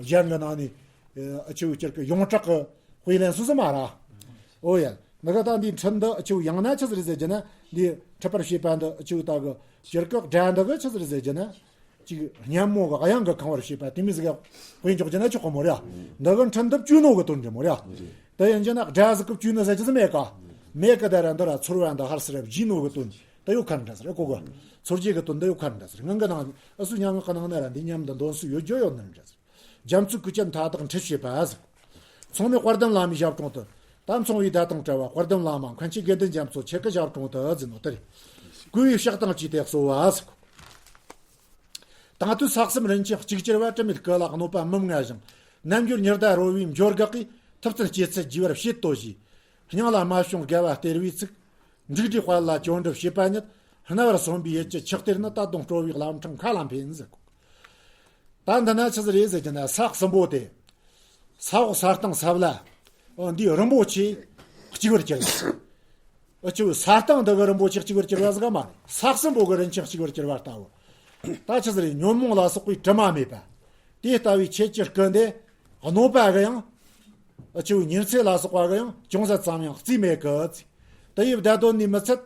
གཞན་གི་ནང་ནས་ཨ་ཆུ་སྤྱིར་གི་ཡོངས་གྲགས་གི་དཔེ་ལེན་སུ་ཟིག་མ་ར། ཨོ་ཡ། འདི་ག་ད་འདི་འཁྲིད་འདི་ཨ་ཆུ་ཡང་ན་ཆི་ཟིག་རེད་ཟེར་གྱི་ན། འདི་འཁྲིད་པར་བྱེད་པ་འདི་ཨ་ཆུ་ད་གི་སྤྱིར་གི་སྒྲ་འདི་གི་ཆི་ཟིག་རེད་ཟེར་གྱི་ན། ཅིག་སྙན་མོ་གི་དབྱངས་གི་ཁང་བར་བྱེད་པ་དེ་མི་ཟིག་ག་དཔེ་འཇོག་རྒྱུ་ན་ཆོག་གི་མོ་ར། འདི་གི་འཁྲིད་འདི་བཅོས་ནོ་གི་དོན་རེད་མོ་ར། དེ་ཡིན་གྱི་ན་སྒྲ་ཟིག་གི་བཅོས་ནི་ཟེར་རྒྱུ་ཟིག་མེད་ག། མེད་གི། དེ་ར་འདི་ར་ཚོར་བ་འདི་ཧར་སི་ར་བརྗེས་ནོ་གི་དོན། དེ་ཡོད་ཁ་འདྲ་ཟེར་གོ་གི། ཚོར་རྒྱུ་གི་དོན་དེ་ཡོད་ཁ་འདྲ་ཟེར། ངང་གི་ནང་ཨ་སུ་སྙན་ངག་གི་ནང་ན་ར་འདི་ཉམས་འདི་འདོན་སུ་ཡོད་རྒྱུ་ཡོད་ནི་འདྲ་ཟེར། རྒྱ་མཚོའི་གོས་ཅན་མཐའ་དག་འཁྲིད་བྱེད་པ་ཟེར། མཚུངས་མེད་དཔལ་ལྡན་བླ་མའི་ཞབས་དྲུང་དུ། ད་མཚུངས་པའི་བརྡ་དང་བྲལ་བ་དཔལ་ལྡན་བླ་མ་མཁན་ཆེན་དགེ་འདུན་རྒྱ་མཚོ་ཁྱེད་ཀྱི་ཞབས་དྲུང་དུ་ཟེར་ནོ་དེ་རེད། བསྐོས་པའི་ཕྱག་དང་བཅས་ཏེ་གསོལ་བ་ཟེར། དང་དུས་ས་གསུམ་རིན་ཆེན་གཅིག་གྱུར་བ། དྲི་མེད་སྐུ་ལ་གནོད་པ་མི་མངའ་ཞིང་། རྣལ་འབྱོར་ཉི་ཟླ་རོལ་པའི་འབྱོར་འགག་གིས། ཐུབ་བསྟན་སྐྱེད་ཚལ་རྒྱས་པར་བྱེད་དོ་ཞེས། སྙིང་ལ་མ་ཤོང་དགའ་བ་སྟེར་བའི་ཚིག། འབྲུག་སྒྲའི་དཔལ་ལ་སྐྱོན་བསྒྲུབ་བྱེད་པ་ཉིད། རྣ་བར་སོན་པའི་ཡིད་ཀྱི་ཆུ་གཏེར་ནི། ད་དུང་སྤྲོ་བའི་ལམ་འཕྲང་མཁའ་ལ་འཕེན་ཟེར། ད་འདི་ན་ཆི་ཟིག་རེད་ཟེར་གྱི་ན། ས་གསུམ་པོ་དེ། ས་འོག་ས་སྟེང་ས་བླ། འོ་འདིའི་རིན་པོ་ཆེ་གཅིག་པར་གྱུར། ཨ་ཆུ་ས་སྟེང་འདི་གི་རིན་པོ་ཆེ་གཅིག་པར་གྱུར་བ་ཟིག་མ་རེད། ས་གསུམ་པོ་གི་རིན་ཆེན་གཅིག་པར་གྱུར་བ་ལྟ་བུ། ད་ཆི་ཟིག་རེད། ཉོན་མོངས་ལ་སོགས་པའི་དྲི་མ་མེད་པ། དེ་ལྟ་བུའི་ཁྱེད་ཀྱི་སྐུ་འདི་གནོད་པ་གི་ཡང་། ཨ་ཆུ་ཉེར་འཚེ་ལ་སོགས་པ་གི་ཡང་ཅུང་ཟད་ཙམ་ཡང་རྩིས་མེད་གི། དེ་ཡི་བརྡ་དོན་ནི་མི་ཚད།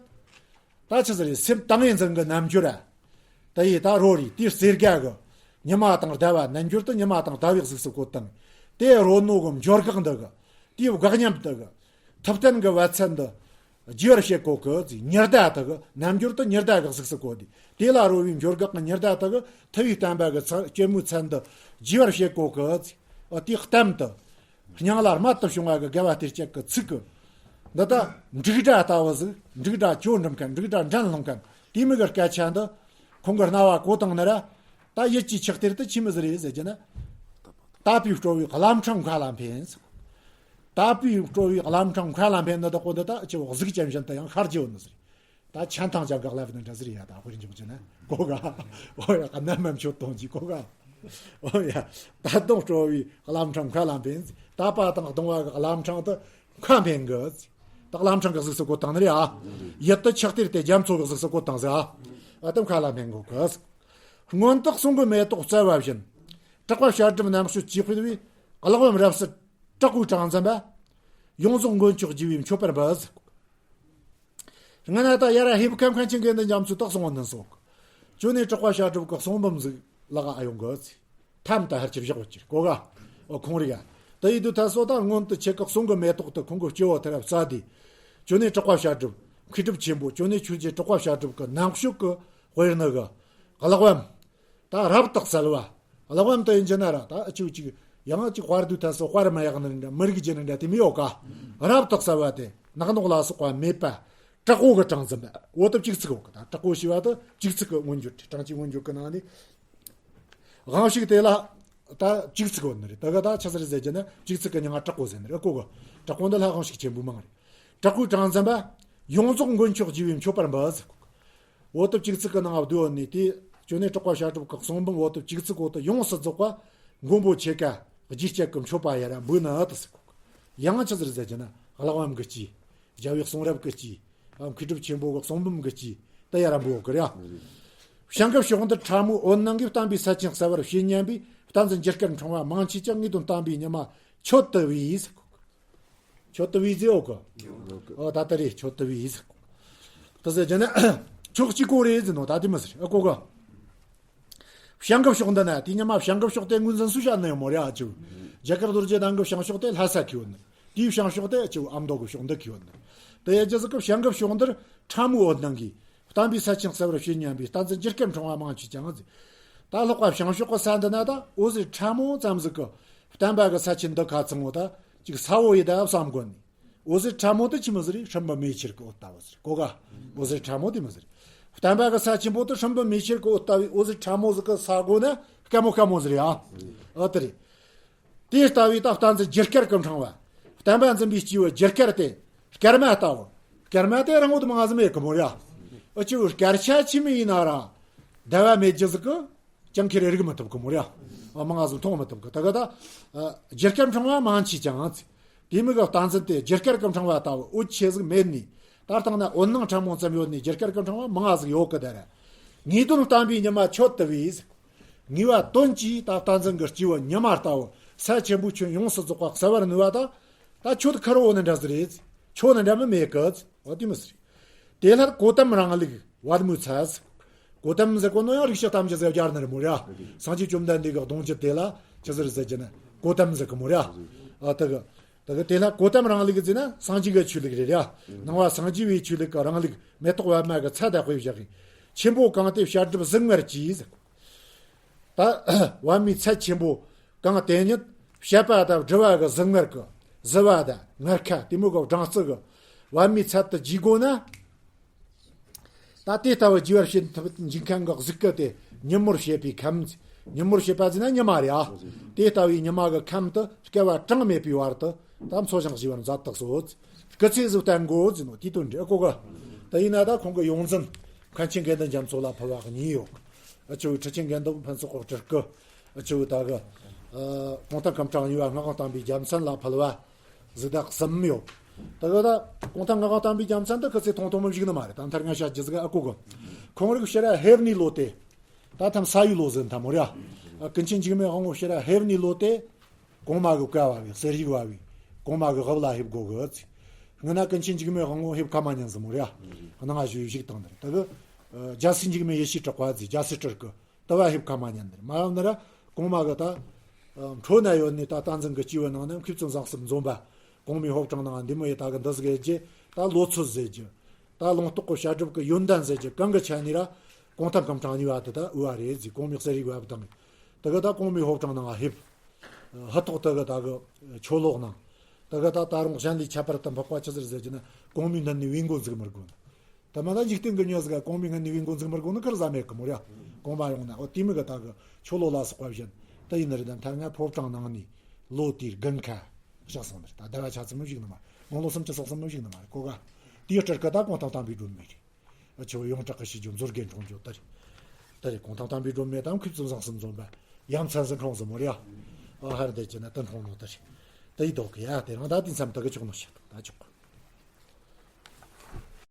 ད་ཆི་ཟིག་རེད། སེམས་ཏིང་ངེ་འཛིན་གྱི་རྣལ་འབྱོར་ར། དེ་ཡི་ད་རོ་རེད། དེའི་རྩེ་དགའ་གི་ཉི་མ་དང་ཟླ་བ། རྣལ་འབྱོར་དུ་ཉི་མ་དང་ཟླ་བའི་གཟུགས་སུ་བཀོད་དང་། དེ་རོལ་ནོ་གི་འབྱོར་འགག་འདི་གི། དེའི་འགག་ཉམས་འདི་གི། ཐུབ་བསྟན་གི་བ་ཚན་འདི། རྒྱས་པར་བཤད་གོ་གི་ཟེར། ཉི་ཟླ་དག་གི་རྣལ་འབྱོར་དུ་ཉི་ཟླ་གི་གཟུགས་སུ་བཀོད་དེ། དེ་ལ་རོལ་བའི་འབྱོར་འགག་གི་ཉི་ཟླ་དག་གི་ཐུབ་པའི་བསྟན་པ་གི་ཚ་སྐྱེད་མོས་ཚལ་འདི་རྒྱས་པར་བཤད་གོ་གི་ཟེར། ཨ། དེའི་གཏམ་དུ། སྙིང་ལ་རྨད་དུ་བྱུང་བ་གི་དགེ་བ་གཏེར་བཅད་ཀྱི་ཚིག་གི། འདི་ལྟ་འབྲུག་སྒྲ་ལྟ་བུ་ཟིག་འབྲུག་སྒྲ་ཅོ་འགྲིམ་མཁན། འབྲུག་སྒྲ་འགྲན་སློང་མཁན། དེ་མོ་གི་སྐད་ཆ་འདི་ཁོང་གི་རྣ་བ་གོ་བཏང་ནི་ར། ད་ཡིད་ཀྱི་ཆགས་གཏེར་དུ་ཆི་མོ་ཟིག་རེད་ཟེར་གྱི་ན། དད་པས་སྤྲོ་བའི་བླ་བྲང་མཁའ་ལ་འཕེན་ཟེར། དད་པས་སྤྲོ་བའི་བླ་བྲང་མཁའ་ལ་འཕེན་ནི་དག་གོ་འདི་ད་ཅི་བོ་གཟུགས་ཅན་བཞིན་དུ་ཡང་ཤར་གྱི་ཡོད་ནི་ཟིག་ད་ཆན་ཐང་ཅང་གག་ལབ་ནི་འདྲ་ཟིག་ཡ། ད་དཔེར་འཇོག་རྒྱུ་ན་གོ་ག། འོ་ཡ། གནམ་མ་མཆོད་གཏོང་གྱི་གོ་ག། འོ་ཡ། ད་དུང་སྤྲོ་བའི་བླ་བྲང་མཁའ་ལ་འཕེན། དད་པ་དང་གདུང་བ་གི་བླ་བྲང་དུ་མཁའ་འཕེན་གི། ད་བླ་བྲང་གི་གཟུགས་སུ་བཀོད་བཏང་ནི་རེད་ཨ། ཡིད་དུ་ཆགས་གཏེར་དེ་རྒྱ་མཚོ་གི་གཟུགས་སུ་བཀོད་བཏང་ཟིག་ཨ། ཨ་དེ་མཁའ་ལ་འཕེན་གོ་གི། སྔོན་དུ་གསུང་གི་མེ་ཏོག་སྩལ་བ་བཞིན། གྲགས་པ་བཤད་སྒྲུབ་རྣམ་དཔྱོད་ཀྱིས་ཕུལ་བའི་གླེགས་བམ་རབ་གསལ་དྲག་པོའི་གྲངས་འཛིན་པ། ཡོངས་རྫོགས་མགོན་མཆོག་རྒྱལ་བའི་མཆོད་པར་འབུལ་ཟེར། སྔ་ན་ད་ཡར་ར་ཧེ་བུ་ཁམས་མཁན་ཆེན་དགེ་འདུན་རྒྱ་མཚོས་ད་གསུང་བ་ནན་སོགས། ཅོ་ནེ་གྲགས་པ་བཤད་སྒྲུབ་ཀྱི་གསུང་འབུམ་ཟིག་ལག་ཨ་ཡོང་གི་ཚེ། ཐམ་ད་ཧར་གྱི་བཞག་བ་ཅིར་གོ་ག། ཨོ་ཁོང་རིག་ཡ། ད་ཡིད་དུ་ཐལ་སོ་ད་སྔོན་དུ་ཁྱེད་ཀྱི་གསུང་གི་མེ་ཏོག་ཏུ་ཁོང་གི་སྤྱི་བོ་དེ་ར་བཙའ་དེ། ཅོ་ནེ་གྲགས་པ་བཤད་སྒྲུབ་མཁས་གྲུབ་ཆེན་པོ། ཅོ་ནེ་ཆོས་རྗེ་གྲགས་པ་བཤད་སྒྲུབ་ཀྱི་རྣམ་དཔྱོད་ཀྱི་དཔེར་ན་གི་གླེགས་བམ། ད་རབ་ཏུ་གསལ་བ། གླེགས་བམ་དུ་ཡིན་གྱི་ན་ར་ད་ཨ་ཅིག་ཅིག་ཡང་ཅིག་དཔར་དུས་ཐད་སོ་དཔར་མ་ཡག་ནི་འདྲ། མི་རིགས་ཀྱི་ནི་འདྲ་དེ་མི་ཡོད་ཀ། རབ་ཏུ་གསལ་བ་དེ་ནག་ནོག་ལ་སོགས་པ་མེད་པ། དྲག་པོ་གི་གྲངས་འཛིན་པ། འོ་ད་བཅུ་གཅིག་ཡོད་ཀ། ད་དྲག་པོ་ཞེས་པ་ད་བཅུ་གཅིག་གི་མངོན་གྱུར་ཏེ། གྲངས་ཀྱི་མངོན་གྱུར་གི་ནང་ནས། དབང་ཕྱུག་དེ་ལ་ད་བཅུ་གཅིག་ཡོད་ནི་རེད། ད་ག་ད་ཆི་ཟེར་ཟེར་གྱི་ན་བཅུ་གཅིག་གི་མིང་ང་དྲག་པོ་ཟེར་ནི་རེད། ཨ་གོ་གི། དྲག་པོ་འདི་ལྷ་དབང་ཕྱུག་ཆེན་པོའི་མིང་རེད། དྲག་པོའི་གྲངས་འཛིན་པ། ཡོངས་རྫོགས་མགོན་མཆོག་རྒྱལ་བའི་མཆོད་པར་འབུལ་ཟེར་གོ། འོ་ད་བཅུ་གཅིག་གི་ནང་བསྡུས་ནས་དེ་ཅོ་ནེ་གྲགས་པ་བཤད་སྒྲུབ་ཀྱི་གསུང་འབུམ་འོ་ད་བཅུ་གཅིག་འོ་ད་ཡོངས་སུ་རྫོགས་པ་མགོན་པོ་ཁྱེད་ཀ་རྗེས་བསྐྱལ་གི་མཆོད་པ་ཡར་ར་འབུལ་ནི་ཨ་ད་ཟེར་གོ། ཡང་ཆི་ཟེར་ཟེར་གྱི་ན་གླེགས་བམ་གི་སྤྱི། རྒྱལ་བའི་གསུང་རབ་གི་སྤྱི། མཁས་གྲུབ་ཆེན་པོ་གི་གསུང་འབུམ་གི་སྤྱི། ད་ཡར་ར་འབུལ་གི་རེད་ཨ། བྱང་གི་ཕྱོགས་འདིར་ཕྲ་མོའི་འོད་སྣང་གིས། བསྟན་པའི་ས་ཆེན་གསལ་བར་བྱེད་སྙམ་པའི། བསྟན་འཛིན་རྒྱུ་སྐར་འཕྲེང་བ་མང་ཆེ་ཀྱང་། ངེས་དོན་བསྟན་པའི་ཉི་མ་མཆོད་དུ་བོས་ཟེར་གོ། མཆོད་དུ་བོས་ཟེར་ཡོད་གི། ཨོ་ད་ལྟ་རེད། མཆོད་དུ་བོས་ཟེར་གོ། ད་ཟེར་གྱི་ན་ཕྱོགས་གཅིག་པོ་རེད་ཟེར་ནོ་ད་དེ་མི་ཟེར། ཨ་གོ་ག། བྱང་གི་ཕྱོགས་འདི་ན་དེ་ཉི་མ་བྱང་གི་ཕྱོགས་དེ་ངོས་འཛིན་སུ་བྱ་ནི་ཡོད་མོ་རེད་ཨ་ཅིའུ། རྒྱ་གར་རྡོ་རྗེ་གདན་གི་བྱང་ཕྱོགས་དེ་ལྷ་ས་ཁེལ་ཡོད་ནི། དེའི་བྱང་ཕྱོགས་དེ་ཨ་ཅིའུ་ཨ་མདོ་གི་ཕྱོགས་འདི་ཁེལ་ཡོད་ནི། དེ་ཡ་རྒྱུ་ཟིག་གི་བྱང་གི་ཕྱོགས་འདིར་ཕྲ་མོའི་འོད་སྣང་གིས། བསྟན་པའི་ས་ཆེན་གསལ་བར་བྱེད་སྙམ་པའི། བསྟན་འཛིན་རྒྱུ་སྐར་འཕྲེང་བ་མང་ཆེ་ཀྱང་ཟེར། ད་ལྷག་པ་བྱང་ཕྱོགས་ཀྱི་ས་འདི་ན་ད་འོད་ཟེར་ཕྲ་མོ་ཙམ་ཟིག་གི་བསྟན་པ་གི་ས་ཆེན་འདི་ཁ་ཚང་བོ་ད་ཅིག་ས་བོ་ཡི་ད་བསམ་དགོས་ནི། འོད་ཟེར་ཕྲ་མོ་དེ་ཆི་མོ་ཟིག་རེད། སྲིན་བུ་མེ་ཁྱེར་གི་འོད་ལྟ་བུ་ཟིག་རེད་གོ་ག། འོད་ཟེར་ཕྲ་མོ་དེ་མོ་ཟིག་རེད། བསྟན་པ་གི་ས་ཆེན་པོ་དེ་སྲིན་བུ་མེ་ཁྱེར་གི་འོད་ལྟ་བུའི་འོད་ཟེར་ཕྲ་མོ་ཟིག་གི་ས་སྒོ་ན་དཀར་མོ་དཀར་མོ་ཟིག་རེད་ཨ། ཨ་དེ་རེད། དེ་ལྟ་བུའི་ད་བསྟན་འཛིན་རྒྱུ་སྐར་གྱི་འཕྲེང་བ། བསྟན་པ་འཛིན་པའི་སྐྱེས་བུ་རྒྱུ་སྐར་དེ། སྐར་མ་ལྟ་བུ། སྐར་མ་དེ་རིང་བོ་དེ་མང་ང་ཟིག་མེད་གི་མོ་ར། ཨ་ཅིའུ་སྐར་ཆ་ཆི་མོ་ཡིན་ན་ར། ཟླ་བ་མེད་རྒྱུ་ཟིག་གི་ཅང་ཁེར་རིག་མི་ཐུབ་གི་མོ་ར། ཨ་མང་ང་ཟིག་མཐོང་མི་ཐུབ་གི། ད་ག་ད། ཨ་རྒྱུ་སྐར་འཕྲེང་བ་མང་ཆེ་ཀྱང་། དེ་མོ་གི་བསྟན་འཛིན་དེ་རྒྱུ་སྐར་གྱི་འཕྲེང་བ་ལྟ་བུ་འོད་ཆེ་ཟིག་མེད་ནི། ད་ལྟ་ན་འོད་སྣང་ཕྲ་མོ་ཙམ་ཡོད་ནི་རྒྱུ་སྐར་གྱི་འཕྲེང་བ་མང་ང་ཟིག་ཡོད་གི་ད་ར། ངེས་དོན་བསྟན་པའི་ཉི་མ་མཆོད་དུ་བོས། ངེས་པ་དོན་གྱིས་ད་བསྟན་འཛིན་གྱི་སྐྱེས་བུ་ཉི་མ་ལྟ་བུ་ས་ཆེན་པོའི་ཁྱོན་ཡོངས་སུ་རྫོགས་པ་གསལ་བར་ནུས་པ་དང་། ད་མཆོད་ཁར་འོ་ནི་འདྲ་ཟིག་རེད། མཆོད་ནི་འདྲ་མི་མེད་གི། འོ་དེ་མོ་ཟིག་རེད། དེ་ལྷར་གོ་ཏམ་རང་ལུགས་པད་མོའི་ཚལ། གོ་ཏམ་ཟེར་གོ་ནོ་ཡང་རིགས་ཤ་ཐམས་ཅད་ཟེར་སྦྱར་ནི་རེད་མོ་ར། སངས་རྒྱས་བཅོམ་ལྡན་འདས་ཀྱི་གདུང་རྒྱུད་དེ་ལ་ཅི་ཟེར་ཟེར་གྱི་ན་གོ་ཏམ་ཟེར་གི་མོ་ར། ཨ་ད་གི། ད་གི་དེ་ལ་གོ་ཏམ་རང་ལུགས་ཟེར་ན་སངས་རྒྱས་ཀྱི་ཆོས་ལུགས་རེད་ར། ནང་པ་སངས་རྒྱས་པའི་ཆོས་ལུགས་ཀྱི་རང་ལུགས་མེ་ཏོག་པད་མ་གི་ཚལ་དག་པོས་བཞག་གི། ཆེན་པོ་གང་དེ་བཤད་སྒྲུབ་གཟུངས་སྔར་གྱིས་ཟེར་གོ། ད་པད་མའི་ཚལ་ཆེན་པོ་གང་དེ་ཉིད་བཤད་པ་དང་སྒྲུབ་པ་གི་གཟུངས་སྔར་གི་བཟི་བ་དང་སྔར་ཁ་དེ་མོ་གི་སྦྲང་རྩི་གི་པད་མའི་ཚལ་དུ་བརྗེ་དགོས་ན། ད་དེ་ལྟ་བུ་རྒྱས་པར་བཤད་ཐུབ་འཇུག་མཁན་གི་གཟུགས་སྐུ་དེ་ཉིན་མོར་བྱེད་པའི་ཁམས། ཉིན་མོར་བྱེད་པ་ཟེར་ན་ཉི་མ་རེད་ཨ། དེ་ལྟ་བུའི་ཉི་མ་གི་ཁམས་དུ་སྐལ་བ་གྲངས་མེད་པའི་བར་དུ་ད་འཚོ་ཞིང་གཞེས་པར་མཛད་དུ་གསོལ། སྐུ་ཚེ་ཟིག་བརྟན་དགོས་ཟེར་ནོ་དེའི་དོན་རེད་ཨ་གོ་གི། དེ་ཡིན་ན་ད་ཁོང་གི་ཡོངས་འཛིན་མཁན་ཆེན་དགེ་འདུན་རྒྱ་མཚོ་ལ་ཕུལ་བ་གཉིས་ཡོད། ཨ་ཅོ་ཁྲི་ཆེན་དགེ་འདུན་ཕུན་ཚོགས་སྤྲུལ་སྐུ། ཨ་ཅོ་ད་གི། ཨ་གུང་ཐང་སྐུ་ཕྲེང་གཉིས་པ་མངའ་དབང་བསྟན་པའི་རྒྱལ་མཚན་ལ་ཕུལ་བ། གཟི་དག་གསུམ་ཡོད། ད་གི་ད་གུང་ཐང་མངའ་དབང་བསྟན་པའི་རྒྱལ་མཚན་དུ་སྐུ་ཚེ་ཐུང་ཐུང་མི་བཞུགས་ནི་མ་རེད། ད་མཐར་ང་བཤད་རྒྱུ་ཟིག་ཨ་གོ་གི། ཁོང་རིགས་ཕྱིར་ཧེབ་ནི་ལོ་དེ། ད་ཐམ་ས་ཡི་ལོ་ཟིན་ཐམ་མོ་ར། ཨ་ཀུན་མཁྱེན་འཇིགས་མེད་དབང་པོ་ཕྱིར་ཧེབ་ནི་ལོ་དེ། གོང་མ་གི་བཀའ་བབས་པའི་གསེར་ཡིག་བབས་པའི། གོང་མ་གི་དབུ་བླ་ཕེབས་དགོས་གི་ཚེ། སྔོན་ན་ཀུན་མཁྱེན་འཇིགས་མེད་དབང་པོ་ཕེབས་ཁ་མ་ཉན་ཟིན་མོ་ར། ཨ་ནང་ང་བཞུགས་བཞུགས་བཏང་ནི་རེད། ད་གི། ཨ་རྒྱལ་སྲས་འཇིགས་མེད་ཡེ་ཤེས་གྲགས་པ་ཟེར་རྒྱལ་སྲས་སྤྲུལ་སྐུ། དུ་བ་ཕེབས་ཁ་མ་ཉན་ནི་རེད། མ་ཡོང་ནི་ར་གོང་མ་གི་ད། ཨ་འཕྲོ་ན་ཡོད་ནི་ད་བསྟན་འཛིན་གྱི་སྐྱེས་བུ་ནང་ནས་མཁས་བཙུན་བཟང་གསུམ་འཛོམས་པ། གོང་མའི་ཕོ་བྲང་ནང་འདི་མོ་ཡི་ད་གི་འདི་ཟིག་ཡེད་རྒྱུ། ད་ལོ་ཚོད་ཟེར་རྒྱུ། ད་ལུང་རྟོགས་གི་བཤད་སྒྲུབ་གི་ཡོན་ཏན་ཟེར་རྒྱུ་གང་གི་ཆ་ནས་ར་གུང་ཐང་སྐར་མ་གྲངས་གཉིས་པ་དེ་ད་འོས་པ་རེད་ཟེར། གོང་མའི་གསེར་ཡིག་བབ་དང་། དེ་གི་ད་གོང་མའི་ཕོ་བྲང་ནང་ཕེབས། ཧུ་ཐོག་དེ་གི་ད་གི་ཆོ་ལོག་གནང་། དེ་གི་ད་ད་རུང་གཞན་ལས་ཁྱད་པར་དུ་འཕགས་པ་ཆི་ཟིག་ཟེར་རྒྱུ་ན། གོང་མའི་མདུན་ནས་བེའུ་མགོ་འཛུགས་མི་དགོས་ནི། ད་མ་ད་འཇིག་རྟེན་གི་མྱི་ཟིག་ག་གོང་མའི་མདུན་ནས་བེའུ་མགོ་འཛུགས་མི་དགོས་ནི་ག་རེ་ཟ་མེད་གི་མོ་ར། གོང་མ་ཡོང་ན་འོ་དེ་མོ་གི་ད་གི་ཆོ་ལོག་ལ་སོགས་པ་བཞིན་དེ་ཡིན་ནི་རེད། ད་མཐའ་ང་ཕོ་བྲང་ནང་ནས་ལོ་དེའི་དགུན་ཁ་བཞག་སོང་ནི་རེད། ད་ཟླ་བ་ཆ་ཙམ་མི་བཞུགས་ནི་མ་རེད། དགུང་ལོ་སུམ་ཅུ་སོ་གསུམ་མི་བཞུགས་ནི་མ་རེད། གོ་ག་དེའི་སྤྲུལ་སྐུ་ད་གུང་ཐང་བསྟན་པའི་སྒྲོན་མེ་རེད། ཨ་ཆོ་ཡོངས་གྲགས་ཀྱི་ཞིག་རྒྱུ་མཛོད་དགེ་འཕྲོང་རྒྱུ་དེ་རེད། དེ་རེད། གུང་ཐང་བསྟན་པའི་སྒྲོན་མེ་དང་མཁས་བཙུན་བཟང་གསུམ་འཛོམས་པ་ཡ་མཚན་ཟིག་འཁྲུངས་སོང་མོ་ར། ཨ་ཧར་འདི་ཅི་ན་དེ་འཁྲུངས་ནོ་དེ་རེད། དེ་ཡི་ལྡོག་གི་ཡ་དེ་རང་ད་དེ་མཚམས་དེ་གི་ཆོག་ནོ་ཞིག་ད་ཆོག་གི།